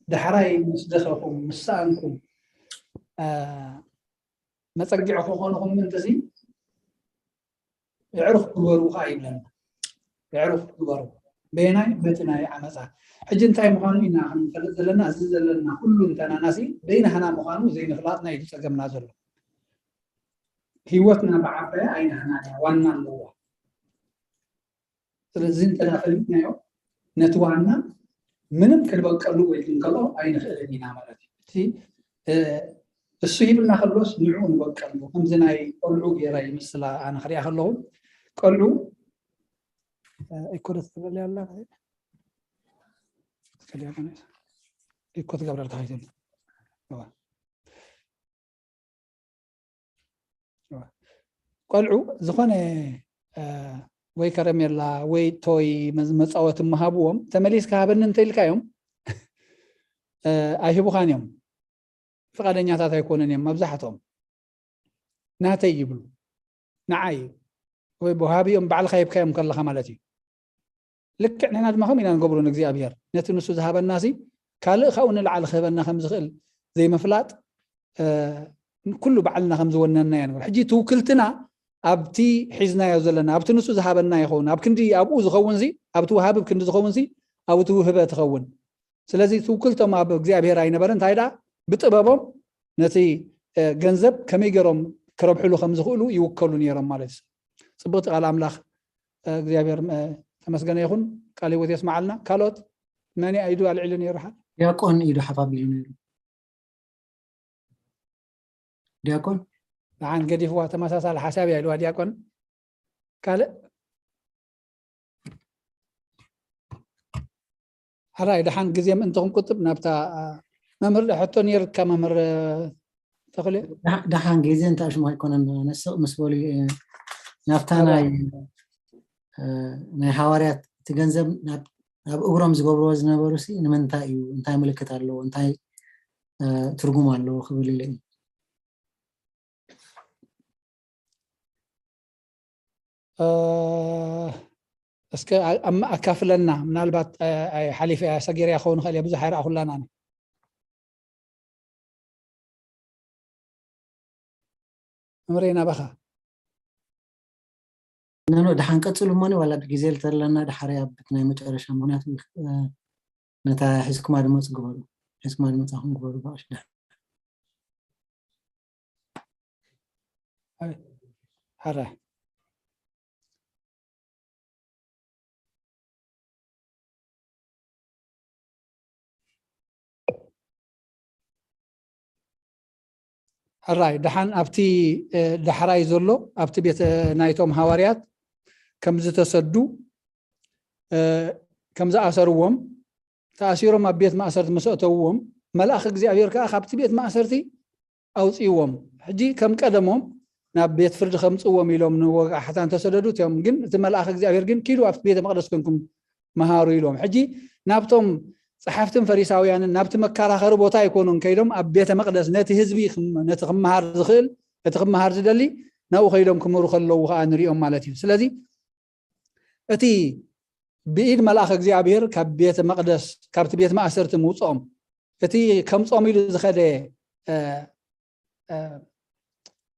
ዳሕራይ ምስ ደኸኹም፣ ምስ ሰኣንኩም፣ መፀጊዒ ክኾንኹም ምእንትዚ፣ የዕሩኽ ግበሩ ከዓ ይብለና። የዕሩኽ ግበሩ። በየናይ? በቲ ናይ ዓመፃ። ሕጂ እንታይ ምዃኑ ኢና ክንፈልጥ ዘለና። እዚ ዘለና ኩሉ እንተናናሲ በይናህና ምዃኑ ዘይምፍላጥና እዩ ዝፀገምና ዘሎ። ህይወትና ብዓባያ ኣይናህና እያ ዋና ኣለዋ። ስለዚ እንተዳ ፈሊጥናዮ ነቲ ዋና ምንም ክንበቀሉ ወይ ክንከልኦ ኣይንኽእልን ኢና ማለት እዩ። እቲ እሱ ሂብና ከሎስ ንዕኡ ንበቀሉ። ከምዚ ናይ ቆልዑ ገይረ ይመስላ ኣነ ክሪኣ ከለኹ። ቆልዑ ኢኮ ዶ ትገብረልያ ኣላ? ኢኮ ትገብረልካ ከይትብል። ቆልዑ ዝኾነ ወይ ከረሜላ ወይ ቶይ መፃወቲ ምሃብዎም፣ ተመሊስካ ሃበኒ እንተኢልካዮም ኣይህቡኻን እዮም። ፍቓደኛታት ኣይኮኑን እዮም መብዛሕትኦም። ናተይ ይብሉ፣ ንዓይ ወይ ወሃቢኦም ባዕልኻ ሂብካዮም ከለኻ ማለት እዩ። ልክዕ ንሕና ድማ ከምኡ ኢና ንገብሮ ንእግዚኣብሔር። ነቲ ንሱ ዝሃበናሲ ካልእ ካብኡ ንላዕሊ ክህበና ከም ዝኽእል ዘይምፍላጥ ኩሉ ባዕልና ከም ዝወነንና ኢና ንገብሮ። ሕጂ ትውክልትና ኣብቲ ሒዝናዮ ዘለና፣ ኣብቲ ንሱ ዝሃበና ይኸውን። ኣብ ክንዲ ኣብኡ ዝኸውን ሲ፣ ኣብቲ ወሃቢ ክንዲ ዝኸውን ሲ፣ ኣብኡ ትውህበ ትኸውን። ስለዚ ትውክልቶም ኣብ እግዚኣብሔር ኣይነበረ። እንታይ ደኣ ብጥበቦም ነቲ ገንዘብ ከመይ ገይሮም ክረብሕሉ ከም ዝኽእሉ ይውከሉ ነይሮም ማለት እዩ። ጽብቕቲ ቃል ኣምላኽ እግዚኣብሔር ተመስገነ ይኹን። ቃል ህይወት የስምዓልና። ካልኦት መን ኢዱ ኣልዒሉ ነይሩ? ሓ ዲያቆን ኢዱ ሓፍ ኣቢሉ ነይሩ። ዲያቆን ደሓን ገዲፍዋ። ተመሳሳሊ ሓሳብ እያ ኢልዋ ዲያቆን። ካልእ ሕራይ ደሓን ግዜ ምእንቲ ክንቁጥብ ናብታ መምህር ሕቶ ነይርካ መምህር ተኽለ። ደሓን ግዜ እንተ ኣሽሙ ኣይኮነን ነስቕ ምስ በሉ ናብታ ናይ ናይ ሃዋርያት እቲ ገንዘብ ናብ እግሮም ዝገብርዎ ዝነበሩ ሲ ንምንታይ እዩ? እንታይ ምልክት ኣለዎ? እንታይ ትርጉም ኣለዎ ክብል ኢለ እዩ። እስከ ኣካፍለና። ምናልባት ሓሊፈ ሰጊረያ ክኸውን ይኽእል እየ። ብዙሕ ኣይረኣኹላን ኣነ። መምህረይ ናባኻ። ኖኖ ደሓን ቀፅሉ እሞኒ ዋላ ግዜ ተለና ደሓር ኣብ ናይ መጨረሻ ምክንያቱ ነታ ሒዝኩማ ድመፁ ግበሩ። ሒዝኩማ ድመፃኹም ግበሩ ብኣሽ ደሓን ሕራይ ሕራይ ደሓን ኣብቲ ዳሕራይ ዘሎ ኣብቲ ቤት ናይቶም ሃዋርያት ከም ዝተሰዱ ከም ዝኣሰርዎም ተኣሲሮም ኣብ ቤት ማእሰርቲ ምስ ኣእተውዎም መልኣኽ እግዚኣብሔር ከዓ ካብቲ ቤት ማእሰርቲ ኣውፅእዎም። ሕጂ ከም ቀደሞም ናብ ቤት ፍርዲ ከምፅእዎም ኢሎም ንወግኣሕታ እንተሰደዱ እዮም። ግን እቲ መልኣኽ እግዚኣብሔር ግን ኪዱ ኣብቲ ቤተ መቅደስ ኮንኩም መሃሩ ኢሎም። ሕጂ ናብቶም ጸሓፍትን ፈሪሳውያንን ናብቲ መከራኸሪ ቦታ ኣይኮኑን ከይዶም ኣብ ቤተ መቅደስ ነቲ ህዝቢ ክም- ነቲ ክመሃር ዝኽእል እቲ ክመሃር ዝደሊ ናብኡ ከይዶም ክምህሩ ከለዉ ከዓ ንሪኦም ማለት እዩ። ስለዚ እቲ ብኢድ መልኣኽ እግዚኣብሔር ካብ ቤተ መቅደስ ካብቲ ቤት ማእሰርቲ ምውፅኦም እቲ ከምፆም ኢሉ ዝኸደ እ፣ እ፣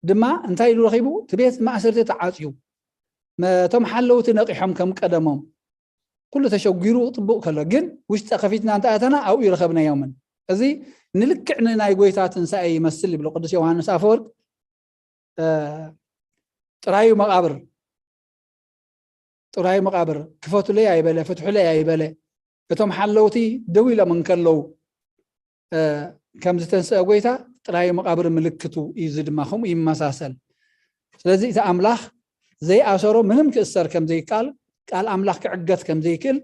ድማ እንታይ ኢሉ ረኺቡ? እቲ ቤት ማእሰርቲ ተዓፅዩ፣ መ- እቶም ሓለውቲ ነቂሖም ከም ቀደሞም ኩሉ ተሸጒሩ ጥቡቅ ከሎ ግን ውሽጢ ከፊትና እንተኣተና ኣብኡ ይረኸብናዮምን። እዚ ንልክዕ ንናይ ጎይታ ትንሳኤ ይመስል ይብሉ ቅዱስ ዮሃንስ ኣፈወርቅ። እ፣ ጥራዩ መቃብር ጥራይ መቃብር ክፈቱለይ ኣይበለ ፍትሑለይ ኣይበለ። እቶም ሓለውቲ ደው ኢሎም እንከለዉ እ፣ ከም ዝተንስአ ጎይታ ጥራይ መቃብር ምልክቱ እዩ። እዚ ድማ ከምኡ ይመሳሰል። ስለዚ እቲ ኣምላኽ ዘይኣሰሮ ምንም ክእሰር ከም ዘይከኣል ቃል ኣምላኽ ክዕገት ከም ዘይክእል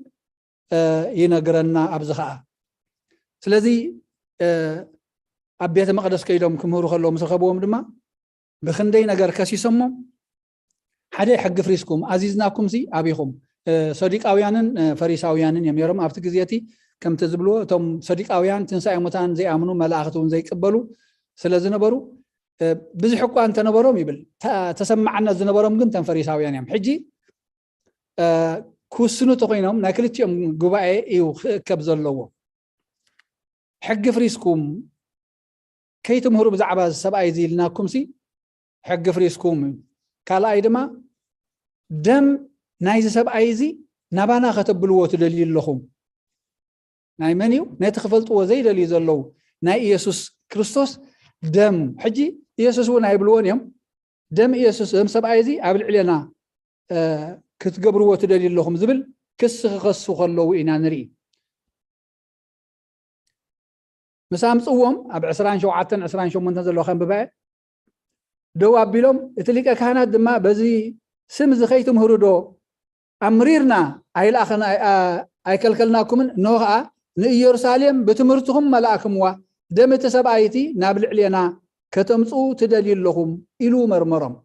እ፣ ይነግረና ኣብዚ ኸዓ። ስለዚ እ፣ ኣብ ቤተ መቅደስ ከይዶም ክምህሩ ከለዉ ምስ ረኸብዎም ድማ ብክንደይ ነገር ከሲሶሞም ሓደ ሕጊ ፍሪስኩም ኣዚዝናኩም ሲ ኣቢኹም እ፣ ሰዲቃውያንን እ፣ ፈሪሳውያንን እዮም ነሮም ኣብቲ ግዜ እቲ። ከምቲ ዝብልዎ እቶም ሰዲቃውያን ትንሳኤ ሙታን ዘይኣምኑ መላእኽቲ እውን ዘይቅበሉ ስለ ዝነበሩ እ፣ ብዙሕ እኳ እንተነበሮም ይብል ተ- ተሰማዕነት ዝነበሮም ግን እቶም ፈሪሳውያን እዮም። ሕጂ እ፣ ክውስኑ ተኮይኖም ናይ ክልቲኦም ጉባኤ እዩ ክእከብ ዘለዎ። ሕጊ ፍሪስኩም ከይትምህሩ ብዛዕባ እዚ ሰብኣይ እዚ ኢልናኩም ሲ ሕጊ ፍሪስኩም እዩ። ካልኣይ ድማ ደም ናይዚ ሰብኣይ እዚ ናባና ከተብልዎ ትደልዩ ኣለኹም። ናይ መን እዩ? ነቲ ክፈልጥዎ ዘይደልዩ ዘለዉ ናይ ኢየሱስ ክርስቶስ ደም። ሕጂ ኢየሱስ እውን ኣይብልዎን እዮም። ደም ኢየሱስ እዞም ሰብኣይ እዚ ኣብ ልዕሌና እ፣ ክትገብርዎ ትደልዩ ኣለኹም ዝብል ክሲ ክኸሱ ከለዉ ኢና ንርኢ። ምስ ኣምፅዎም ኣብ ዕስራን ሸውዓተን ዕስራን ሸሞንተን ዘለዋ ከንብበ ደው ኣቢሎም እቲ ሊቀ ካህናት ድማ በዚ ስም እዚ ከይትምህሩ ዶ ኣምሪርና ኣይልኣኸና ኣይከልከልናኩምን እንሆ ከዓ ንኢየሩሳሌም ብትምህርትኹም መላእክምዋ ደም እቲ ሰብኣይቲ ናብ ልዕሌና ከተምፅኡ ትደልዩ ኣለኹም ኢሉ መርመሮም።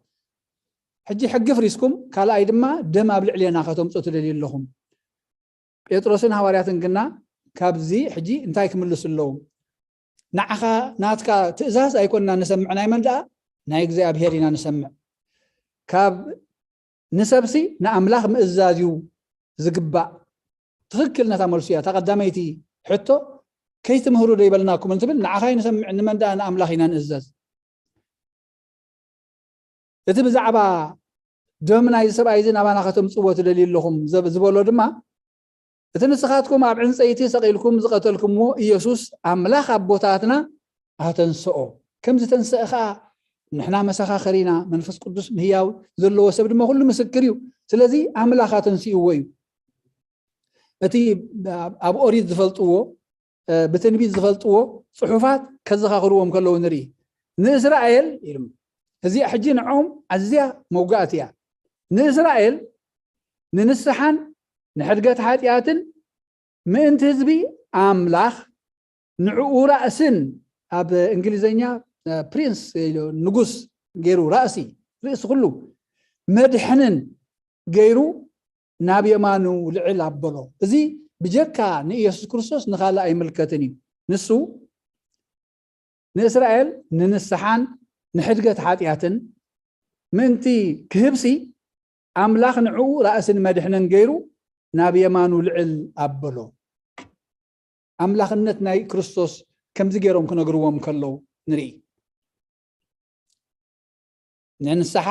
ሕጂ ሕጊ ፍሪስኩም ካልኣይ ድማ ደም ኣብ ልዕሌና ከተምፅኡ ትደልዩ ኣለኹም። ጴጥሮስን ሃዋርያትን ግና ካብዚ ሕጂ እንታይ ክምልሱ ኣለዎም? ንዓኻ ናትካ ትእዛዝ ኣይኮንና ንሰምዕ ናይ መን ደኣ ናይ እግዚኣብሔር ኢና ንሰምዕ። ካብ ንሰብሲ ንኣምላኽ ምእዛዝ እዩ ዝግባእ። ትኽክል ነታ መልሱ እያ እታ ቀዳመይቲ ሕቶ። ከይትምህሩ ዶ ይበልናኩም እንትብል ንዓኻ ንሰምዕ ንመን ደኣ ንኣምላኽ ኢና ንእዘዝ። እቲ ብዛዕባ ደም ናይዚ ሰብኣይ እዚ ናባና ከተምፅዎ ትደልዩ ኣለኹም ዝበሎ ድማ እቲ ንስኻትኩም ኣብ ዕንፀይቲ ሰቒልኩም ዝቐተልኩምዎ ኢየሱስ ኣምላኽ ኣቦታትና ኣተንስኦ ከም ዝተንስአ ከዓ ንሕና መሰኻኸሪና መንፈስ ቅዱስ ምህያው ዘለዎ ሰብ ድማ ኩሉ ምስክር እዩ። ስለዚ ኣምላኽ ኣተንስእዎ እዩ። እቲ ኣብ ኦሪት ዝፈልጥዎ ብትንቢት ዝፈልጥዎ ፅሑፋት ከዘኻኽርዎም ከለዉ ንርኢ። ንእስራኤል ኢሉ እዚኣ ሕጂ ንዕኦም ኣዝያ መውጋእቲ እያ። ንእስራኤል ንንስሓን ንሕድገት ሓጢኣትን ምእንቲ ህዝቢ ኣምላኽ ንዕኡ ራእስን ኣብ እንግሊዝኛ ፕሪንስ ንጉስ ገይሩ ራእሲ ርእሲ ኩሉ መድሕንን ገይሩ ናብ የማኑ ልዕል ኣበሎ። እዚ ብጀካ ንኢየሱስ ክርስቶስ ንኻልእ ኣይምልከትን እዩ። ንሱ ንእስራኤል ንንስሓን ንሕድገት ሓጢኣትን ምእንቲ ክህብሲ ኣምላኽ ንዕኡ ራእስን መድሕንን ገይሩ ናብ የማኑ ልዕል ኣበሎ። ኣምላኽነት ናይ ክርስቶስ ከምዚ ገይሮም ክነግርዎም ከለዉ ንርኢ። ንንስሓ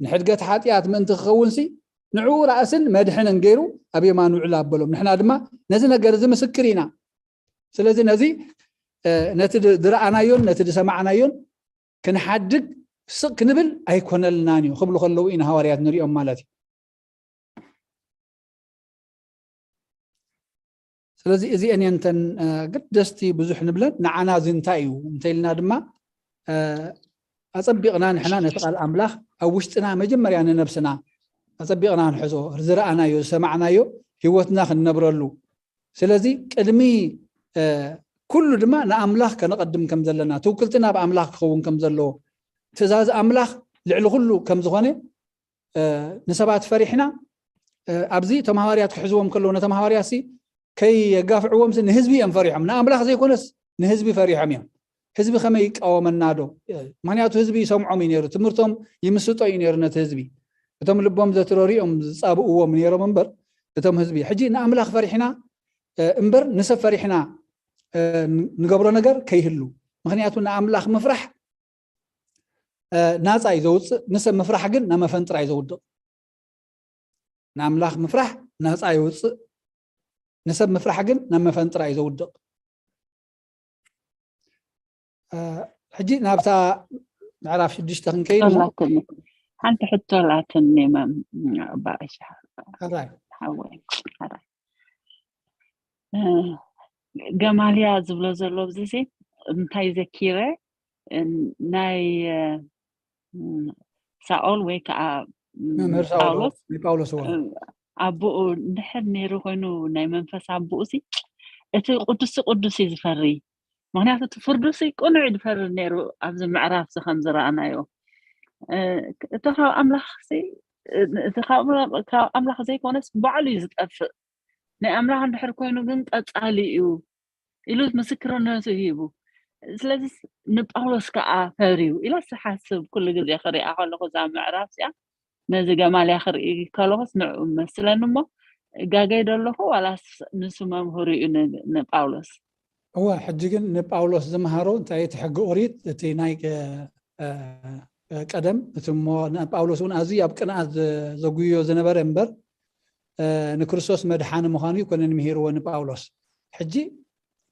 ንሕድገት ሓጢኣት ምእንቲ ክኸውንሲ ንዕኡ ራእስን መድሕንን ገይሩ ኣብ የማኑ ልዕል ኣበሎም። ንሕና ድማ ነዚ ነገር እዚ ምስክር ኢና። ስለዚ ነዚ ነቲ ዝረኣናዮን ነቲ ዝሰማዕናዮን ክንሓድግ ስቕ ክንብል ኣይኮነልናን እዩ ክብሉ ከለዉ ኢና ሃዋርያት ንሪኦም ማለት እዩ። ስለዚ እዚአን እየን እተን ኣገደስቲ ብዙሕ ንብለን። ንዓና እዚ እንታይ እዩ እንተኢልና ድማ ኣፀቢቕና ንሕና ነቲ ቃል ኣምላኽ ኣብ ውሽጥና መጀመርያ ንነብስና ኣፀቢቕና ንሕዞ፣ ዝረኣናዮ ዝሰማዕናዮ ህይወትና ክንነብረሉ። ስለዚ ቅድሚ ኩሉ ድማ ንኣምላኽ ከነቐድም ከም ዘለና፣ ትውክልትና ኣብ ኣምላኽ ክኸውን ከም ዘለዎ፣ ትእዛዝ ኣምላኽ ልዕሊ ኩሉ ከም ዝኾነ፣ እ፣ ንሰባት ፈሪሕና፣ እ፣ ኣብዚ እቶም ሃዋርያት ክሕዝዎም ከለዉ፣ ነቶም ሃዋርያትሲ ከየጋፍዕዎም ንህዝቢ እዮም ፈሪሖም። ንኣምላኽ ዘይኮነስ ንህዝቢ ፈሪሖም እዮም። ህዝቢ ከመይ ይቃወመና ዶ? ምክንያቱ ህዝቢ ይሰምዖም እዩ ነይሩ፣ ትምህርቶም ይምስጦ እዩ ነይሩ ነቲ ህዝቢ። እቶም ልቦም ዘትረሩ እዮም ዝጻብእዎም ነይሮም እምበር፣ እቶም ህዝቢ ሕጂ ንኣምላኽ ፈሪሕና፣ እ፣ እምበር ንሰብ ፈሪሕና፣ እ፣ ንገብሮ ነገር ከይህሉ። ምክንያቱ ንኣምላኽ ምፍራሕ፣ እ፣ ናጻ እዩ ዘውጽእ፣ ንሰብ ምፍራሕ ግን ናብ መፈንጥራ እዩ ዘውድቕ። ንኣምላኽ ምፍራሕ ናጻ የውጽእ፣ ንሰብ ምፍራሕ ግን ናብ መፈንጥራ እዩ ዘውድቕ። እ፣ ሕጂ ናብታ ምዕራፍ ሽዱሽተ ክንከይድ እሞ፣ ኣላትኒ። ሓንቲ ሕቶ ኣላትኒ፣ መም-፣ ኣባ እሻ-፣ ሕራይ። ሓወይ፣ ሕራይ። እ፣ ገማልያ ዝብሎ ዘሎ ኣብዚ ሲ እንታይ ዘኪረ፣ እ፣ ናይ፣ እ፣ ም፣ ሳኦል ወይ ከዓ፣ ም፣ መምህር ሳኦል፣ ጳውሎስ፣ ናይ ጳውሎስ፣ እዎ። እ፣ ኣቦኡ እንድሕር ነይሩ ኮይኑ ናይ መንፈስ ኣቦኡ ሲ እቲ ቅዱስ ቅዱስ እዩ ዝፈሪ። ምክንያቱ እቲ ፍርዱ ሲ ቅኑዕ እዩ ዝፈሪ ነይሩ ኣብዚ ምዕራፍ ዚ ከም ዝረኣናዮ። እ፣ እቲ ካብ ኣምላኽ ሲ፣ እ፣ እቲ ካብ ኣምላኽ፣ ካብ ኣምላኽ ዘይኮነስ ባዕሉ እዩ ዝጠፍእ። ናይ ኣምላኽ እንድሕር ኮይኑ ግን ቀጻሊ እዩ ኢሉ ምስክርነቱ ሂቡ። ስለዚ ንጳውሎስ ከዓ ፈርዩ ኢለ ዝሓስብ ኩሉ ግዜ ክሪኣ ከለኹ እዛ ምዕራፍ እዚኣ ነዚ ገማልያ ክርኢ ከለኹስ ንዕኡ መስለኒ እሞ ጋገይ ዶ ኣለኹ ዋላስ ንሱ መምህሩ እዩ ን-፣ ንጳውሎስ? እወ፣ ሕጂ ግን ንጳውሎስ ዝመሃሮ እንታይ እቲ ሕጊ ኦሪት፣ እቲ ናይ፣ እ፣ እ፣ ቀደም፣ እቲ እሞ ንጳውሎስ እውን ኣዝዩ ኣብ ቅንኣት ዘ-፣ ዘጉዮ ዝነበረ እምበር፣ እ፣ ንክርስቶስ መድሓኒ ምዃኑ ኣይኮነን ምሂርዎ ንጳውሎስ። ሕጂ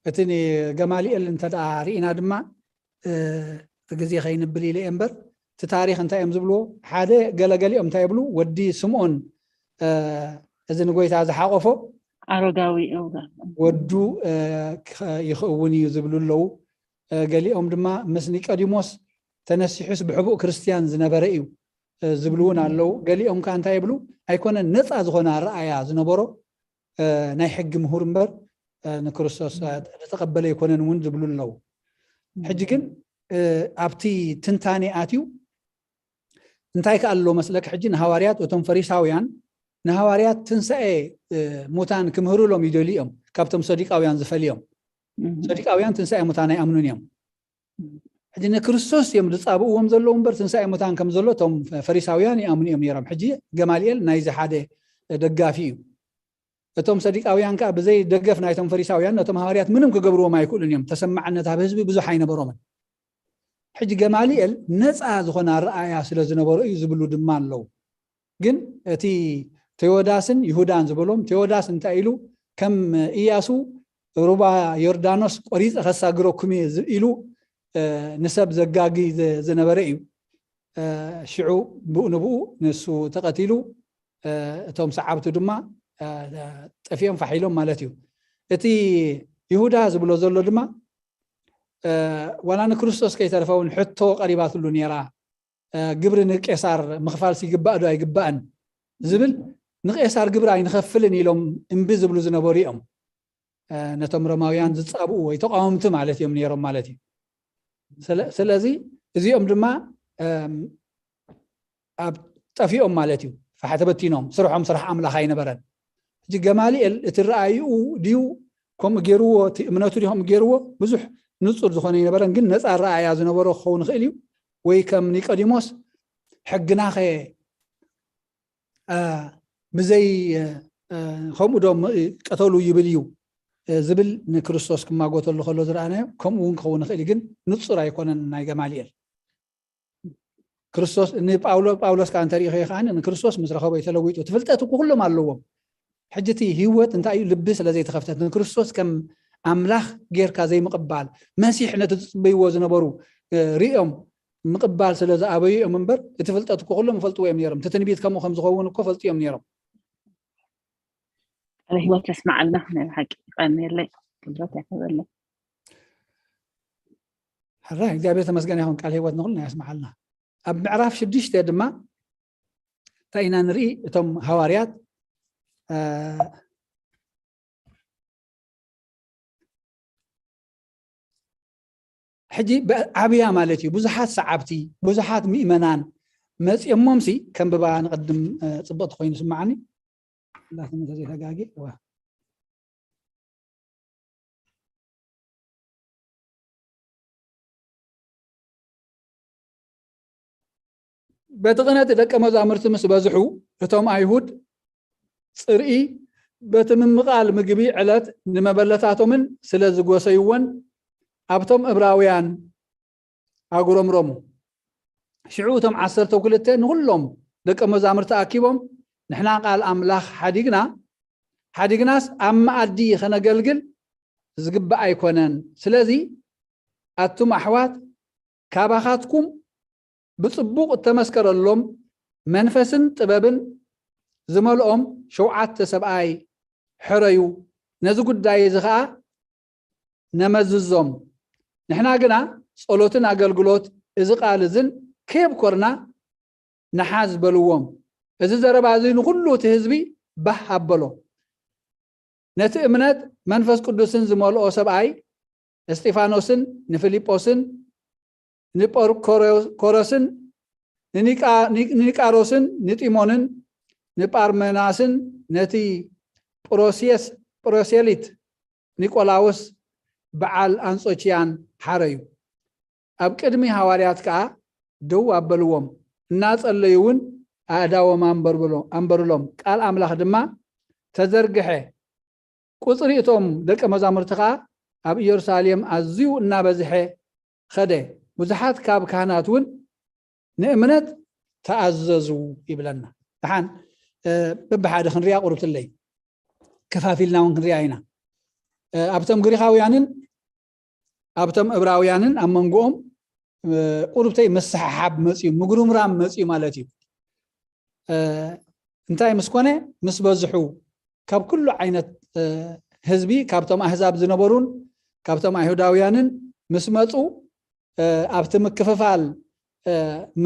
እቲ ንገማልኤል እንተ ደኣ ርኢና ድማ፣ እ፣ እቲ ግዜ ከይንብል ኢለ እየ እምበር፣ እቲ ታሪኽ እንታይ እዮም ዝብልዎ? ሓደ ገለገሊኦም እንታይ ይብሉ? ወዲ ስምዖን፣ እ፣ እዚ ንጎይታ ዝሓቆፎ ኣረጋዊ እውጋ። ወዱ፣ እ፣ ክኸ-፣ ይኽእውን እዩ ዝብሉ ኣለዉ። እ፣ ገሊኦም ድማ ምስ ኒቆዲሞስ ተነሲሑስ ብሕቡእ ክርስትያን ዝነበረ እዩ፣ እ፣ ዝብሉ እውን ኣለዉ። ገሊኦም ከኣ እንታይ ይብሉ? ኣይኮነን፣ ነጻ ዝኾነ ኣረኣእያ ዝነበሮ፣ እ፣ ናይ ሕጊ ምሁር እምበር፣ እ፣ ንክርስቶስ፣ እ፣ ዝተቐበለ ኣይኮነን እውን ዝብሉ ኣለዉ። ሕጂ ግን፣ እ፣ ኣብቲ ትንታኔ ኣትዩ እንታይ ከኣ ኣሎ መስለክ? ሕጂ ንሃዋርያት፣ እቶም ፈሪሳውያን ንሃዋርያት ትንሳኤ፣ እ፣ ሙታን ክምህሩሎም ይደልዩ እዮም፣ ካብቶም ሰዱቃውያን ዝፈልዮም። እም። ሰዱቃውያን ትንሳኤ ሙታን ኣይኣምኑን እዮም። እም። ሕጂ ንክርስቶስ እዮም ዝጻብእዎም ዘለዉ እምበር ትንሳኤ ሙታን ከም ዘሎ እቶም ፈሪሳውያን ይኣምኑ እዮም ነይሮም። ሕጂ ገማልኤል ናይዚ ሓደ ደጋፊ እዩ። እቶም ሰዱቃውያን ከኣ ብዘይ ደገፍ ናይቶም ፈሪሳውያን ነቶም ሃዋርያት ምንም ክገብርዎም ኣይክእሉን እዮም። ተሰማዕነት ኣብ ህዝቢ ብዙሕ ኣይነበሮምን። ሕጂ ገማልኤል ነጻ ዝኾነ ኣረኣእያ ስለ ዝነበሮ እዩ ዝብሉ ድማ ኣለዉ። ግን እቲ ቴዎዳስን ይሁዳን ዝበሎም፣ ቴዎዳስ እንታይ ኢሉ? ከም ኢያሱ ሩባ ዮርዳኖስ ቆሪጸ ከሳግረኩም እየ ዝ-፣ ኢሉ፣ እ፣ ንሰብ ዘጋጊ ዝ-፣ ዝነበረ እዩ። እ፣ ሽዑ ብኡ ንብኡ ንሱ ተቐቲሉ፣ እ፣ እቶም ሰዓብቱ ድማ፣ እ፣ ጠፊኦም ፋሕ ኢሎም ማለት እዩ። እቲ ይሁዳ ዝብሎ ዘሎ ድማ፣ እ፣ ዋላ ንክርስቶስ ከይተረፈ እውን ሕቶ ቀሪባትሉ ነይራ። እ፣ ግብሪ ንቄሳር ምኽፋልሲ ይግባእ ዶ ኣይግባእን ዝብል፣ ንቄሳር ግብሪ ኣይንኸፍልን ኢሎም እምቢ ዝብሉ ዝነበሩ እዮም። እ፣ ነቶም ሮማውያን ዝጻብኡ ወይ ተቃወምቲ ማለት እዮም ነይሮም ማለት እዩ። ስለ-፣ ስለዚ እዚኦም ድማ፣ እም፣ ኣብ ጠፊኦም ማለት እዩ። ፋሕ ተበቲኖም፣ ስርሖም ስራሕ ኣምላኽ ኣይነበረን። ሕጂ ገማልኤል እቲ ረኣይኡ ድዩ ከምኡ ገይርዎ፣ እቲ እምነቱ ድዩ ከምኡ ገይርዎ፣ ብዙሕ ንጹር ዝኾነ ኣይነበረን፣ ግን ነጻ ረኣያ ዝነበሮ ክኸውን ይኽእል እዩ። ወይ ከም ኒቆዲሞስ ሕግናኸ፣ እ፣ ብዘይ፣ እ፣ ከምኡ ዶ ም-፣ ቅተሉ ይብል እዩ፣ እ፣ ዝብል ንክርስቶስ ክማጎተሉ ከሎ ዝረኣናዮ ከምኡ እውን ክኸውን ይኽእል እዩ፣ ግን ንጹር ኣይኮነን ናይ ገማልኤል። ክርስቶስ ንጳውሎ-፣ ጳውሎስ ከኣ እንተሪኢኸዮ ከኣ ንክርስቶስ ምስ ረኸቦ እዩ ተለዊጡ። እቲ ፍልጠት እኮ ኩሎም ኣለዎም። ሕጂ እቲ ህይወት እንታይ እዩ? ልቢ ስለ ዘይተኸፍተት፣ ንክርስቶስ ከም ኣምላኽ ጌርካ ዘይምቕባል፣ መሲሕ ነቲ ዝጽበይዎ ዝነበሩ፣ እ፣ ሪኦም ምቕባል ስለ ዝኣበዩ እዮም እምበር፣ እቲ ፍልጠት እኮ ኩሎም ይፈልጥዎ እዮም ነይሮም። እቲ ትንቢት ከምኡ ከም ዝኸውን እኮ ፈልጡ እዮም ነይሮም። ቃለ ህይወት የስምዓልና። ናይ ብሓቂ ይቐንየለይ፣ ክብረት ያኸበለይ። ሕራይ፣ እግዚኣብሔር ተመስገን ይኹን። ቃል ህይወት ንኹልና የስምዓልና። ኣብ ምዕራፍ ሽዱሽተ ድማ እንታይ ኢና ንርኢ? እቶም ሃዋርያት፣ እ፣ ሕጂ ዓብያ ማለት እዩ። ብዙሓት ሰዓብቲ፣ ብዙሓት ምእመናን መፅኦሞምሲ፣ ከንብባ ንቐድም። ፅብቕቲ ኮይኑ ስማዓኒ። ላክን ተዘይተጋጊ በቲ ቅነቲ ደቀ መዛሙርቲ ምስ በዝሑ፣ እቶም ኣይሁድ ፅርኢ በቲ ምምቓል ምግቢ ዕለት ንመበለታቶምን ስለ ዝጎሰይወን፣ ኣብቶም እብራውያን ኣጉረምረሙ። ሽዑ እቶም ዓሰርተ ክልተ ንኹሎም ደቀ መዛሙርቲ ኣኪቦም፣ ንሕና ቃል ኣምላኽ ሓዲግና፣ ሓዲግናስ ኣብ መኣዲ ኸነገልግል ዝግባእ ኣይኮነን። ስለዚ ኣቱም ኣሕዋት፣ ካባኻትኩም ብጽቡቕ እተመስከረሎም መንፈስን ጥበብን ዝመልኦም ሸውዓተ ሰብኣይ ሕረዩ፣ ነዚ ጉዳይ እዚ ኸኣ ነመዝዞም። ንሕና ግና ጸሎትን ኣገልግሎት እዚ ቃል እዝን ከየብኮርና ንሓዝ በልዎም። እዚ ዘረባ እዚ ንኹሉ እቲ ህዝቢ ባህ ኣበሎ። ነቲ እምነት መንፈስ ቅዱስን ዝመልኦ ሰብኣይ እስጢፋኖስን ንፊልጶስን ንጳርኮሮስን ንኒቃ- ንኒቃሮስን ንጢሞንን ንጳርሜናስን ነቲ ጵሮሴስ- ጵሮሴሊት ኒቆላዎስ በዓል ኣንጾችያን ሓረዩ። ኣብ ቅድሚ ሃዋርያት ከኣ ደው ኣበልዎም፣ እናጸለዩ እውን ኣእዳዎም ኣንበርብሎ- ኣንበሩሎም። ቃል ኣምላኽ ድማ ተዘርግሐ። ቁጽሪ እቶም ደቀ መዛሙርቲ ከኣ ኣብ ኢየሩሳሌም ኣዝዩ እናበዝሐ ኸደ። ብዙሓት ካብ ካህናት እውን ንእምነት ተኣዘዙ ይብለና። ደሓን፣ እ፣ በብሓደ ክንሪኣ ቁርብትለይ። ከፋፊልና እውን ክንሪኣ ኢና። እ፣ ኣብቶም ግሪኻውያንን ኣብቶም እብራውያንን ኣብ መንጎኦም፣ እ፣ ቁርብተይ ምስሕሓብ መጽዩ፣ ምጉርምራም መጽዩ ማለት እዩ። እ፣ እንታይ ምስ ኮነ? ምስ በዝሑ፣ ካብ ኩሉ ዓይነት፣ እ፣ ህዝቢ፣ ካብቶም ኣህዛብ ዝነበሩን ካብቶም ኣይሁዳውያንን ምስ መጹ፣ እ፣ ኣብቲ ምክፍፋል፣ እ፣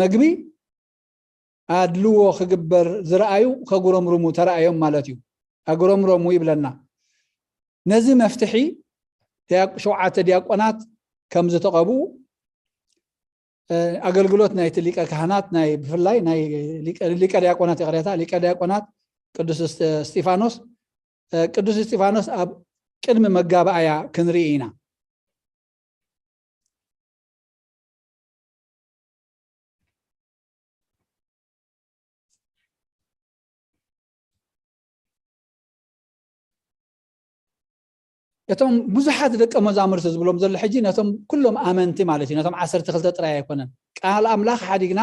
መግቢ ኣድልዎ ክግበር ዝረኣዩ ከጉረምርሙ ተራእዮም ማለት እዩ። ኣጉረምረሙ ይብለና። ነዚ መፍትሒ ዲያ- ሸውዓተ ዲያቆናት ከም ዝተቐብኡ፣ እ፣ ኣገልግሎት ናይቲ ሊቀ ካህናት፣ ናይ ብፍላይ ናይ ሊቀ- ሊቀ ዲያቆናት፣ ይቕሬታ፣ ሊቀ ዲያቆናት ቅዱስ እስተ- እስጢፋኖስ፣ እ፣ ቅዱስ እስጢፋኖስ ኣብ ቅድሚ መጋባእያ ክንርኢ ኢና። እቶም ብዙሓት ደቀ መዛሙርቲ ዝብሎም ዘሎ ሕጂ ነቶም ኩሎም ኣመንቲ ማለት እዩ። ነቶም ዓሰርተ ክልተ ጥራይ ኣይኮነን። ቃል ኣምላኽ ሓዲግና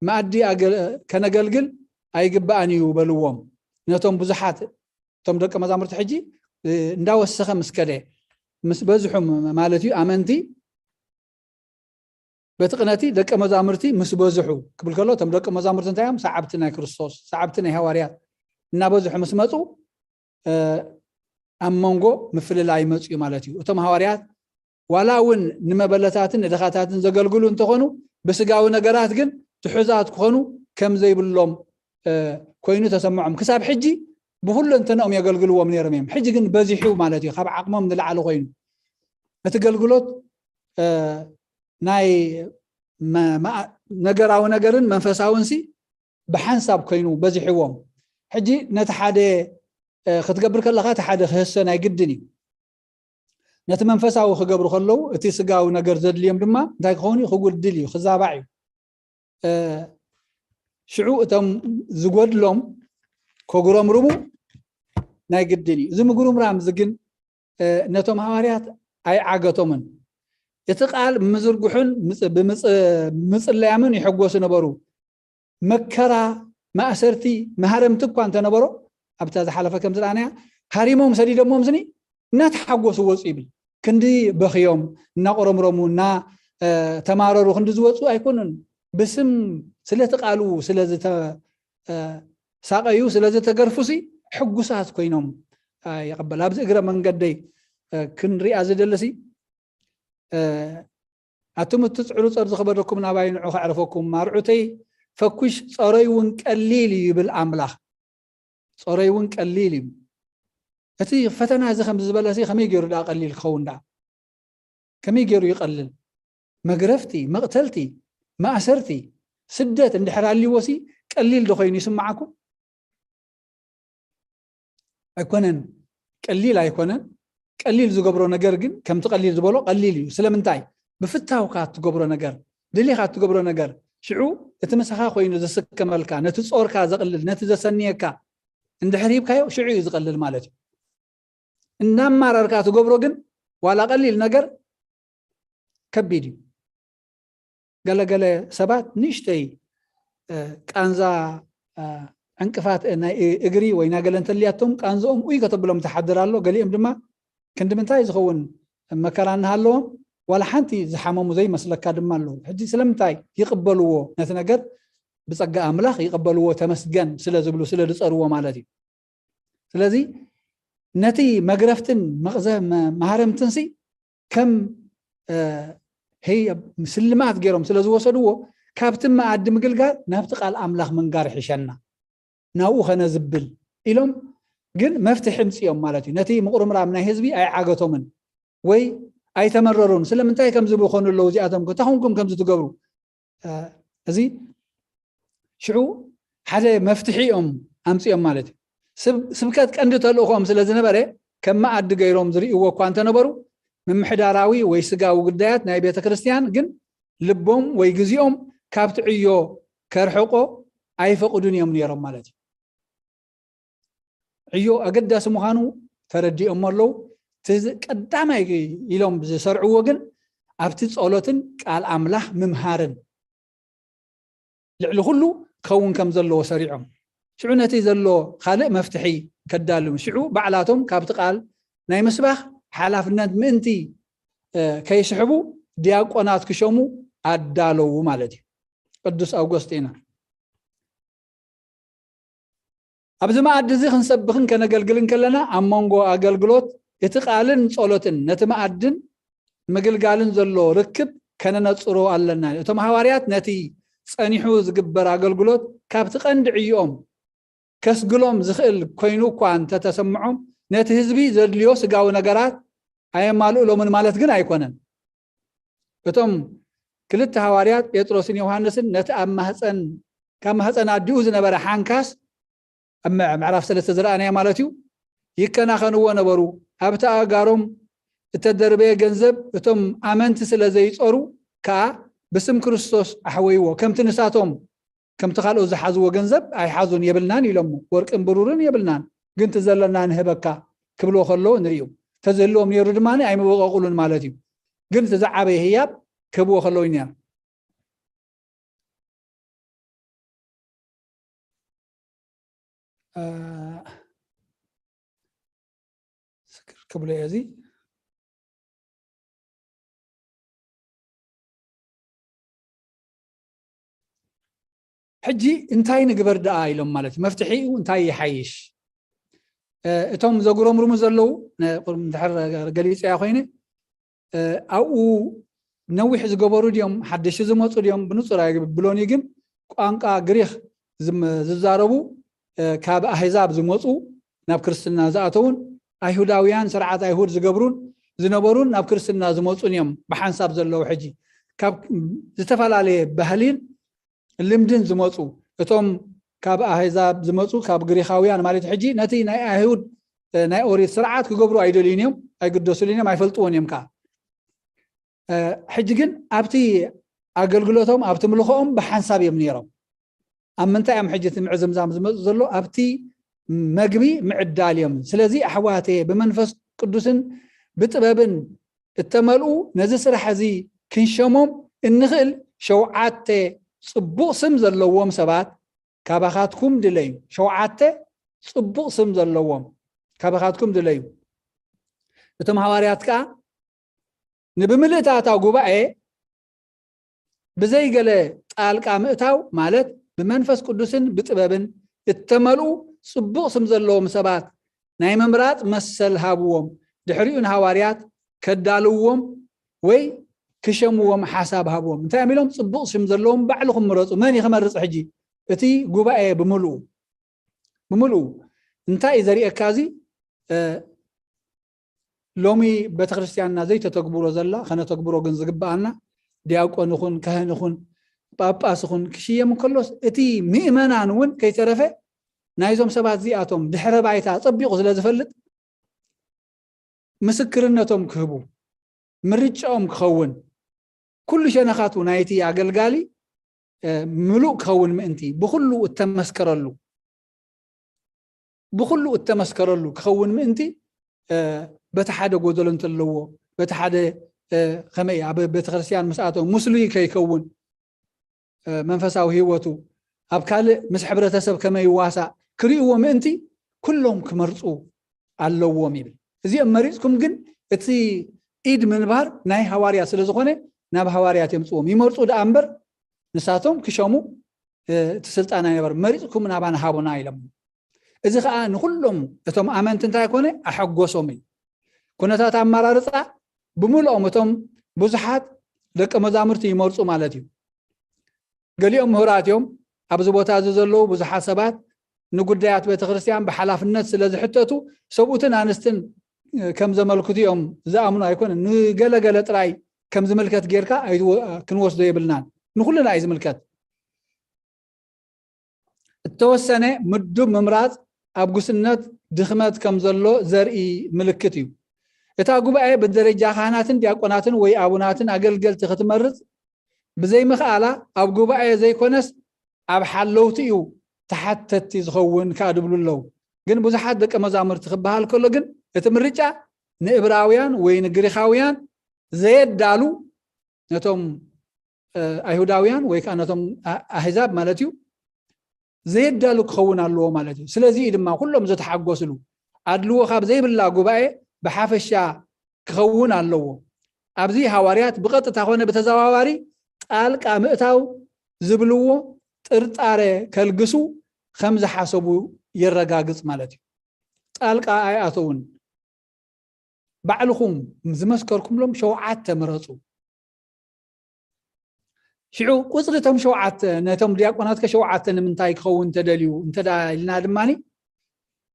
መኣዲ ኣገ- ከነገልግል ኣይግባእን እዩ በልዎም። ነቶም ብዙሓት፣ እቶም ደቀ መዛሙርቲ ሕጂ፣ እ፣ እንዳወሰኸ ምስ ከደ፣ ምስ በዝሑ ማለት እዩ፣ ኣመንቲ፣ በቲ ቅነቲ ደቀ መዛሙርቲ ምስ በዝሑ ክብል ከሎ፣ እቶም ደቀ መዛሙርቲ እንታይ እዮም? ሰዓብቲ ናይ ክርስቶስ፣ ሰዓብቲ ናይ ሃዋርያት እናበዝሑ ምስ መጹ፣ እ፣ ኣብ መንጎ ምፍልላይ መጽኡ ማለት እዩ። እቶም ሃዋርያት ዋላ እውን ንመበለታትን ንድኻታትን ዘገልግሉ እንተኾኑ፣ ብስጋዊ ነገራት ግን ትሑዛት ክኾኑ ከም ዘይብሎም፣ እ፣ ኮይኑ ተሰምዖም። ክሳብ ሕጂ ብኹለንተንኦም የገልግልዎም ነይሮም እዮም። ሕጂ ግን በዚሑ ማለት እዩ፣ ካብ ዓቕሞም ንላዕሊ ኮይኑ። እቲ ገልግሎት፣ እ፣ ናይ መ- መ- ነገራዊ ነገርን መንፈሳውንሲ ብሓንሳብ ኮይኑ በዚሕዎም። ሕጂ ነቲ ሓደ፣ እ፣ ክትገብር ከለኻ እቲ ሓደ ክህሰ ናይ ግድን እዩ። ነቲ መንፈሳዊ ክገብሩ ከለዉ እቲ ስጋዊ ነገር ዘድልዮም ድማ እንታይ ክኸውን እዩ? ክጉድል እዩ፣ ክዛባዕ እዩ። እ፣ ሽዑ እቶም ዝጎድሎም ከጉረምርሙ ናይ ግድን እዩ። እዚ ምጉርምራም እዚ ግን፣ እ፣ ነቶም ሃዋርያት ኣይዓገቶምን። እቲ ቃል ብምዝርግሑን ምጽ- ብምጽ- ምጽለያምን ይሕጎሱ ነበሩ። መከራ፣ ማእሰርቲ፣ መሃረምቲ እኳ እንተነበሮ፣ ኣብታ ዝሓለፈ ከም ዝረኣናያ፣ ሃሪሞም ሰዲዶሞም ስኒ እናተሓጎሱ ወፁ ይብል። ክንዲ በኽዮም፣ እናቆረምረሙ፣ እና፣ እ፣ ተማረሩ ክንዲ ዝወፁ ኣይኮኑን። ብስም ስለቲ ቃሉ ስለ ዝተ- እ፣ ሳቐዩ፣ ስለ ዝተገርፉ ሲ ሕጉሳት ኮይኖም፣ እ፣ ይቐበል። ኣብዚ እግረ መንገደይ፣ እ፣ ክንሪኣ ዝደሊ ሲ፣ እ፣ ኣቱም እትጽዕሩ ጸር ዝኸበደኩም ናባይ ንዑ ከዕርፈኩም። ማርዑተይ ፈኩሽ ጸረይ እውን ቀሊል እዩ ይብል ኣምላኽ። ጸረይ እውን ቀሊል እዩ። እቲ ፈተና እዚ ከም ዝበለ ሲ ከመይ ገይሩ ደኣ ቀሊል ክኸውን ደኣ? ከመይ ገይሩ ይቐልል? መግረፍቲ፣ መቕተልቲ፣ ማእሰርቲ፣ ስደት እንድሕር ኣልይዎ ሲ ቀሊል ዶ ኮይኑ ይስምዓኩም? ኣይኮነን፣ ቀሊል ኣይኮነን። ቀሊል ዝገብሮ ነገር ግን ከምቲ ቀሊል ዝበሎ ቀሊል እዩ። ስለምንታይ? ብፍታውካ እትገብሮ ነገር፣ ደሊኻ እትገብሮ ነገር፣ ሽዑ እቲ ምሳኻ ኮይኑ ዝስከመልካ፣ ነቲ ጾርካ ዘቕልል፣ ነቲ ዘሰንየካ እንድሕር ሂብካዮ ሽዑ እዩ ዝቐልል ማለት እዩ። እናማረርካ ትገብሮ ግን ዋላ ቀሊል ነገር ከቢድ እዩ። ገለገለ ሰባት ንእሽተይ ቃንዛ ዕንቅፋት ናይ እግሪ ወይ ናይ ገለ እንተልያቶም ቃንዝኦም ኡይ ከተብሎም ትሓድር ኣሎ። ገሊኦም ድማ ክንዲ ምንታይ ዝኸውን መከራ እናሃለዎም ዋላ ሓንቲ ዝሓመሙ ዘይመስለካ ድማ ኣለዉ። ሕጂ ስለምንታይ ይቕበልዎ? ነቲ ነገር ብጸጋ ኣምላኽ ይቕበልዎ፣ ተመስገን ስለ ዝብሉ ስለ ዝጸርዎ ማለት እዩ። ስለዚ ነቲ መግረፍትን መቕዘ ማህረምትንሲ ከም ስልማት ገይሮም ስለ ዝወሰድዎ ካብቲ መኣዲ ምግልጋል ናብቲ ቃል ኣምላኽ ምንጋር ይሕሸና፣ ናብኡ ኸነ ዝብል ኢሎም ግን መፍትሒ ምፅኦም ማለት እዩ። ነቲ ምቁርምራም ናይ ህዝቢ ኣይዓገቶምን ወይ ኣይተመረሩን። ስለምንታይ ከምዚ ብኾኑ ኣለዉ እዚኣቶም? እንታይ ኮንኩም ከምዚ ትገብሩ? እዚ ሽዑ ሓደ መፍትሒ እዮም ኣምፅኦም ማለት እዩ። ስብከት ቀንዲ ተልእኾም ስለ ዝነበረ ከም መኣዲ ገይሮም ዝርእይዎ እኳ እንተነበሩ ምምሕዳራዊ ወይ ስጋዊ ጉዳያት ናይ ቤተ ክርስቲያን ግን ልቦም ወይ ግዜኦም ካብቲ ዕዮ ከርሕቆ ኣይፈቕዱን እዮም ነይሮም ማለት እዩ። ዕዮ ኣገዳሲ ምዃኑ ተረዲኦም ኣለዉ። እቲ ቀዳማይ ኢሎም ዝሰርዕዎ ግን ኣብቲ ጸሎትን ቃል ኣምላኽ ምምሃርን ልዕሊ ኩሉ ክኸውን ከም ዘለዎ ሰሪዖም ሽዑ ነቲ ዘሎ ካልእ መፍትሒ ከዳልዉ ሽዑ ባዕላቶም ካብቲ ቃል ናይ ምስባኽ ሓላፍነት ምእንቲ ከይስሕቡ ዲያቆናት ክሸሙ ኣዳለዉ ማለት እዩ። ቅዱስ ኣውጎስጢና ኣብዚ መኣዲ እዚ ክንሰብኽን ከነገልግልን ከለና ኣብ መንጎ ኣገልግሎት እቲ ቃልን ጸሎትን ነቲ መኣድን ምግልጋልን ዘሎ ርክብ ከነነጽሮ ኣለና። እቶም ሃዋርያት ነቲ ጸኒሑ ዝግበር ኣገልግሎት ካብቲ ቀንዲ ዕዮኦም ከስግሎም ዝኽእል ኮይኑ እኳ እንተተሰምዖም ነቲ ህዝቢ ዘድልዮ ስጋዊ ነገራት ኣየማልእሎምን ማለት ግን ኣይኮነን። እቶም ክልተ ሃዋርያት ጴጥሮስን ዮሃንስን ነቲ ኣብ ማህፀን ካብ ማህፀን ኣዲኡ ዝነበረ ሓንካስ ኣብ ምዕራፍ ሰለስተ ዝረኣናዮ ማለት እዩ ይከናኸንዎ ነበሩ። ኣብቲ ኣእጋሮም እተደርበየ ገንዘብ እቶም ኣመንቲ ስለ ዘይጾሩ ከኣ ብስም ክርስቶስ ኣሕወይዎ። ከምቲ ንሳቶም ከምቲ ካልኦት ዝሓዝዎ ገንዘብ ኣይሓዙን የብልናን ኢሎሞ። ወርቅን ብሩርን የብልናን ግን እቲ ዘለና ንህበካ ክብልዎ ከለዉ ንርእዩ። ተዝህልዎም ነይሩ ድማ ኣይምበቐቑሉን ማለት እዩ። ግን እቲ ዝዓበየ ህያብ ክህብዎ ከለዉ እዩ ነይሩ። ስክር ክብሎ እየ እዚ። ሕጂ እንታይ ንግበር ደኣ ኢሎም ማለት እዩ። መፍትሒኡ እንታይ ይሓይሽ? እቶም ዘጉረምርሙ ዘለዉ ድሕር ገሊፀያ ኮይነ ኣብኡ ነዊሕ ዝገበሩ ድዮም ሓደሽቲ ዝመፁ ድዮም ብንፁር ኣይብሎን እዩ። ግን ቋንቋ ግሪክ ዝዛረቡ ካብ ኣህዛብ ዝመፁ ናብ ክርስትና ዝኣተውን ኣይሁዳውያን ስርዓት ኣይሁድ ዝገብሩን ዝነበሩን ናብ ክርስትና ዝመፁን እዮም ብሓንሳብ ዘለዉ። ሕጂ ካብ ዝተፈላለየ ባህሊን ልምድን ዝመፁ እቶም ካብ ኣህዛብ ዝመፁ ካብ ግሪኻውያን ማለት ሕጂ ነቲ ናይ ኣይሁድ ናይ ኦሪት ስርዓት ክገብሩ ኣይደልዩን እዮም፣ ኣይግደሱሉን እዮም፣ ኣይፈልጥዎን እዮም ከዓ። ሕጂ ግን ኣብቲ ኣገልግሎቶም ኣብቲ ምልኾኦም ብሓንሳብ እዮም ነይሮም። ኣብ ምንታይ እዮም ሕጂ እቲ ምዕዝምዛም ዝመፁ ዘሎ? ኣብቲ መግቢ ምዕዳል እዮም። ስለዚ ኣሕዋተ ብመንፈስ ቅዱስን ብጥበብን እተመልኡ ነዚ ስራሕ እዚ ክንሸሞም እንኽእል ሸውዓተ ፅቡቕ ስም ዘለዎም ሰባት ካባኻትኩም ድለዩ። ሸውዓተ ፅቡቕ ስም ዘለዎም ካባኻትኩም ድለዩ። እቶም ሃዋርያት ከዓ ንብምልእታታ ጉባኤ ብዘይገለ ጣልቃ ምእታው ማለት ብመንፈስ ቅዱስን ብጥበብን እተመልኡ ፅቡቕ ስም ዘለዎም ሰባት ናይ ምምራፅ መሰል ሃብዎም። ድሕሪኡ ንሃዋርያት ከዳልውዎም ወይ ክሸምዎም ሓሳብ ሃብዎም። እንታይ እዮም ኢሎም? ፅቡቕ ሽም ዘለዎም ባዕልኹም ምረፁ። መን እዩ ክመርፅ ሕጂ? እቲ ጉባኤ ብምልኡ ብምልኡ። እንታይ እዩ ዘርእየካ እዚ? ሎሚ ቤተክርስትያንና ዘይተተግብሮ ዘላ ከነተግብሮ ግን ዝግብኣና ዲያቆን ይኹን፣ ካህን ይኹን፣ ጳጳስ ይኹን ክሽየም እንከሎስ፣ እቲ ምእመናን እውን ከይተረፈ ናይዞም ሰባት እዚኣቶም ድሕረ ባይታ ኣጸቢቑ ስለ ዝፈልጥ፣ ምስክርነቶም ክህቡ፣ ምርጫኦም ክኸውን፣ ኩሉ ሸነኻቱ ናይቲ ኣገልጋሊ፣ እ፣ ምሉእ ክኸውን ምእንቲ፣ ብኹሉ እተመስከረሉ፣ ብኹሉ እተመስከረሉ ክኸውን ምእንቲ፣ እ፣ በቲ ሓደ ጎደሎ እንተለዎ፣ በቲ ሓደ፣ እ፣ ከመይ ኣብ ቤተክርስትያን ምስ ኣተወ ምስሉይ ከይከውን፣ እ፣ መንፈሳዊ ህይወቱ ኣብ ካልእ ምስ ሕብረተሰብ ከመይ ይዋሳእ ክርእይዎ ምእንቲ፣ ኩሎም ክመርጹ ኣለዎም ይብል። እዚኦም መሪጽኩም ግን እቲ ኢድ ምንባር ናይ ሃዋርያ ስለ ዝኾነ፣ ናብ ሃዋርያት የምጽዎም። ይመርጹ ደኣ እምበር፣ ንሳቶም ክሸሙ፣ እ፣ እቲ ስልጣን ኣይነበር። መሪጽኩም ናባና ሃቡና ኢሎም። እዚ ኸኣ ንኹሎም እቶም ኣመንቲ እንታይ ኮነ? ኣሐጎሶም እዩ። ኩነታት ኣመራርጻ ብምልኦም እቶም ብዙሓት ደቀ መዛሙርቲ ይመርጹ ማለት እዩ። ገሊኦም ምሁራት እዮም። ኣብዚ ቦታ እዚ ዘለዉ ብዙሓት ሰባት ንጉዳያት ቤተክርስትያን ብሓላፍነት ስለ ዝሕተቱ፣ ሰብኡትን ኣንስትን ከም ዘመልክቱ እዮም ዝኣምኑ ኣይኮነን። ንገለገለ ጥራይ ከም ዝምልከት ጌርካ ኣይትወ-፣ ክንወስዶ የብልናን። ንኹልና እዩ ዝምልከት። እተወሰነ ምዱብ ምምራጽ ኣብ ጉስነት ድኽመት ከም ዘሎ ዘርኢ ምልክት እዩ። እታ ጉባኤ ብደረጃ ካህናትን ዲያቆናትን ወይ ኣቡናትን ኣገልገልቲ ክትመርጽ ብዘይምኽኣላ፣ ኣብ ጉባኤ ዘይኮነስ ኣብ ሓለውቲ እዩ ተሓተቲ ዝኸውን ከኣ ድብሉ ኣለዉ። ግን ብዙሓት ደቀ መዛሙርቲ ክበሃል ከሎ ግን እቲ ምርጫ ንእብራውያን ወይ ንግሪኻውያን ዘየዳሉ፣ ነቶም፣ እ፣ ኣይሁዳውያን ወይ ከኣ ነቶም ኣ-፣ ኣህዛብ ማለት እዩ፣ ዘየዳሉ ክኸውን ኣለዎ ማለት እዩ። ስለዚ እዩ ድማ ኩሎም ዝተሓጎስሉ። ኣድልዎ ካብ ዘይብላ ጉባኤ ብሓፈሻ ክኸውን ኣለዎ። ኣብዚ ሃዋርያት ብቐጥታ ኮነ ብተዘዋዋሪ ጣልቃ ምእታው ዝብልዎ ጥርጣረ ከልግሱ ከም ዝሓሰቡ የረጋግጽ ማለት እዩ። ጣልቃ ኣይኣተውን። ባዕልኹም ዝመስከርኩምሎም ሸውዓተ ምረጹ። ሽዑ ቁጽሪ እቶም ሸውዓተ፣ ነቶም ዲያቆናት ከ ሸውዓተ ንምንታይ ክኸውን ተደልዩ እንተ ደኣ ኢልና ድማኒ፣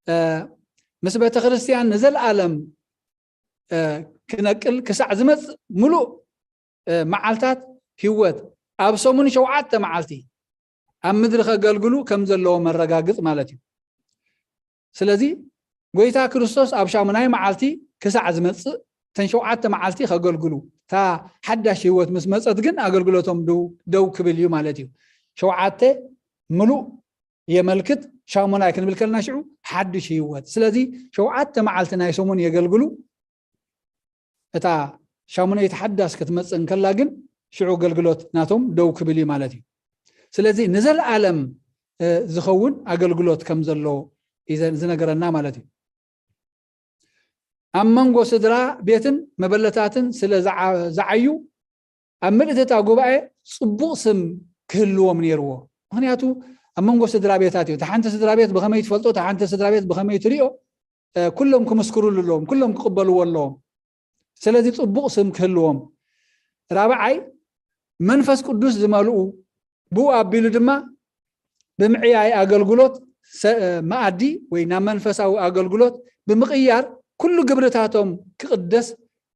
እ፣ ምስ ቤተ ክርስቲያን ንዘለኣለም፣ እ፣ ክነቅል ክሳዕ ዝመጽእ ምሉእ፣ እ፣ መዓልታት ህይወት ኣብ ሰሙን ሸውዓተ መዓልቲ ኣብ ምድሪ ከገልግሉ ከም ዘለዎ መረጋግጽ ማለት እዩ። ስለዚ ጎይታ ክርስቶስ ኣብ ሻሙናይ መዓልቲ ክሳዕ ዝመጽእ እተን ሸውዓተ መዓልቲ ከገልግሉ፣ እታ ሓዳሽ ህይወት ምስ መጸት ግን ኣገልግሎቶም ደው፣ ደው ክብል እዩ ማለት እዩ። ሸውዓተ ምሉእ የመልክት፣ ሻሙናይ ክንብል ከለና ሽዑ ሓድሽ ህይወት። ስለዚ ሸውዓተ መዓልቲ ናይ ሰሙን የገልግሉ፣ እታ ሻሙነይቲ ሓዳስ ክትመጽእ እንከላ ግን ሽዑ ኣገልግሎት ናቶም ደው ክብል እዩ ማለት እዩ። ስለዚ ንዘለኣለም፣ እ፣ ዝኸውን ኣገልግሎት ከም ዘሎ እዩ ዘ-፣ ዝነገረና ማለት እዩ። ኣብ መንጎ ስድራ ቤትን መበለታትን ስለ ዝዓ-፣ ዝዓዩ ኣብ ምልእቲ እታ ጉባኤ ጽቡቕ ስም ክህልዎም ነይርዎ። ምኽንያቱ ኣብ መንጎ ስድራ ቤታት እዩ። እታ ሓንቲ ስድራ ቤት ብኸመይ ትፈልጦ፣ እታ ሓንቲ ስድራ ቤት ብኸመይ ትሪኦ፣ እ፣ ኩሎም ክምስክሩሉ ኣለዎም፣ ኩሎም ክቕበልዎ ኣለዎም። ስለዚ ጽቡቕ ስም ክህልዎም። ራብዓይ፣ መንፈስ ቅዱስ ዝመልኡ፣ ብኡ ኣቢሉ ድማ ብምዕያይ ኣገልግሎት ሰ-፣ መኣዲ ወይ ናብ መንፈሳዊ ኣገልግሎት ብምቕያር ኩሉ ግብርታቶም ክቕደስ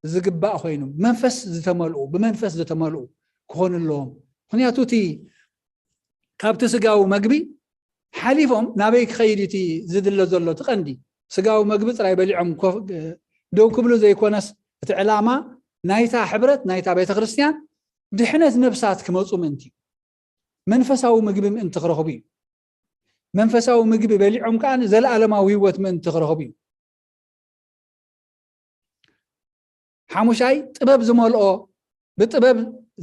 ዝግባእ ኮይኑ፣ መንፈስ ዝተመልኡ፣ ብመንፈስ ዝተመልኡ ክኾኑ ኣለዎም። ምኽንያቱ እቲ ካብቲ ስጋዊ መግቢ ሓሊፎም ናበይ ክኸይድ እቲ ዝድለ ዘሎ? እቲ ቀንዲ ስጋዊ መግቢ ጥራይ በሊዖም ኮፍ-፣ ደው ክብሉ ዘይኮነስ፣ እቲ ዕላማ ናይታ ሕብረት፣ ናይታ ቤተ ክርስቲያን ድሕነት ነብሳት ክመጹ ምእንቲ እዩ። መንፈሳዊ ምግቢ ምእንቲ ክረኽቡ እዩ። መንፈሳዊ ምግቢ በሊዖም ከኣ ዘለኣለማዊ ህይወት ምእንቲ ክረኽቡ እዩ። ሓሙሻይ፣ ጥበብ ዝመልኦ፣ ብጥበብ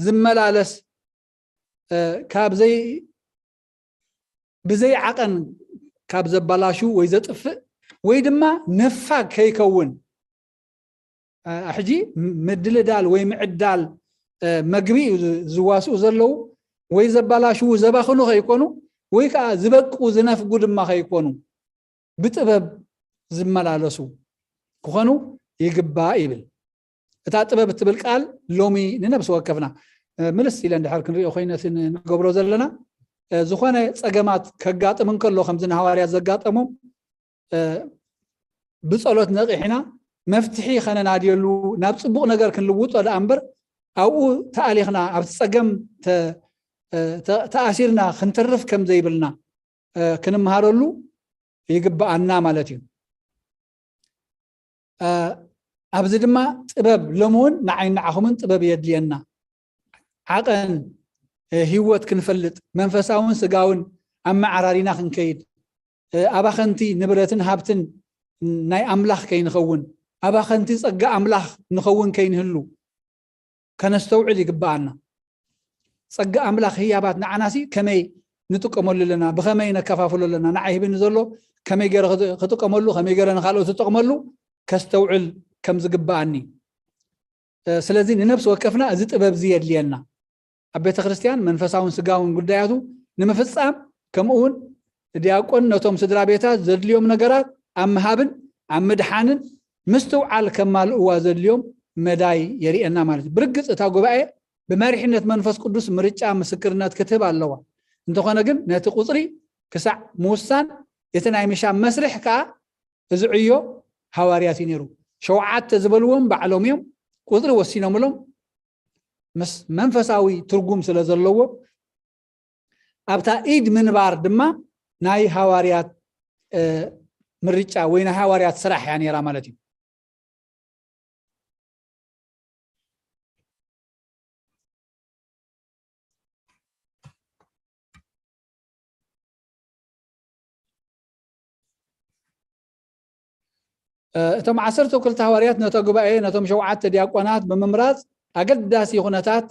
ዝመላለስ፣ እ፣ ካብ ዘይ-፣ ብዘይ ዓቐን ካብ ዘባላሹ ወይ ዘጥፍእ ወይ ድማ ነፋግ ከይከውን፣ እ፣ ሕጂ ምድልዳል ወይ ምዕዳል፣ እ፣ መግቢ እዩ ዝ-፣ ዝዋስኡ ዘለዉ፣ ወይ ዘባላሽዉ ዘባኽኑ ከይኮኑ፣ ወይ ከዓ ዝበቁ ዝነፍጉ ድማ ከይኮኑ፣ ብጥበብ ዝመላለሱ ክኾኑ ይግባእ ይብል። እታ ጥበብ እትብል ቃል ሎሚ ንነብሲ ወከፍና፣ እ፣ ምልስ ኢለ እንድሕር ክንሪኦ ኮይኑ ነቲ ን-፣ ንገብሮ ዘለና፣ እ፣ ዝኾነ ጸገማት ከጋጥም እንከሎ ከምዚ ንሃዋርያት ዘጋጠሞም፣ እ፣ ብጸሎት ነቒሕና መፍትሒ ከነናድየሉ ናብ ጽቡቕ ነገር ክንልውጦ ደኣ እምበር ኣብኡ ተኣሊኽና ኣብቲ ጸገም ተ- ተ- ተኣሲርና ክንተርፍ ከም ዘይብልና ክንምሃረሉ ይግብኣና ማለት እዩ። ኣብዚ ድማ ጥበብ ሎሚ እውን ንዓይ ንዓኹምን ጥበብ የድልየና። ዓቐን ህይወት ክንፈልጥ መንፈሳውን ስጋውን ኣመዓራሪና ክንከይድ ኣባኸንቲ ንብረትን ሃብትን ናይ ኣምላኽ ከይንኸውን ኣባኸንቲ ጸጋ ኣምላኽ ንኸውን ከይንህሉ ከነስተውዕል ይግብኣና። ጸጋ ኣምላኽ ህያባት ንዓናሲ ከመይ ንጥቀመሉ ኣለና፣ ብኸመይ ነከፋፍሎ ኣለና፣ ንዓይ ሂብኒ ዘሎ ከመይ ገይረ ክጥቀመሉ፣ ከመይ ገይረ ንኻልኦት ዝጠቕመሉ ከስተውዕል ከም ዝግብኣኒ። ስለዚ ንነፍሲ ወከፍና እዚ ጥበብ እዚ የድልየና። ኣብ ቤተ ክርስቲያን መንፈሳውን ስጋውን ጉዳያቱ ንምፍጻም ከምኡ እውን ዲያቆን ነቶም ስድራ ቤታት ዘድልዮም ነገራት ኣብ ምሃብን ኣብ ምድሓንን ምስትውዓል ከማልእዋ ዘድልዮም መዳይ የርእየና ማለት እዩ። ብርግጽ እታ ጉባኤ ብመሪሕነት መንፈስ ቅዱስ ምርጫ ምስክርነት ክትህብ ኣለዋ። እንተኾነ ግን ነቲ ቁጽሪ ክሳዕ ምውሳን እቲ ናይ ምሻብ መስርሕ ከኣ እዚ ዕዮ ሃዋርያት እዩ ነይሩ። ሸውዓተ ዝበልዎም ባዕሎም እዮም ቁጽሪ ወሲኖምሎም ምስ መንፈሳዊ ትርጉም ስለ ዘለዎ ኣብታ ኢድ ምንባር ድማ ናይ ሃዋርያት ምርጫ ወይ ናይ ሃዋርያት ስራሕ እያ ነይራ ማለት እዩ። እቶም ዓሰርተ ክልተ ሃዋርያት ነቶ ጉባኤ ነቶም ሸውዓተ ዲያቆናት ብምምራፅ ኣገዳሲ ኩነታት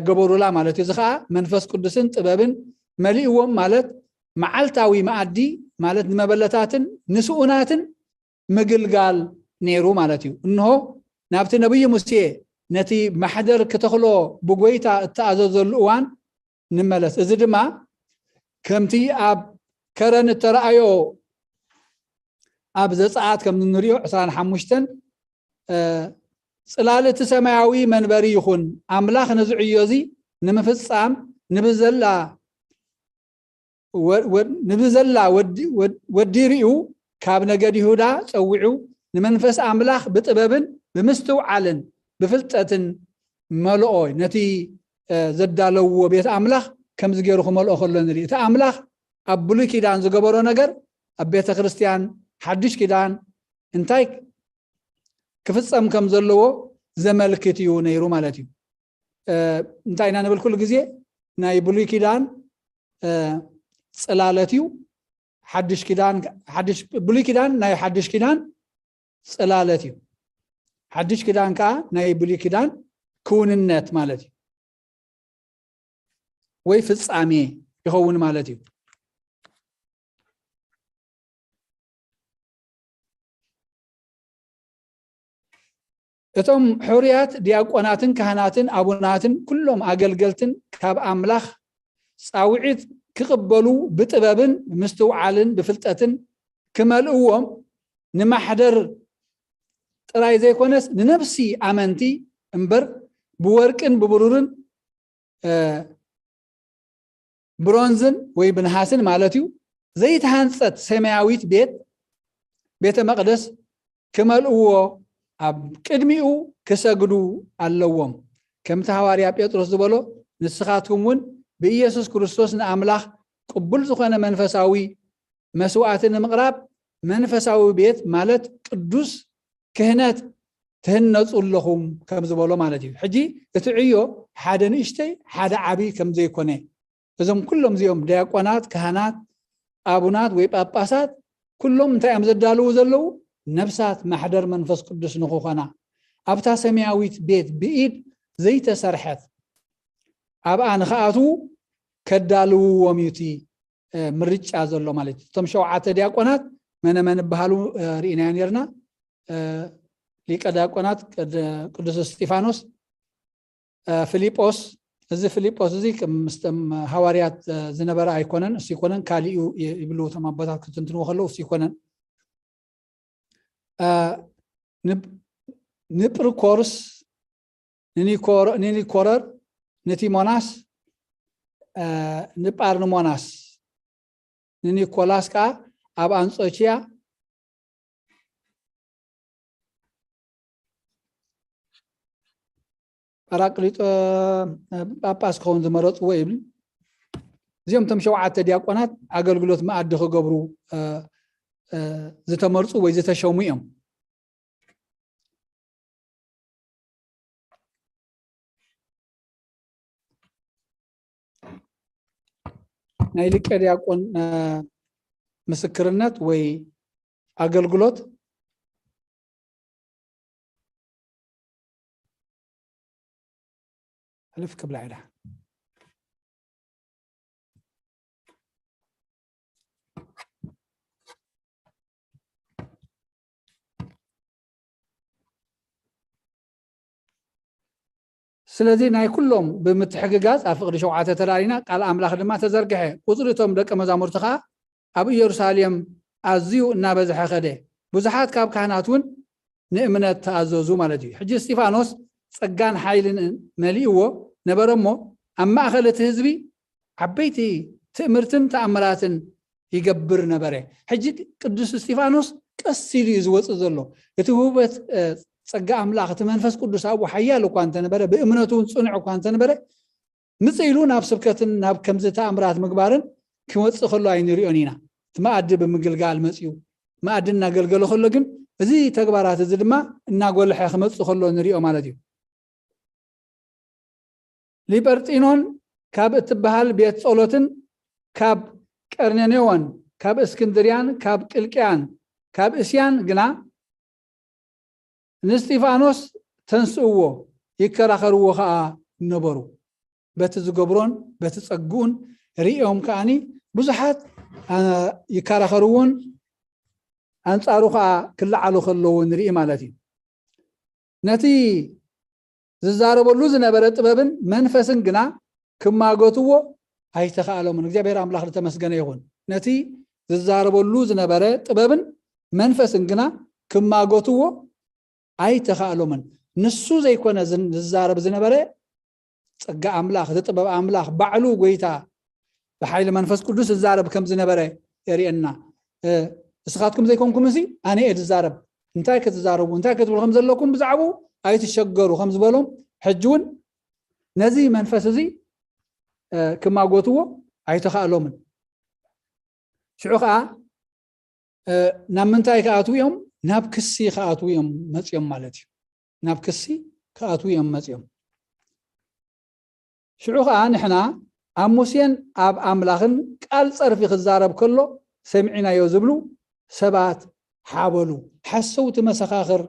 ገበሩላ ማለት እዩ። እዚ ከዓ መንፈስ ቅዱስን ጥበብን መሊእዎም ማለት መዓልታዊ መኣዲ ማለት ንመበለታትን ንስኡናትን ምግልጋል ነይሩ ማለት እዩ። እንሆ ናብቲ ነብዩ ሙሴ ነቲ ማሕደር ክተኽሎ ብጎይታ እተኣዘዘሉ እዋን ንመለስ። እዚ ድማ ከምቲ ኣብ ከረን እተረኣዮ ኣብ ዘጸኣት ከም እንሪኦ ዕስራን ሓሙሽተን ጽላል እቲ ሰማያዊ መንበሪ ይኹን ኣምላኽ ነዚ ዕዮ እዚ ንምፍጻም ንብዘላ ንብዘላ ወዲ ሪኡ ካብ ነገድ ይሁዳ ጸዊዑ ንመንፈስ ኣምላኽ ብጥበብን ብምስትውዓልን ብፍልጠትን መልኦ ነቲ ዘዳለውዎ ቤት ኣምላኽ ከምዚ ገይሩ ክመልኦ ከሎ ንርኢ። እቲ ኣምላኽ ኣብ ብሉይ ኪዳን ዝገበሮ ነገር ኣብ ቤተ ክርስቲያን ሓድሽ ኪዳን እንታይ ክፍጸም ከም ዘለዎ ዘመልክት እዩ ነይሩ ማለት እዩ። እንታይ ኢና ንብል ኩሉ ግዜ ናይ ብሉይ ኪዳን ጽላለት እዩ። ሓድሽ ኪዳን ሓድሽ ብሉይ ኪዳን ናይ ሓድሽ ኪዳን ጽላለት እዩ። ሓድሽ ኪዳን ከዓ ናይ ብሉይ ኪዳን ክውንነት ማለት እዩ ወይ ፍጻሜ ይኸውን ማለት እዩ። እቶም ሕሩያት ዲያቆናትን ካህናትን ኣቡናትን ኩሎም ኣገልገልትን ካብ ኣምላኽ ጻውዒት ክቕበሉ ብጥበብን ምስትውዓልን ብፍልጠትን ክመልእዎም ንማሕደር ጥራይ ዘይኮነስ ንነፍሲ ኣመንቲ እምበር ብወርቅን ብብሩርን ብሮንዝን ወይ ብነሃስን ማለት እዩ ዘይተሃንጸት ሰማያዊት ቤት ቤተ መቕደስ ክመልእዎ ኣብ ቅድሚኡ ክሰግዱ ኣለዎም። ከምቲ ሃዋርያ ጴጥሮስ ዝበሎ ንስኻትኩም እውን ብኢየሱስ ክርስቶስ ንኣምላኽ ቅቡል ዝኾነ መንፈሳዊ መስዋዕቲ ንምቕራብ መንፈሳዊ ቤት ማለት ቅዱስ ክህነት ትህነፁ ኣለኹም ከም ዝበሎ ማለት እዩ። ሕጂ እቲ ዕዮ ሓደ ንእሽተይ ሓደ ዓብይ ከም ዘይኮነ እዞም ኩሎም እዚኦም ዲያቆናት፣ ካህናት፣ ኣቡናት ወይ ጳጳሳት ኩሎም እንታይ እዮም ዘዳልዉ ዘለዉ? ነፍሳት ማሕደር መንፈስ ቅዱስ ንክኾና ኣብታ ሰማያዊት ቤት ብኢድ ዘይተሰርሐት ኣብኣ ንክኣትዉ ከዳልውዎም እዩ እቲ ምርጫ ዘሎ ማለት እዩ። እቶም ሸውዓተ ዲያቆናት መነ መን ይበሃሉ ርኢናዮ ነርና። ሊቀ ዲያቆናት ቅዱስ እስጢፋኖስ፣ ፊሊጶስ፣ እዚ ፊሊጶስ እዚ ምስቶም ሃዋርያት ዝነበረ ኣይኮነን፣ እሱ ይኮነን ካሊኡ ይብሉ እቶም ኣቦታት ክትንትንዎ ከለዉ እሱ ይኮነን። ንጵርኮርስ፣ ንኒኮረር፣ ንቲሞናስ፣ ንጳርሞናስ፣ ንኒኮላስ ከዓ ኣብ ኣንጾኪያ ጳራቅሊጦ ጳጳስ ክኸውን ዝመረፅዎ ይብል። እዚኦም እቶም ሸውዓተ ዲያቆናት ኣገልግሎት መኣዲ ክገብሩ ዝተመርፁ ወይ ዝተሸሙ እዮም። ናይ ሊቀ ዲያቆን ምስክርነት ወይ ኣገልግሎት ሕልፍ ክብላ ኢላ። ስለዚ ናይ ኩሎም ብምትሕግጋዝ ኣብ ፍቕዲ ሸውዓተ ተላሊና፣ ቃል ኣምላኽ ድማ ተዘርግሐ። ቁፅሪ እቶም ደቀ መዛሙርቲ ከዓ ኣብ ኢየሩሳሌም ኣዝዩ እናበዝሐ ኸደ። ብዙሓት ካብ ካህናት እውን ንእምነት ተኣዘዙ ማለት እዩ። ሕጂ እስጢፋኖስ ጸጋን ሓይልን መሊእዎ ነበረ እሞ፣ ኣብ ማእኸል እቲ ህዝቢ ዓበይቲ ትእምርትን ተኣምራትን ይገብር ነበረ። ሕጂ ቅዱስ እስጢፋኖስ ቀስ ኢሉ እዩ ዝወፅእ ዘሎ። እቲ ውህበት ጸጋ ኣምላኽ፣ እቲ መንፈስ ቅዱስ ኣብኡ ሓያል እኳ እንተነበረ፣ ብእምነቱ እውን ፅኑዕ እኳ እንተነበረ፣ ምጽእ ኢሉ ናብ ስብከትን ናብ ከምዚ ተኣምራት ምግባርን ክመጽእ ከሎ ኣይንሪኦን ኢና። እቲ መኣዲ ብምግልጋል መጽዩ፣ መኣዲ እናገልገለ ከሎ ግን እዚ ተግባራት እዚ ድማ እናጎልሐ ክመጽእ ከሎ ንሪኦ ማለት እዩ። ሊበርጢኖን ካብ እትበሃል ቤት ጸሎትን ካብ ቀርኔኔዎን ካብ እስክንድርያን ካብ ቅልቅያን ካብ እስያን ግና ንእስጢፋኖስ ተንስእዎ፣ ይከራኸርዎ ኸዓ ነበሩ። በቲ ዝገብሮን በቲ ጸግኡን ርእዮም ከዓኒ ብዙሓት ይከራኸርዎን ኣንጻሩ ኸዓ ክለዓሉ ከለዉ ንርኢ ማለት እዩ። ነቲ ዝዛረበሉ ዝነበረ ጥበብን መንፈስን ግና ክማጎትዎ ኣይተኻእሎምን። እግዚኣብሔር ኣምላኽ ዝተመስገነ ይኹን። ነቲ ዝዛረበሉ ዝነበረ ጥበብን መንፈስን ግና ክማጎትዎ ኣይተኻእሎምን። ንሱ ዘይኮነ ዝን-፣ ዝዛረብ ዝነበረ ጸጋ ኣምላኽ፣ እቲ ጥበብ ኣምላኽ፣ ባዕሉ ጎይታ ብሓይሊ መንፈስ ቅዱስ ዝዛረብ ከም ዝነበረ የርእየና። እ፣ "ንስኻትኩም ዘይኮንኩም እዚ ኣነ እየ ዝዛረብ፣ እንታይ ክትዛረቡ፣ እንታይ ክትብሉ ከም ዘለኩም ብዛዕባኡ ኣይትሸገሩ" ከም ዝበሎም፣ ሕጂ እውን ነዚ መንፈስ እዚ፣ እ፣ ክማጎትዎ ኣይተኻእሎምን። ሽዑ ኸዓ፣ እ፣ ናብ ምንታይ ክኣትዉ እዮም? ናብ ክሲ ክኣትዉ እዮም መጽዮም ማለት እዩ። ናብ ክሲ ክኣትዉ እዮም መጽዮም። ሽዑ ኸዓ ንሕና ኣብ ሙሴን ኣብ ኣምላኽን ቃል ጸርፊ ክዛረብ ከሎ ሰሚዕናዮ ዝብሉ ሰባት ሓበሉ፣ ሓሰውቲ መሰኻኽር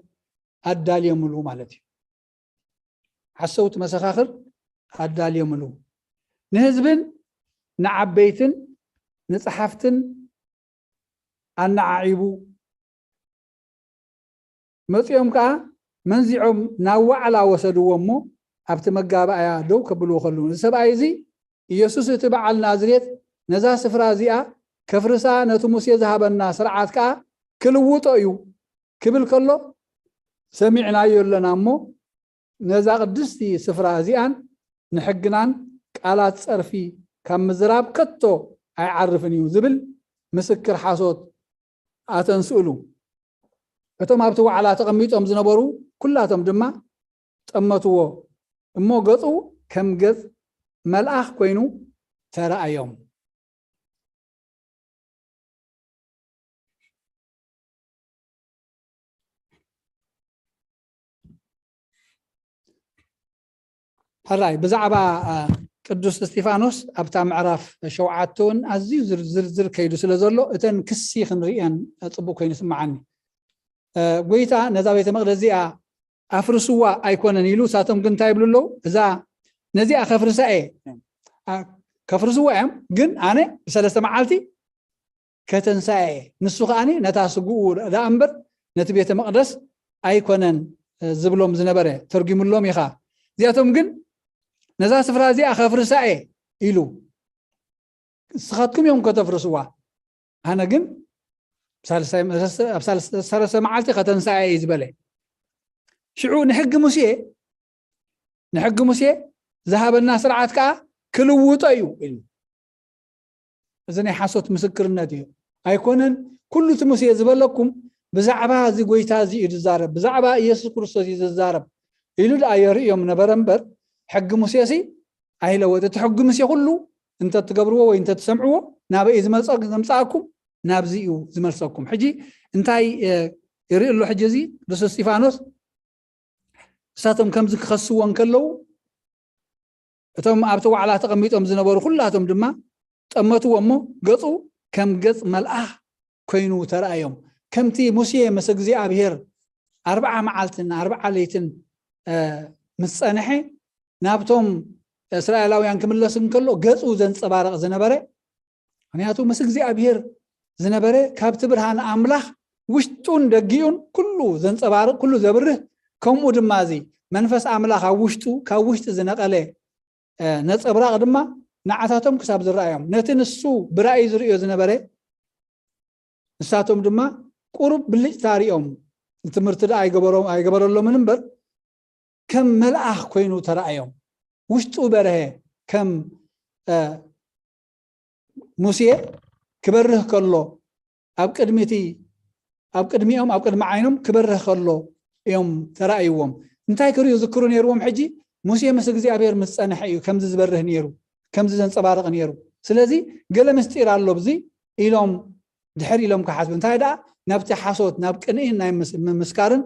ኣዳልዮምሉ ማለት እዩ። ሓሰውቲ መሰኻኽር ኣዳልዮምሉ፣ ንህዝብን ንዓበይትን ንጸሓፍትን ኣነዓዒቡ፣ መጺኦም ከኣ መንዚዖም ናብ ዋዕላ ወሰድዎ እሞ፣ ኣብቲ መጋባእያ ደው ከብልዎ ከለዉ፣ እዚ ሰብኣይ እዚ ኢየሱስ እቲ በዓል ናዝሬት ነዛ ስፍራ እዚኣ ከፍርሳ፣ ነቲ ሙሴ ዝሃበና ስርዓት ከኣ ክልውጦ እዩ ክብል ከሎ ሰሚዕናዮ ኣለና እሞ፣ ነዛ ቅድስቲ ስፍራ እዚኣን ንሕግናን ቃላት ጸርፊ ካብ ምዝራብ ከቶ ኣይዓርፍን እዩ ዝብል ምስክር ሓሶት ኣተንስእሉ። እቶም ኣብቲ ዋዕላ ተቐሚጦም ዝነበሩ ኩላቶም ድማ ጠመትዎ እሞ፣ ገጹ ከም ገጽ መልኣኽ ኮይኑ ተረኣዮም። ሕራይ ብዛዕባ፣ አ፣ ቅዱስ እስጢፋኖስ ኣብታ ምዕራፍ ሸውዓተ እውን ኣዝዩ ዝር-፣ ዝርዝር ከይዱ ስለ ዘሎ፣ እተን ክሲ ክንርእየን ጽቡቕ ኮይኑ ይስምዓኒ። እ፣ ጎይታ ነዛ ቤተ መቕደስ እዚኣ ኣፍርስዋ ኣይኮነን ኢሉ፣ እሳቶም ግን እንታይ ይብሉ ኣለዉ? እዛ፣ ነዚኣ ከፍርሳ እየ። አ፣ ከፍርስዋ እዮም፣ ግን ኣነ ብሰለስተ መዓልቲ ከተንስኣ እየ። ንሱ ከኣኒ ነታ ስግኡ ደኣ እምበር ነቲ ቤተ መቕደስ ኣይኮነን፣ እ፣ ዝብሎም ዝነበረ ተርጒምሎም ኢኻ። እዚኣቶም ግን ነዛ ስፍራ እዚኣ ከፍርሳ እየ ኢሉ። ንስኻትኩም እዮም ከተፍርስዋ፣ ኣነ ግን ሳልሳይ፣ ኣብ ሳልስ-፣ ሳልሳይ መዓልቲ ከተንስኣ እየ ዝበለ። ሽዑ ንሕጊ ሙሴ፣ ንሕጊ ሙሴ ዝሃበና ስርዓት ከኣ ክልውጦ እዩ ኢሉ። እዚ ናይ ሓሶት ምስክርነት እዩ። ኣይኮነን፣ ኩሉ እቲ ሙሴ ዝበለኩም ብዛዕባ እዚ ጎይታ እዚ እዩ ዝዛረብ፣ ብዛዕባ ኢየሱስ ክርስቶስ እዩ ዝዛረብ። ኢሉ ደኣ የርእዮም ነበረ እምበር፣ ሕጊ ሙሴሲ ኣይለወጥ። እቲ ሕጊ ሙሴ ኩሉ እንተትገብርዎ ወይ እንተትሰምዕዎ፣ ናበይ እዩ ዝመልጸ-፣ ዘምጽኣኩም? ናብዚ እዩ ዝመልሰኩም። ሕጂ እንታይ፣ እ፣ ይርኢ ኣሎ? ሕጂ እዚ ቅዱስ እስጢፋኖስ፣ እሳቶም ከምዚ ክኸስዎ እንከለዉ፣ እቶም ኣብቲ ዋዕላ ተቐሚጦም ዝነበሩ ኩላቶም ድማ ጠመትዎ እሞ፣ ገጹ ከም ገጽ መልኣኽ ኮይኑ ተራእዮም። ከምቲ ሙሴ ምስ እግዚኣብሔር ኣርብዓ መዓልትን ኣርብዓ ለይትን፣ እ፣ ምስ ጸንሐ፣ ናብቶም እስራኤላውያን ክምለስ እንከሎ ገጹ ዘንጸባርቕ ዝነበረ፣ ምኽንያቱ ምስ እግዚኣብሔር ዝነበረ፣ ካብቲ ብርሃን ኣምላኽ ውሽጡን ደጊኡን ኩሉ ዘንጸባርቕ፣ ኩሉ ዘብርህ፣ ከምኡ ድማ እዚ መንፈስ ኣምላኽ ኣብ ውሽጡ፣ ካብ ውሽጢ ዝነቐለ፣ እ፣ ነጸብራቕ ድማ ንዓታቶም ክሳብ ዝረኣዮም፣ ነቲ ንሱ ብራእይ ዝርእዮ ዝነበረ፣ ንሳቶም ድማ ቁሩብ ብልጭታ ርእዮም፣ ትምህርቲ ደኣ ኣይገበሮ-፣ ኣይገበረሎምን እምበር፣ ከም መልኣኽ ኮይኑ ተራእዮም። ውሽጡ በርሀ፣ ከም፣ እ፣ ሙሴ ክበርህ ከሎ፣ ኣብ ቅድሚቲ፣ ኣብ ቅድሚኦም፣ ኣብ ቅድሚ ዓይኖም ክበርህ ከሎ እዮም ተራእይዎም። እንታይ ክርእዩ ዝክሩ ነይርዎም? ሕጂ ሙሴ ምስ እግዚኣብሔር ምስ ጸንሐ እዩ ከምዚ ዝበርህ ነይሩ፣ ከምዚ ዘንጸባርቕ ነይሩ። ስለዚ ገለ ምስጢር ኣሎ ኣብዚ ኢሎም ድሕር ኢሎም ክሓስቡ። እንታይ ደኣ፣ ናብቲ ሓሶት፣ ናብ ቅንኢን ናይ ምስ-፣ ምምስካርን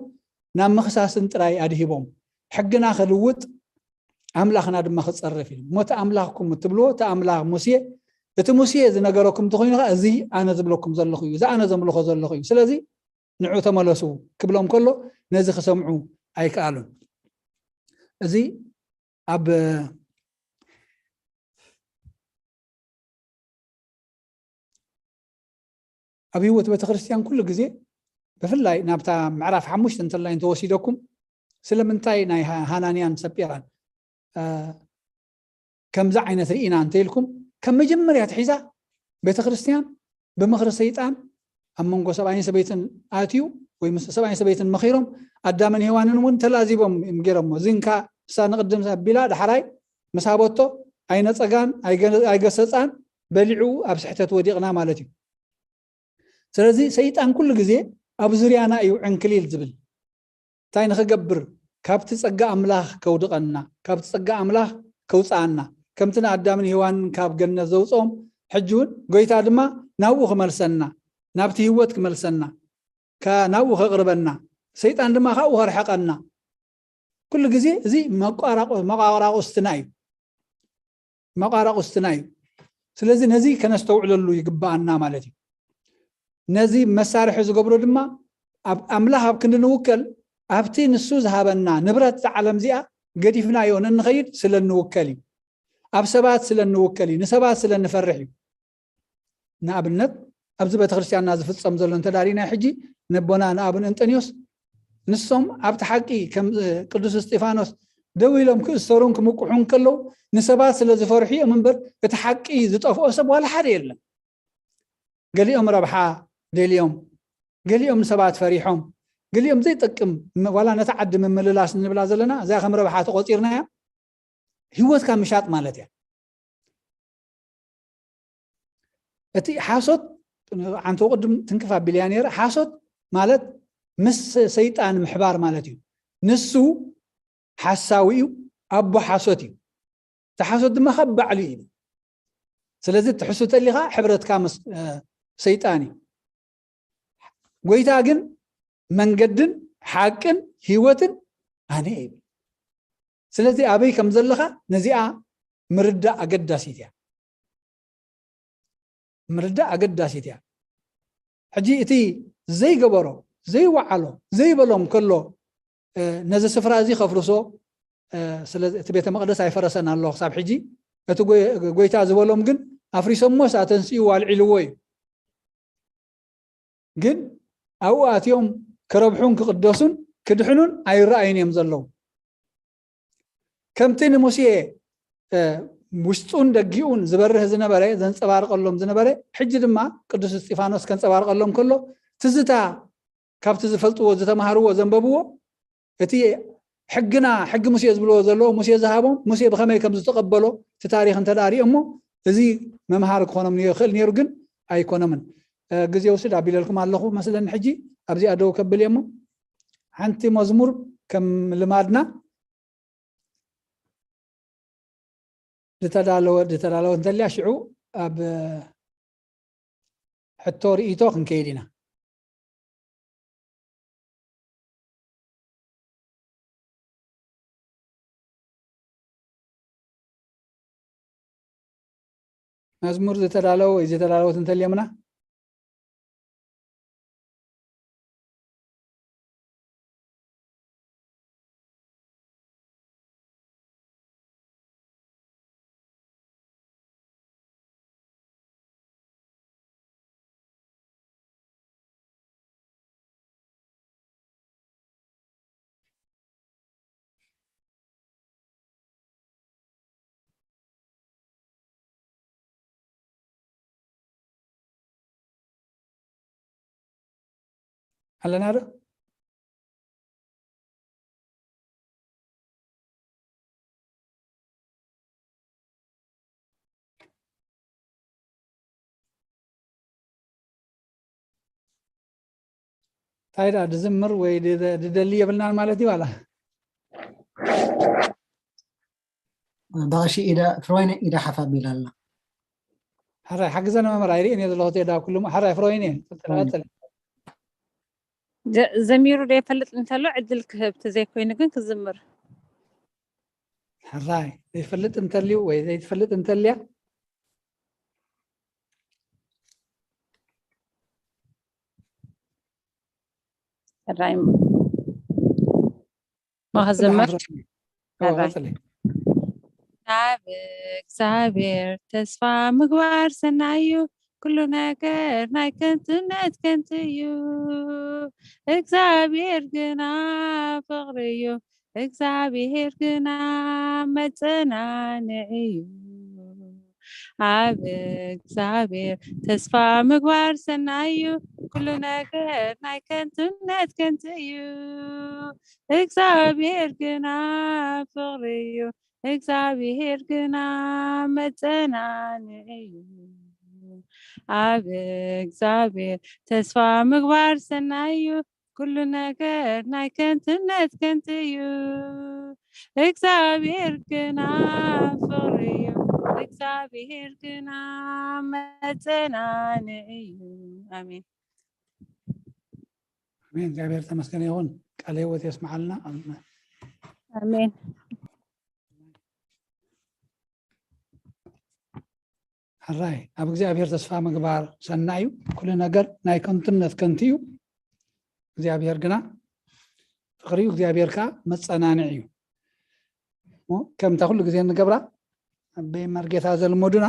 ናብ ምኽሳስን ጥራይ ኣድሂቦም። ሕግና ክልውጥ፣ ኣምላኽና ድማ ክጸርፍ እዩ። እሞ እቲ ኣምላኽኩም እትብልዎ፣ እቲ ኣምላኽ ሙሴ፣ እቲ ሙሴ ዝነገረኩም እንተኾይኑ ኸኣ፣ እዚ ኣነ ዝብለኩም ዘለኹ እዩ፣ እዚ ኣነ ዘምልኾ ዘለኹ እዩ። ስለዚ ንዑ ተመለሱ ክብሎም ከሎ፣ ነዚ ክሰምዑ ኣይከኣሉን። እዚ ኣብ፣ ኣብ ህይወት ቤተክርስትያን ኩሉ ግዜ፣ ብፍላይ ናብታ ምዕራፍ ሓሙሽተ እንተላይ እንተወሲደኩም፣ ስለምንታይ ናይ ሃ-፣ ሃናንያን ሰጲራን፣ እ፣ ከምዚ ዓይነት ርኢና እንተኢልኩም፣ ካብ መጀመርያ ትሒዛ ቤተክርስትያን ብምኽሪ ሰይጣን ኣብ መንጎ ሰብኣይን ሰበይትን ኣትዩ፣ ወይ ምስ ሰብኣይን ሰበይትን መኺሮም፣ ኣዳምን ሄዋንን እውን ተላዚቦም እዮም ገይሮሞ። እዚ እንካ እሳ ንቕድም ኣቢላ ዳሕራይ ምስ ሃበቶ ኣይነጸጋን፣ ኣይገ-፣ ኣይገሰጻን፣ በሊዑ ኣብ ስሕተት ወዲቕና ማለት እዩ። ስለዚ ሰይጣን ኩሉ ግዜ ኣብ ዙርያና እዩ ዕንክሊል ዝብል። እንታይ ንኽገብር? ካብቲ ጸጋ ኣምላኽ ከውድቐና፣ ካብቲ ጸጋ ኣምላኽ ከውጽኣና፣ ከምቲ ንኣዳምን ሄዋንን ካብ ገነት ዘውጽኦም፣ ሕጂ እውን ጎይታ ድማ ናብኡ ክመልሰና፣ ናብቲ ህይወት ክመልሰና፣ ካ-፣ ናብኡ ከቕርበና፣ ሰይጣን ድማ ካብኡ ከርሕቐና። ኩሉ ግዜ እዚ መቋራቆ-፣ መቋራቁስትና እዩ። መቋራቁስትና እዩ። ስለዚ ነዚ ከነስተውዕለሉ ይግባኣና ማለት እዩ። ነዚ መሳርሒ ዝገብሮ ድማ ኣብ ኣምላኽ ኣብ ክንዲ ንውከል፣ ኣብቲ ንሱ ዝሃበና ንብረት እዛ ዓለም እዚኣ ገዲፍናዮ ነንኸይድ ስለ እንውከል እዩ። ኣብ ሰባት ስለ እንውከል እዩ። ንሰባት ስለ እንፈርሕ እዩ። ንኣብነት፣ ኣብዚ ቤተክርስትያንና ዝፍጸም ዘሎ እንተ ዳሪና ሕጂ፣ ነቦና ንኣቡነ እንጠንዮስ፣ ንሶም ኣብቲ ሓቂ ከም፣ እ፣ ቅዱስ እስጢፋኖስ ደው ኢሎም ክእሰሩን ክምቁሑን ከለዉ፣ ንሰባት ስለ ዝፈርሑ እዮም እምበር፣ እቲ ሓቂ ዝጠፍኦ ሰብ ዋላ ሓደ የለን። ገሊኦም ረብሓ ደልዮም፣ ገሊኦም ንሰባት ፈሪሖም፣ ገሊኦም ዘይጠቅም፣ ም-፣ ዋላ ነታ ዓዲ ምምልላስ ንብላ ዘለና፣ እዚኣ ከም ረብሓ ተቖጺርናያ፣ ህይወትካ ምሻጥ ማለት እያ። እቲ ሓሶት፣ ዓንተው ቅድም ትንክፍ ኣቢለያ ነይረ። ሓሶት ማለት ምስ ሰይጣን ምሕባር ማለት እዩ። ንሱ ሓሳዊ እዩ፣ ኣቦ ሓሶት እዩ። እቲ ሓሶት ድማ ካብ ባዕሉ እዩ። ስለዚ ትሕሱ ተሊኻ ሕብረትካ ምስ፣ እ፣ ሰይጣን እዩ። ጎይታ ግን መንገድን ሓቅን ህይወትን ኣነ እየ ይብል። ስለዚ ኣበይ ከም ዘለኻ ነዚኣ ምርዳእ ኣገዳሲት እያ። ምርዳእ ኣገዳሲት እያ። ሕጂ እቲ ዘይገበሮ፣ ዘይወዓሎ፣ ዘይበሎም ከሎ፣ እ፣ ነዚ ስፍራ እዚ ከፍርሶ፣ እ፣ ስለ እቲ ቤተ መቕደስ ኣይፈረሰን ኣሎ ክሳብ ሕጂ። እቲ ጎይ-፣ ጎይታ ዝበሎም ግን ኣፍሪሶሞስ ኣተንስኡ ኣልዒልዎ እዩ። ግን ኣብኡ ኣትዮም ክረብሑን ክቕደሱን ክድሕኑን ኣይረኣዩን እዮም ዘለዉ። ከምቲ ንሙሴ፣ እ፣ ውሽጡን ደጊኡን ዝበርህ ዝነበረ፣ ዘንጸባርቐሎም ዝነበረ፣ ሕጂ ድማ ቅዱስ እስጢፋኖስ ከንጸባርቐሎም ከሎ፣ ትዝታ ካብቲ ዝፈልጥዎ፣ ዝተማሃርዎ፣ ዘንበብዎ፣ እቲ ሕግና፣ ሕጊ ሙሴ ዝብልዎ ዘለዉ፣ ሙሴ ዝሃቦም፣ ሙሴ ብኸመይ ከም ዝተቐበሎ እቲ ታሪኽ እንተ ደኣ ሪኦሞ፣ እዚ መምሃሪ ክኾኖም ይኽእል ነይሩ፣ ግን ኣይኮኖምን። እ፣ ግዜ ውስድ ኣቢለልኩም ኣለኹ መስለኒ። ሕጂ ኣብዚኣ ደው ከብል እየ እሞ፣ ሓንቲ መዝሙር ከም ልማድና ዝተዳለወ ዝተዳለወ እንተልያ ሽዑ ኣብ ሕቶ ርእይቶ ክንከይድ ኢና። መዝሙር ዝተዳለወ ወይ ዝተዳለወት እንተልዮምና ኣለና ዶ? እንታይ ደኣ ድዝምር ወይ ድደ- ድደሊ የብልናን ማለት እዩ ዋላ? በቐሺ ኢዳ ፍሮይነ ኢዳ ሓፍ ኣቢላ ኣላ። ሕራይ ሓግዘና መምህር ኣይርእን እየ ዘለኹ ቴዳ ኩሉ ሕራይ ፍሮይነ ቀጽል። ዘ- ዘሚሩ ዘይፈልጥ እንተሎ ዕድል ክህብ ተዘይኮይኑ ግን ክዝምር። ሕራይ ዘይፈልጥ እንተልዩ ወይ ዘይትፈልጥ እንተልያ ሕራይ መኸዘመር ሕራይ ቀጽሊ። ናብ እግዚኣብሔር ተስፋ ምግባር ሰናይ እዩ። ኩሉ ነገር ናይ ከንቱነት ከንቱ እዩ። እግዚኣብሔር ግና ፍቕሪ እዩ። እግዚኣብሔር ግና መጸናንዒ እዩ። ኣብ እግዚኣብሔር ተስፋ ምግባር ሰናይ እዩ። ኩሉ ነገር ናይ ከንቱነት ከንቱ እዩ። እግዚኣብሔር ግና ፍቕሪ እዩ። እግዚኣብሔር ግና መጸናንዒ እዩ። ኣብ እግዚኣብሔር ተስፋ ምግባር ሰናይ እዩ። ኩሉ ነገር ናይ ከንቱነት ከንቱ እዩ። እግዚኣብሔር ግና ፍቕሪ እዩ። እግዚኣብሔር ግና መጸናንዒ እዩ። ኣሜን። ኣሜን። እግዚኣብሔር ተመስገን ይኹን። ቃለ ህይወት የስምዓልና። ኣሜን። ሕራይ ኣብ እግዚኣብሔር ተስፋ ምግባር ሰናይ እዩ። ኩሉ ነገር ናይ ከንቱነት ከንቱ እዩ። እግዚኣብሔር ግና ፍቕሪ እዩ። እግዚኣብሔር ከዓ መጸናንዒ እዩ። እሞ ከምታ ኩሉ ግዜ እንገብራ ኣበይ መርጌታ ዘልመዱና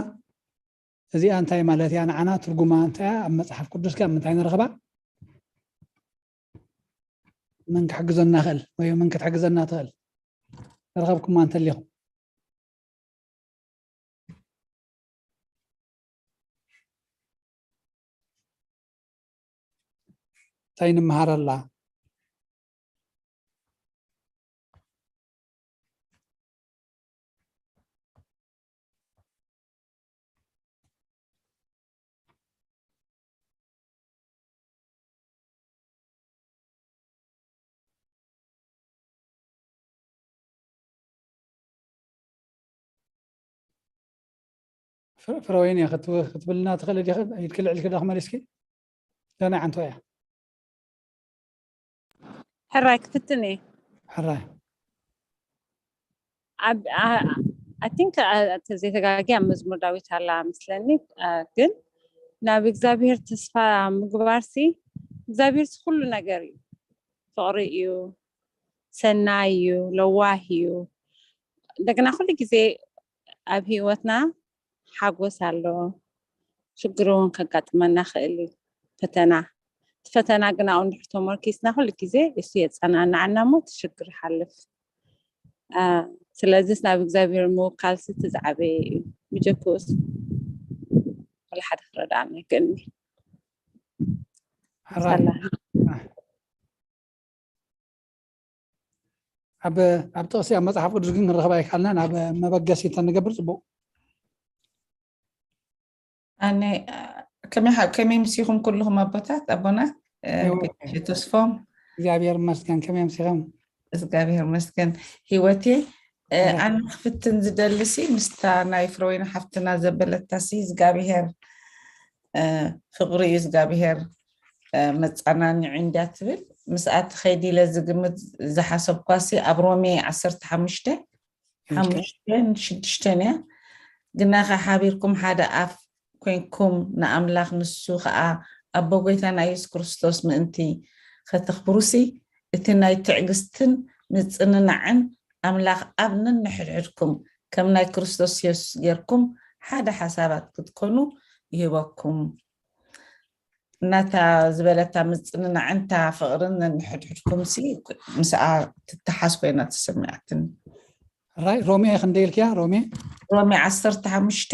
እዚኣ እንታይ ማለት እያ? ንዓና ትርጉማ እንታይ እያ? ኣብ መጽሓፍ ቅዱስ ከ ኣብ ምንታይ ንረኽባ? መን ክሕግዘና ይኽእል ወይ መን ክትሕግዘና ትኽእል? ዝረኸብኩማ እንተሊኹም እንታይ ንምሃረላ? ፍረ- ፍረወይኒ ክትብ- ክትብልና ትኽእል ዲኺ? ኢድኪ ልዕልኪ ዶ ክመሊስኪ? ዳና ዓንቶ እያ። ሕራይ ክፍትን እየ። ሕራይ ኣብ I think ተዘይተጋጊ ኣብ መዝሙር ዳዊት ኣላ ምስለኒ። ግን ናብ እግዚኣብሔር ተስፋ ምግባርሲ እግዚኣብሔር ኩሉ ነገር እዩ። ፍቕሪ እዩ፣ ሰናይ እዩ፣ ለዋህ እዩ። እንደገና ኩሉ ግዜ ኣብ ህይወትና ሓጎስ ኣሎ፣ ሽግር እውን ከጋጥመና ክእል እዩ፣ ፈተና። እቲ ፈተና ግን ኣብኡ እንድሕር ተመርኪስና ኩሉ ግዜ እሱ የጸናንዓና እሞ እቲ ሽግር ይሓልፍ። ስለዚስ ናብ እግዚኣብሔር ምውካል ስቲ ዝዓበየ እዩ። ብጀክኡስ ወላ ሓደ ክረዳእና ይክእልኒ። ኣብ ኣብ ጥቕሲ ኣብ መፅሓፍ ቅዱስ ግን ክንረኽባ ይከኣልና። ናብ መበገሲ እንተንገብር ፅቡቅ። ኣነ ከመይ ምስኹም ኩልኹም ኣቦታት ኣቦና ተስፎም? እግዚኣብሔር ይመስገን። ከመይ ምስኹም? እግዚኣብሔር ይመስገን። ህይወቴ ኣነ ክፍትን ዝደልሲ ምስታ ናይ ፍረወይኒ ሓፍትና ዘበለታሲ እግዚኣብሄር ፍቕሪ እዩ እግዚኣብሄር መፃናንዒ እንዲያ ትብል ምስኣ ትኸይድ ኢለ ዝግምት ዝሓሰብኳሲ ኣብ ሮሜ ዓሰርተ ሓሙሽተ ሓሙሽተን ሽዱሽተን እያ። ግናኸ ሓቢርኩም ሓደ ኣፍ ኮይንኩም ንኣምላኽ ንሱ ኸዓ ኣቦ ጎይታና የሱስ ክርስቶስ ምእንቲ ኸተኽብሩሲ እቲ ናይ ትዕግስትን ምጽንናዕን ኣምላኽ ኣብ ነንሕድሕድኩም ከም ናይ ክርስቶስ የሱስ ጌርኩም ሓደ ሓሳባት ክትኮኑ ይህበኩም። እናታ ዝበለታ ምጽንናዕን እታ ፍቕርን ነንሕድሕድኩም ሲ ምስኣ ትተሓዝ ኮይና ተሰሚዓትኒ። ራይ ሮሜ ክንደይ ኢልክያ? ሮሜ ሮሜ ዓሰርተ ሓሙሽተ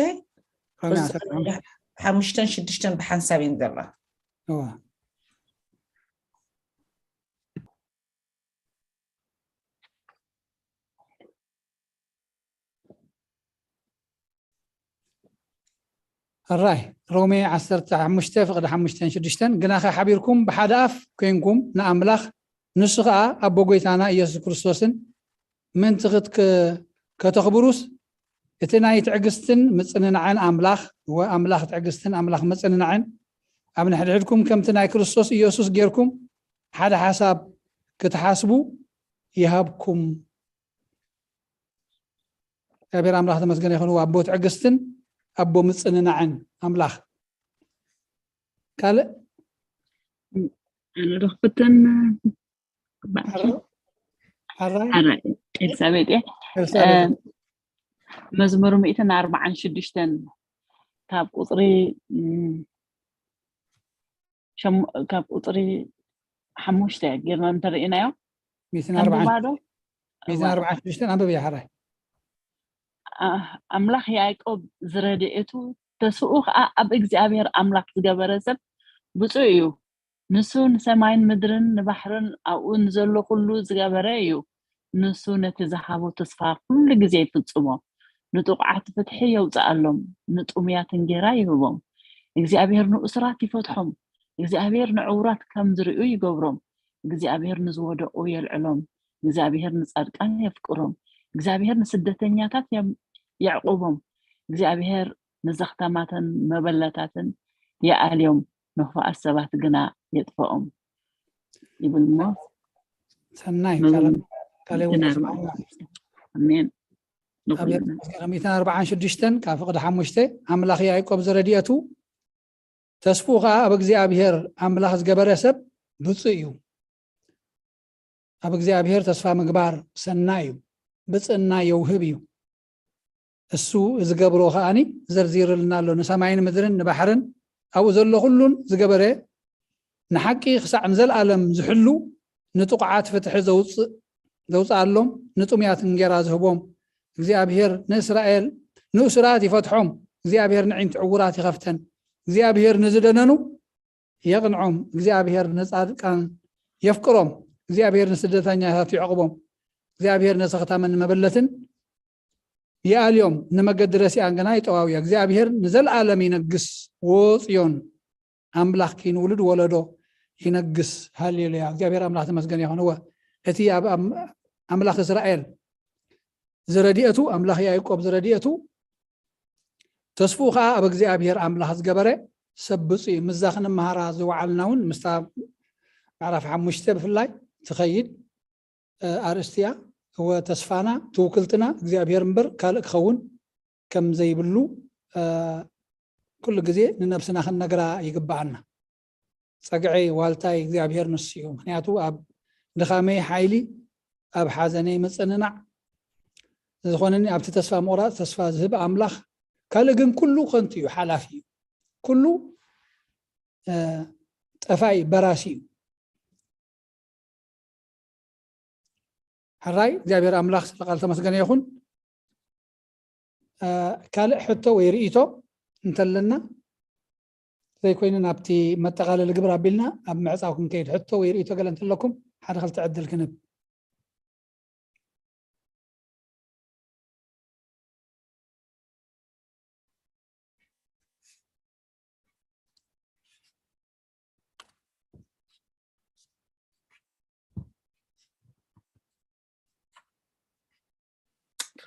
ሮሜ ዓሰርተ ሓሙሽተ ሓሙሽተን ሽዱሽተን ብሓንሳብ እየን ዘለዋ። እዋ ሕራይ ሮሜ ዓሰርተ ሓሙሽተ ፍቕዲ ሓሙሽተን ሽዱሽተን ግናኸ ሓቢርኩም ብሓደ ኣፍ ኮይንኩም ንኣምላኽ ንሱ ኸዓ ኣቦ ጎይታና ኢየሱስ ክርስቶስን ምእንቲ ክትክ- ከተኽብሩስ እቲ ናይ ትዕግስትን ምጽንናዕን ኣምላኽ ወኣምላኽ ትዕግስትን ኣምላኽ ምጽንናዕን ኣብ ንሕድሕድኩም ከምቲ ናይ ክርስቶስ ኢየሱስ ጌርኩም ሓደ ሓሳብ ክትሓስቡ ይሃብኩም። እግዚኣብሔር ኣምላኽ ተመስገነ ይኹን። ኣቦ ትዕግስትን ኣቦ ምጽንናዕን ኣምላኽ። ካልእ ኣነ ዶ ክፍትን ሓራይ ኤልሳቤጥ እየ። ኤልሳቤጥ መዝሙር ሚእትን ኣርባዓን ሽዱሽተን ካብ ቁፅሪ ካብ ቁፅሪ ሓሙሽተ ጌርና እንተርኢናዮ ሚእትን ኣርባዓን ሽዱሽተን ኣንብብ እያ ሓራይ። ኣምላኽ ያዕቆብ ዝረድኤቱ ተስፍኡ ከዓ ኣብ እግዚኣብሔር ኣምላኽ ዝገበረ ሰብ ብፁዕ እዩ። ንሱ ንሰማይን ምድርን ንባሕርን ኣብኡ ንዘሎ ኩሉ ዝገበረ እዩ። ንሱ ነቲ ዝሃቦ ተስፋ ኩሉ ግዜ ይፍጽሞ። ንጥቑዓት ፍትሒ የውፅኣሎም፣ ንጥሙያት እንጌራ ይህቦም። እግዚኣብሔር ንእሱራት ይፈትሖም። እግዚኣብሔር ንዕውራት ከም ዝርእዩ ይገብሮም። እግዚኣብሔር ንዝወደቑ የልዕሎም። እግዚኣብሔር ንጻድቃን የፍቅሮም። እግዚኣብሔር ንስደተኛታት የዕቁቦም። እግዚኣብሔር ንዘኽተማትን መበለታትን የኣልዮም፣ ንኽፉኣት ሰባት ግና የጥፍኦም ይብል እሞ ሰናይ መዝሙር ካልእ እውን ሚእትን ተስማዕና ኣርባዓን ኣሜን ሚእትን ኣርባዓን ሽዱሽተን ካብ ፍቕዲ ሓሙሽተ ኣምላኽ ያዕቆብ ዝረድኤቱ ተስፍኡ ከዓ ኣብ እግዚኣብሔር ኣምላኽ ዝገበረ ሰብ ብፁዕ እዩ። ኣብ እግዚኣብሔር ተስፋ ምግባር ሰናይ እዩ፣ ብፅእና የውህብ እዩ። እሱ ዝገብሮ ከዓኒ ዘርዚርልና ኣሎ። ንሰማይን ምድርን ንባሕርን ኣብኡ ዘሎ ኩሉን ዝገበረ ንሓቂ ክሳዕ ንዘለኣለም ዝሕሉ ንጥቑዓት ፍትሒ ዘውፅእ ዘውፅኣሎም ንጥሙያት እንጌራ ዝህቦም እግዚኣብሔር ንእስራኤል ንእሱራት ይፈትሖም። እግዚኣብሔር ንዒንቲ ዕውራት ይኸፍተን። እግዚኣብሔር ንዝደነኑ የቕንዖም። እግዚኣብሔር ንጻድቃን የፍቅሮም። እግዚኣብሔር ንስደተኛታት ይዕቕቦም። እግዚኣብሔር ንሰኽታምን መበለትን ይኣልዮም፣ ንመገዲ ረሲኣን ግና ይጠዋውዮ። እግዚኣብሔር ንዘለኣለም ይነግስ። ወ ጽዮን ኣምላኽኪ ንውሉድ ወለዶ ይነግስ። ሃሌሉያ። እግዚኣብሔር ኣምላኽ ተመስገን ይኹን። እወ እቲ ኣብ ኣም- ኣምላኽ እስራኤል ዝረድኤቱ ኣምላኽ ያዕቆብ ዝረድኤቱ ተስፍኡ ከዓ ኣብ እግዚኣብሔር ኣምላኽ ዝገበረ ሰብ ብፁዕ እዩ። ምስዛ ክንመሃራ ዝወዓልና እውን ምስታ ምዕራፍ ሓሙሽተ ብፍላይ ትኸይድ ኣርእስቲ እያ። እወ ተስፋና ትውክልትና እግዚኣብሔር እምበር ካልእ ክኸውን ከም ዘይብሉ ኩሉ ግዜ ንነብስና ክንነግራ ይግብኣና። ፀግዐይ ዋልታይ እግዚኣብሔር ንሱ እዩ። ምክንያቱ ኣብ ድኻመይ ሓይሊ ኣብ ሓዘነይ ምፅንናዕ ዝኾነኒ ኣብቲ ተስፋ ምቑራፅ ተስፋ ዝህብ ኣምላኽ ካልእ ግን ኩሉ ከንቱ እዩ፣ ሓላፊ እዩ፣ ኩሉ ጠፋኢ በራሲ እዩ። ሕራይ እግዚኣብሔር ኣምላኽ ስለ ቃል ተመስገነ ይኹን። ካልእ ሕቶ ወይ ርእይቶ እንተለና ዘይኮይኑ ናብቲ መጠቓለሊ ግብር ኣቢልና ኣብ ምዕፃው ክንከይድ ሕቶ ወይ ርእይቶ ገለ እንተለኩም ሓደ ክልተ ዕድል ክንብ።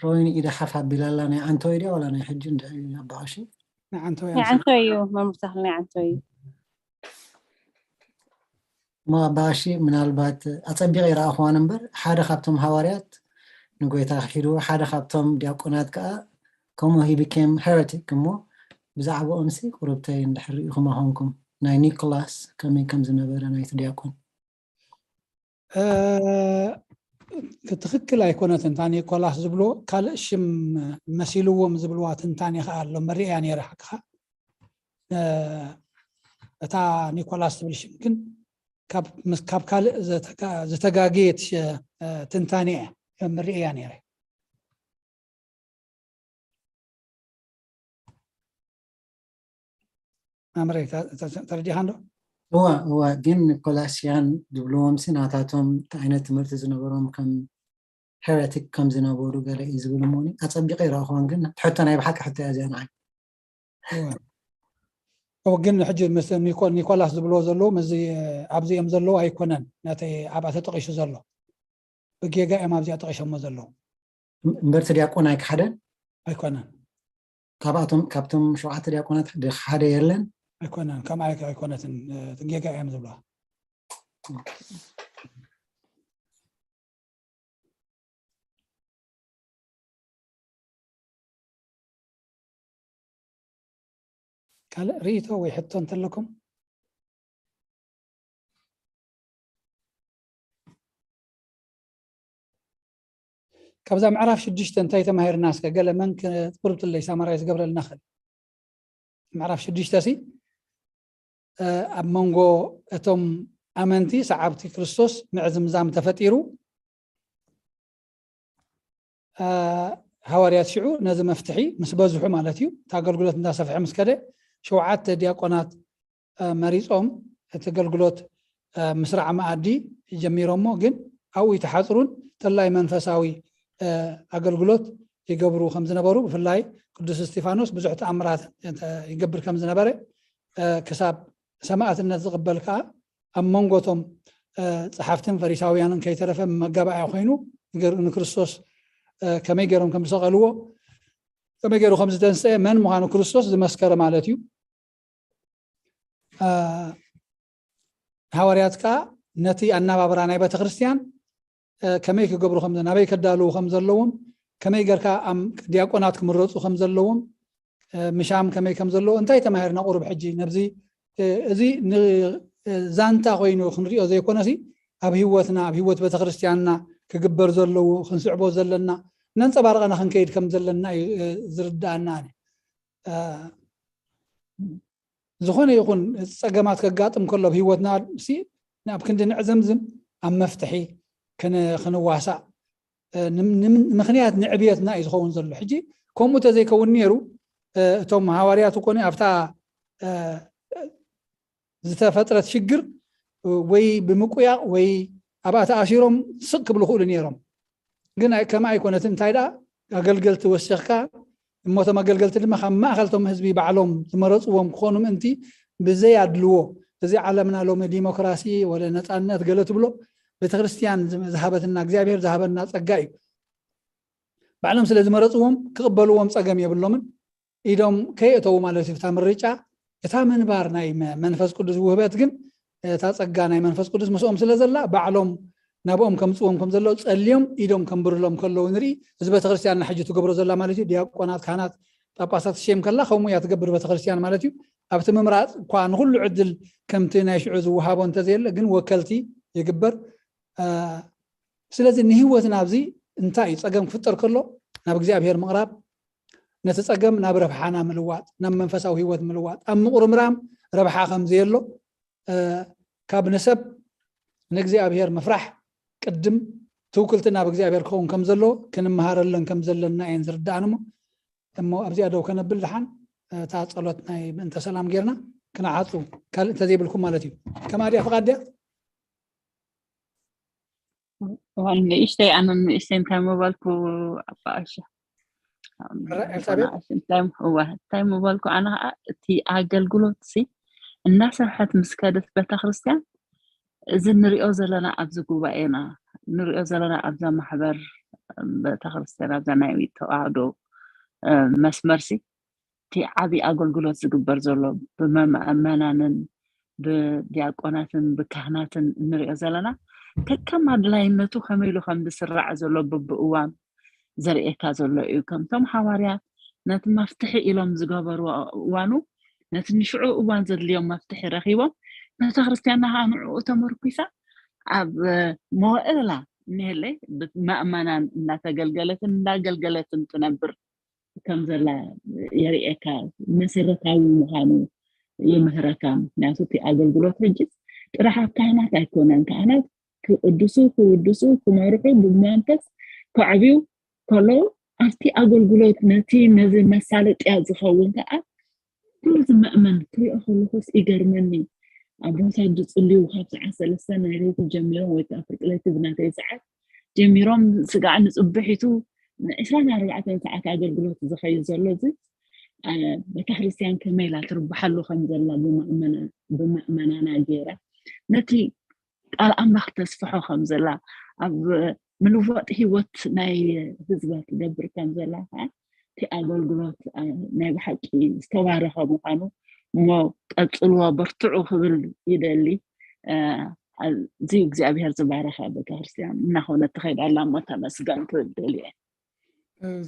ሮይን ኢዳ ሓፍ ኣቢላ ኣላ። ናይ ዓንተወይ ድያ ዋላ ናይ ሕጂ? እንድዒ ኣባ ቀሺ። ንዓንተወይ ናይ ዓንተወይ እዩ፣ መምህር ተኽሊ ናይ ዓንተወይ እዩ። እሞ ኣባ ቀሺ፣ ምናልባት ኣጸቢቐ ይረኣኹዋን እምበር፣ ሓደ ካብቶም ሃዋርያት ንጎይታ ክሒድዎ፣ ሓደ ካብቶም ዲያቆናት ከኣ ከምኡ he became heretic እሞ፣ ብዛዕባኦምሲ ቁሩብተይ እንድሕር ርኢኹማ ኾንኩም፣ ናይ ኒኮላስ ከመይ ከም ዝነበረ ናይቲ ዲያቆን። እ፣ ትኽክል ኣይኮነትን። እታ ኒኮላስ ዝብሎ ካልእ ሽም መሲልዎም ዝብልዋ ትንታኔ ከኣ ኣሎ፣ መሪእያ ነይረ ሓቅኻ። እ፣ እታ ኒኮላስ ትብል ሽም ግን ካብ ምስ- ካብ ካልእ ዘተጋ- ዝተጋገየት ሸ- እ፣ ትንታኔ እያ፣ መሪእያ ነይረ። መምህረይ፣ ተ- ተ- ተረዲእኻ እንዶ? እዋ እዋ፣ ግን ኮላሲያን ዝብልዎም ሲ ናታቶም እንታይ ዓይነት ትምህርቲ ዝነበሮም ከም ሄረቲክ ከም ዝነበሩ ገለ እዩ ዝብል እሞ፣ ኣጸቢቐ ይረኣኹዋን፣ ግን ሕቶ ናይ ብሓቂ ሕቶ እያ እዚኣ ንዓይ። እወ። እወ፣ ግን ሕጂ ምስ ኒኮ- ኒኮላስ ዝብልዎ ዘለዉ ምስዚ ኣብዚ እዮም ዘለዉ ኣይኮነን፣ ነቲ ኣብኣ ተጠቒሱ ዘሎ ብጌጋ እዮም ኣብዚኣ ጠቒሶሞ ዘለዉ። እምበርቲ ዲያቆን ኣይክሓደን? ኣይኮነን። ካብኣቶም ካብቶም ሸውዓተ ዲያቆናት ሓደ የለን? ኣይኮነን፣ ከምኣ ኣይ- ኣይኮነትን፣ እ፣ ጌጋ እዮም ዝብልዋ። ካልእ ርእይቶ ወይ ሕቶ እንተለኩም? ካብዛ ምዕራፍ ሽዱሽተ እንታይ ተማሂርና? እስከ ገለ መን ክ- ቁርብትለይ ሳማራይ ዝገብረልና ኽእል? ምዕራፍ ሽዱሽተ ሲ፣ እ፣ ኣብ መንጎ እቶም ኣመንቲ ሰዓብቲ ክርስቶስ ምዕዝምዛም ተፈጢሩ። እ፣ ሃዋርያት ሽዑ ነዚ መፍትሒ ምስ በዝሑ ማለት እዩ፣ እቲ ኣገልግሎት እንዳሰፍሐ ምስ ከደ፣ ሸውዓተ ዲያቆናት፣ እ፣ መሪጾም እቲ ኣገልግሎት፣ እ፣ ምስራዕ መኣዲ ጀሚሮሞ፣ ግን ኣብኡ ይተሓጽሩን ተላይ መንፈሳዊ፣ እ፣ ኣገልግሎት ይገብሩ ከም ዝነበሩ፣ ብፍላይ ቅዱስ እስጢፋኖስ ብዙሕ ተኣምራት፣ እ፣ ይገብር ከም ዝነበረ፣ እ፣ ክሳብ ሰማእትነት ዝቕበል ከኣ ኣብ መንጎቶም፣ እ፣ ጸሓፍትን ፈሪሳውያንን ከይተረፈ መጋባእያ ኮይኑ ንገር- ንክርስቶስ፣ እ፣ ከመይ ገይሮም ከም ዝሰቐልዎ፣ ከመይ ገይሩ ከም ዝተንስአ፣ መን ምዃኑ ክርስቶስ ዝመስከረ ማለት እዩ። እ፣ ሃዋርያት ከኣ ነቲ ኣነባብራ ናይ ቤተ ክርስቲያን፣ እ፣ ከመይ ክገብሩ ከም ናበይ ከዳልዉ ከም ዘለዎም፣ ከመይ ጌርካ ኣም- ዲያቆናት ክምረጹ ከም ዘለዎም፣ እ፣ ምሻም ከመይ ከም ዘለዎ እንታይ ተማሂርና ቁሩብ ሕጂ ነብዚ፣ እ፣ እዚ ን- እ፣ ዛንታ ኮይኑ ክንሪኦ ዘይኮነሲ ኣብ ህይወትና ኣብ ህይወት ቤተ ክርስቲያንና ክግበር ዘለዉ ክንስዕቦ ዘለና ነንጸባርቐና ክንከይድ ከም ዘለና እዩ፣ እ፣ ዝርድኣና። ኣነ እ፣ ዝኾነ ይኹን ጸገማት ከጋጥም ከሎ ኣብ ህይወትና ሲ ናብ ክንዲ ንዕዘምዝም ኣብ መፍትሒ ክን- ክንዋሳእ፣ እ፣ ንም- ንም- ምኽንያት ንዕብየትና እዩ ዝኸውን ዘሎ። ሕጂ ከምኡ ተዘይከውን ነይሩ፣ እ፣ እቶም ሃዋርያት እኮ ኣብታ፣ እ፣ ዝተፈጥረት ሽግር ወይ ብምቁያቕ ወይ ኣብኣ ተኣሲሮም ስቕ ክብሉ ክእሉ ነይሮም። ግን ኣይ- ከምኣ ኣይኮነትን። እንታይ ደኣ ኣገልገልቲ ወሲኽካ እሞ እቶም ኣገልገልቲ ድማ ካብ ማእኸል እቶም ህዝቢ ባዕሎም ዝመረፅዎም ክኾኑ ምእንቲ ብዘይ ኣድልዎ፣ እዚ ዓለምና ሎሚ ዲሞክራሲ ወለ ነፃነት ገለ ትብሎ ቤተክርስትያን ዝ- ዝሃበትና እግዚኣብሔር ዝሃበና ፀጋ እዩ። ባዕሎም ስለ ዝመረፅዎም ክቕበልዎም ፀገም የብሎምን። ኢዶም ከየእተዉ ማለት እዩ። እታ ምርጫ እታ ምንባር ናይ መ- መንፈስ ቅዱስ ውህበት ግን እታ ጸጋ ናይ መንፈስ ቅዱስ ምስኦም ስለ ዘላ ባዕሎም ናብኦም ከምጽዎም ከም ዘለዉ ጸልዮም ኢዶም ከንብርሎም ከለዉ ንርኢ። እዚ ቤተክርስትያንና ሕጂ ትገብሮ ዘላ ማለት እዩ። ዲያቆናት፣ ካህናት፣ ጳጳሳት ትሸም ከላ ከምኡ እያ ትገብር ቤተክርስትያን ማለት እዩ። ኣብቲ ምምራጽ እኳ ንኹሉ ዕድል ከምቲ ናይ ሽዑ ዝወሃቦ እንተዘየለ ግን ወከልቲ ይግበር። እ፣ ስለዚ ንህይወትና ኣብዚ እንታይ እዩ ጸገም ክፍጠር ከሎ ናብ እግዚኣብሔር ምቕራብ፣ ነቲ ጸገም ናብ ረብሓና ምልዋጥ፣ ናብ መንፈሳዊ ህይወት ምልዋጥ፣ ኣብ ምቑርምራም ረብሓ ከም ዘየሎ፣ እ፣ ካብ ንሰብ ንእግዚኣብሔር ምፍራሕ ቅድም ትውክልቲ ናብ እግዚኣብሔር ክኸውን ከም ዘለዎ ክንመሃረለን ከም ዘለና እየን ዝርድኣን። እሞ እሞ ኣብዚኣ ደው ከነብል ደሓን፣ እታ ጸሎት ናይ ምእንተ ሰላም ጌርና ክንዓጹ፣ ካልእ እንተዘይብልኩም ማለት እዩ። ከማድያ ፍቓድ ድያ? እዋን ንእሽተይ ኣነ ንእሽተይ እንታይ ምበልኩ ኣባ ኣሻ ረ- ኤልሳቤጥ? እንታይ ም- እዋ እንታይ ምበልኩ ኣነ ከዓ እቲ ኣገልግሎት ሲ እናሰፍሐት ምስ ከደት ቤተክርስትያን እዚ ንሪኦ ዘለና ኣብዚ ጉባኤና ንሪኦ ዘለና ኣብዛ ማሕበር ቤተክርስትያን ኣብዛ ናይ ተዋህዶ መስመርሲ እቲ ዓብዪ ኣገልግሎት ዝግበር ዘሎ ብመምእመናንን ብዲያቆናትን ብካህናትን እንሪኦ ዘለና ከከም ኣድላይነቱ ከመይ ኢሉ ከም ዝስራዕ ዘሎ በብእዋን ዘርእየካ ዘሎ እዩ። ከምቶም ሃዋርያት ነቲ መፍትሒ ኢሎም ዝገበርዎ እዋኑ ነቲ ንሽዑ እዋን ዘድልዮም መፍትሒ ረኺቦም ቤተክርስትያንና ከዓ ንዕኡ ተመርኩሳ ኣብ መዋእላ እኒሀለይ ብመእመናን እናተገልገለትን እንዳገልገለትን ትነብር ከም ዘላ የርእየካ። መሰረታዊ ምዃኑ ይምህረካ። ምክንያቱ እቲ ኣገልግሎት ሕጂ ጥራሕ ኣብ ካህናት ኣይኮነን። ካህናት ክቅድሱ ክውድሱ ክመርሑ ብመንፈስ ከዕብዩ ከለዉ ኣብቲ ኣገልግሎት ነቲ ነዚ መሳለጥያ ዝኸውን ከዓ ኩሉ ዝመእመን ክሪኦ ከለኹስ ይገርመኒ። ኣቦታት ዝፅልዩ ካብ ሰዓት ሰለስተ ናይ ለይቲ ጀሚሮም ወይ ከዓ ፍርቂ ለይቲ ብናተይ ሰዓት ጀሚሮም ስጋዕ ንፅብሒቱ ንዕስራን ኣርባዕተን ሰዓት ኣገልግሎት ዝኸይድ ዘሎ እዚ ቤተክርስትያን ከመይ ኢላ ትርብሓሉ ከም ዘላ ብመእመናና ገይራ ነቲ ቃል ኣምላኽ ተስፍሖ ከም ዘላ ኣብ ምልዋጥ ህይወት ናይ ህዝባ ትገብር ከም ዘላ ከዓ እቲ ኣገልግሎት ናይ ብሓቂ ዝተባረኸ ምዃኑ እሞ ቀፅልዎ በርትዑ ክብል ይደሊ። እዚ እግዚኣብሔር ዝባረኸ ቤተክርስትያን እናኾነት ትኸይድ ኣላ እሞ ተመስገን ክብል ደልየ።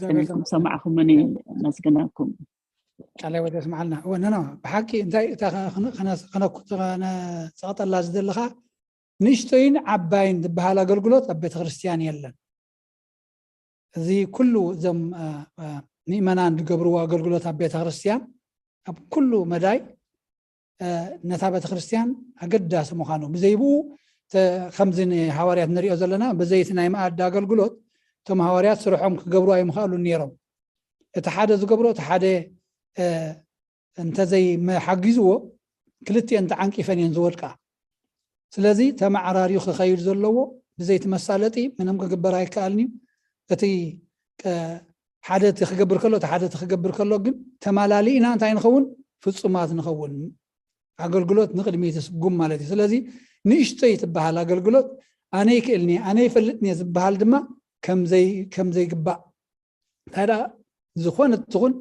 ከመይኩም ሰማዕኹምኒ? ኣመስግነኩም። ቃለ ወደ ስማዓልና እወ ነኖ ብሓቂ እንታይ ከነኩትኸነፀቐጠላ ዝደለኻ ንእሽቶይን ዓባይን ዝበሃል ኣገልግሎት ኣብ ቤተክርስትያን የለን። እዚ ኩሉ እዞም ምእመናን ዝገብርዎ ኣገልግሎት ኣብ ቤተክርስትያን ኣብ ኩሉ መዳይ ነታ ቤተክርስትያን ኣገዳሲ ምዃኑ ብዘይብኡ ከምዚ ንሃዋርያት ንሪኦ ዘለና ብዘይቲ ናይ መኣዲ ኣገልግሎት እቶም ሃዋርያት ስርሖም ክገብሩ ኣይምኽኣሉን ነይሮም። እቲ ሓደ ዝገብሮ እቲ ሓደ እንተዘይመሓጊዝዎ ክልቲአን ተዓንቂፈን እየን ዝወድቃ። ስለዚ ተመዓራርዩ ክኸይድ ዘለዎ ብዘይቲ መሳለጢ ምንም ክግበር ኣይከኣልን እዩ። እቲ ሓደ እቲ ክገብር ከሎ እቲ ሓደ እቲ ክገብር ከሎ ግን ተማላሊእና እንታይ ንኸውን? ፍፁማት ንኸውን። ኣገልግሎት ንቅድሚት ስጉም ማለት እዩ። ስለዚ ንእሽቶይ ትበሃል ኣገልግሎት ኣነ ይክእልኒ ኣነ ይፈልጥኒ ዝበሃል ድማ ከምዘይግባእ እንታይ ደኣ ዝኾነ ትኹን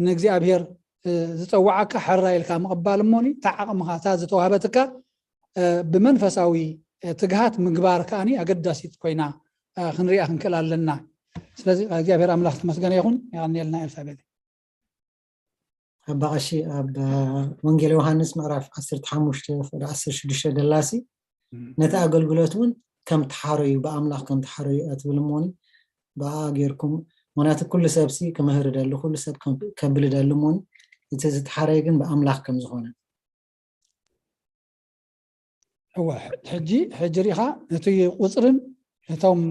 ንእግዚኣብሔር ዝፀዋዓካ ሕራ ኢልካ ምቕባል እሞኒ እታ ዓቕምኻ እታ ዝተዋህበትካ ብመንፈሳዊ ትግሃት ምግባር ከዓኒ ኣገዳሲት ኮይና ክንሪኣ ክንክእል ኣለና። ስለዚ እግዚኣብሔር ኣምላኽ ተመስገነ ይኹን። የቐንየልና ኤልሳቤጥ። ኣባ ቀሺ ኣብ ወንጌል ዮሃንስ ምዕራፍ ዓሰርተ ሓሙሽተ ፍቕዲ ዓሰርተ ሽዱሽተ ደላሲ ነቲ ኣገልግሎት እውን ከም ተሓረዩ ብኣምላኽ ከም ተሓረዩ ኣትብል እሞኒ ብኣ ጌርኩም ምክንያቱ ኩሉ ሰብሲ ክምህር ደሉ ኩሉ ሰብ ከብል ደሉ እሞኒ እቲ ዝተሓረየ ግን ብኣምላኽ ከም ዝኾነ እወ ሕጂ ሕጂ ሪኢኻ ነቲ ቁፅርን እቶም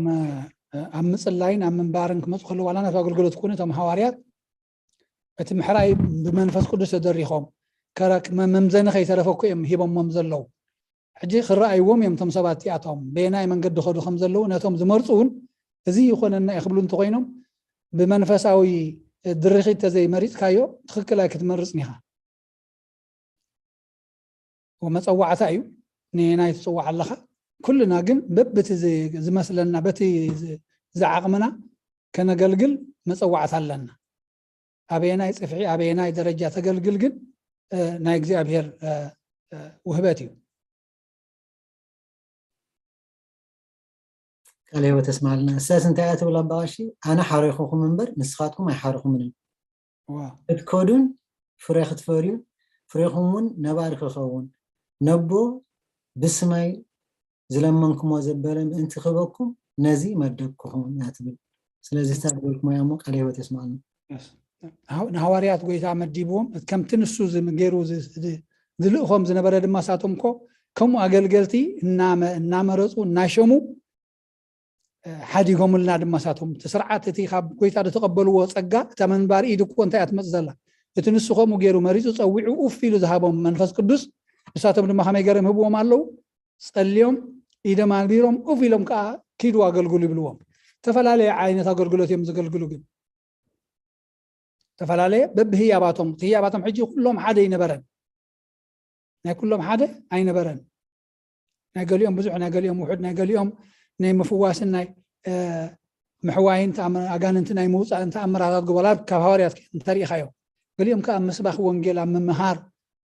ኣብ ምፅላይን ኣብ ምንባርን ክመፁ ከለዉ ዋላ ነቲ ኣገልግሎት ክኾኑ እቶም ሃዋርያት እቲ ምሕራይ ብመንፈስ ቅዱስ ተደሪኾም መምዘኒ ከይተረፈኩ እዮም ሂቦሞም ዘለዉ። ሕጂ ክረኣይዎም እዮም እቶም ሰባት እቲኣቶም በየናይ መንገዲ ኸዱ ከም ዘለዉ ነቶም ዝመርፁ እውን እዚ ይኾነና እዩ ክብሉ እንተኮይኖም ብመንፈሳዊ ድርኺት ተዘይመሪፅካዮ ትኽክል ኣይክትመርፅን ኢኻ። መፀዋዕታ እዩ ንየናይ ትፅዋዕ ኣለኻ። ኩልና ግን በብቲ ዝመስለና በቲ ዝዓቕምና ከነገልግል መፀዋዕታ ኣለና። ኣበየናይ ፅፍዒ ኣበየናይ ደረጃ ተገልግል ግን ናይ እግዚኣብሔር ውህበት እዩ። ቃለ ህይወት የስማልና። እሳስ እንታይ እያ ትብል ኣባ ቀሺ? ኣነ ሓሪኹኹም እምበር ንስኻትኩም ኣይሓርኹምን እዮም። ክትከዱን ፍረ ክትፈርዩ ፍሬኹም እውን ነባሪ ክኸውን ነቦ ብስመይ ዝለመንኩሞ ዘበለ ምእንቲ ክበኩም ነዚ መደብኩኹም እያ ትብል። ስለዚ እሳ ዝበልኩሞ እያ እሞ ቃለ ህይወት የስማልና። ንሃዋርያት ጎይታ መዲብዎም ከምቲ ንሱ ገይሩ ዝልእኾም ዝነበረ ድማ ሳቶም ኮ ከምኡ ኣገልገልቲ እናመረፁ እናሸሙ ሓዲጎምልና ድማ ሳቶም እቲ ስርዓት እቲ ካብ ጎይታ ዝተቐበልዎ ፀጋ እታ መንባሪ ኢድ እኮ እንታይ እያ ትመፅ ዘላ እቲ ንሱ ከምኡ ገይሩ መሪፁ ፀዊዑ ኡፍ ኢሉ ዝሃቦም መንፈስ ቅዱስ ንሳቶም ድማ ከመይ ገይሮም ህብዎም ኣለዉ ፀልዮም ኢዶም ኣንቢሮም ኡፍ ኢሎም ከዓ ኪዱ ኣገልግሉ ይብልዎም። ዝተፈላለየ ዓይነት ኣገልግሎት እዮም ዘገልግሉ ግን ዝተፈላለየ በብህያባቶም ህያባቶም ሕጂ ኩሎም ሓደ ኣይነበረን ናይ ኩሎም ሓደ ኣይነበረን ናይ ገሊኦም ብዙሕ ናይ ገሊኦም ውሑድ ናይ ገሊኦም ናይ ምፍዋስን ናይ ምሕዋይን ተኣም- ኣጋንንቲ ናይ ምውፃእን ተኣምራታት ግበላት ካብ ሃዋርያት እንተሪኢኻዮ፣ ገሊኦም ከዓ ኣብ ምስባኽ ወንጌል ኣብ ምምሃር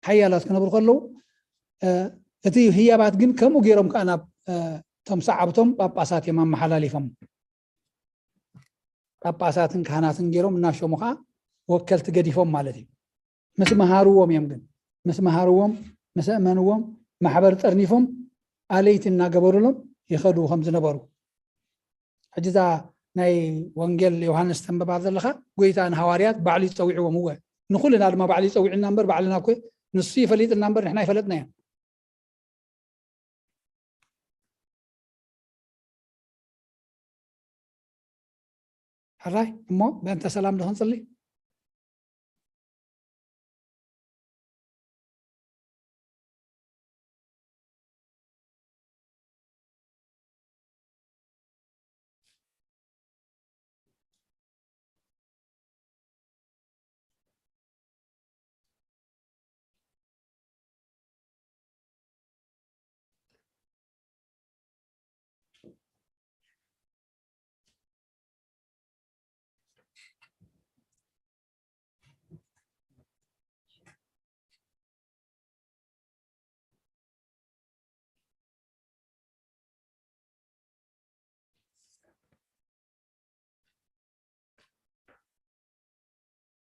ሓያላት ክነብሩ ከለዉ፣ እ፣ እቲ ህያባት ግን ከምኡ ገይሮም ከዓ ናብ፣ እ፣ እቶም ሰዓብቶም ጳጳሳት እዮም ኣመሓላሊፎም። ጳጳሳትን ካህናትን ገይሮም እናሸሙ ከዓ ወከልቲ ገዲፎም ማለት እዩ። ምስ መሃርዎም እዮም ግን፣ ምስ መሃርዎም፣ ምስ ኣእመንዎም፣ ማሕበር ጠርኒፎም ኣለይቲ እናገበሩሎም ይኸዱ ከም ዝነበሩ። ሕጂ እዛ ናይ ወንጌል ዮሃንስ ተንበባ ዘለኻ፣ ጎይታ ንሃዋርያት ባዕሉ ይፀዊዕዎም። እወ፣ ንኩልና ድማ ባዕሉ ይፀዊዕና እምበር፣ ባዕልና እኮ ንሱ ይፈሊጥና እምበር ንሕና ይፈለጥና እዮም። ሕራይ እሞ ብእንተ ሰላም ዶ ክንፅሊ?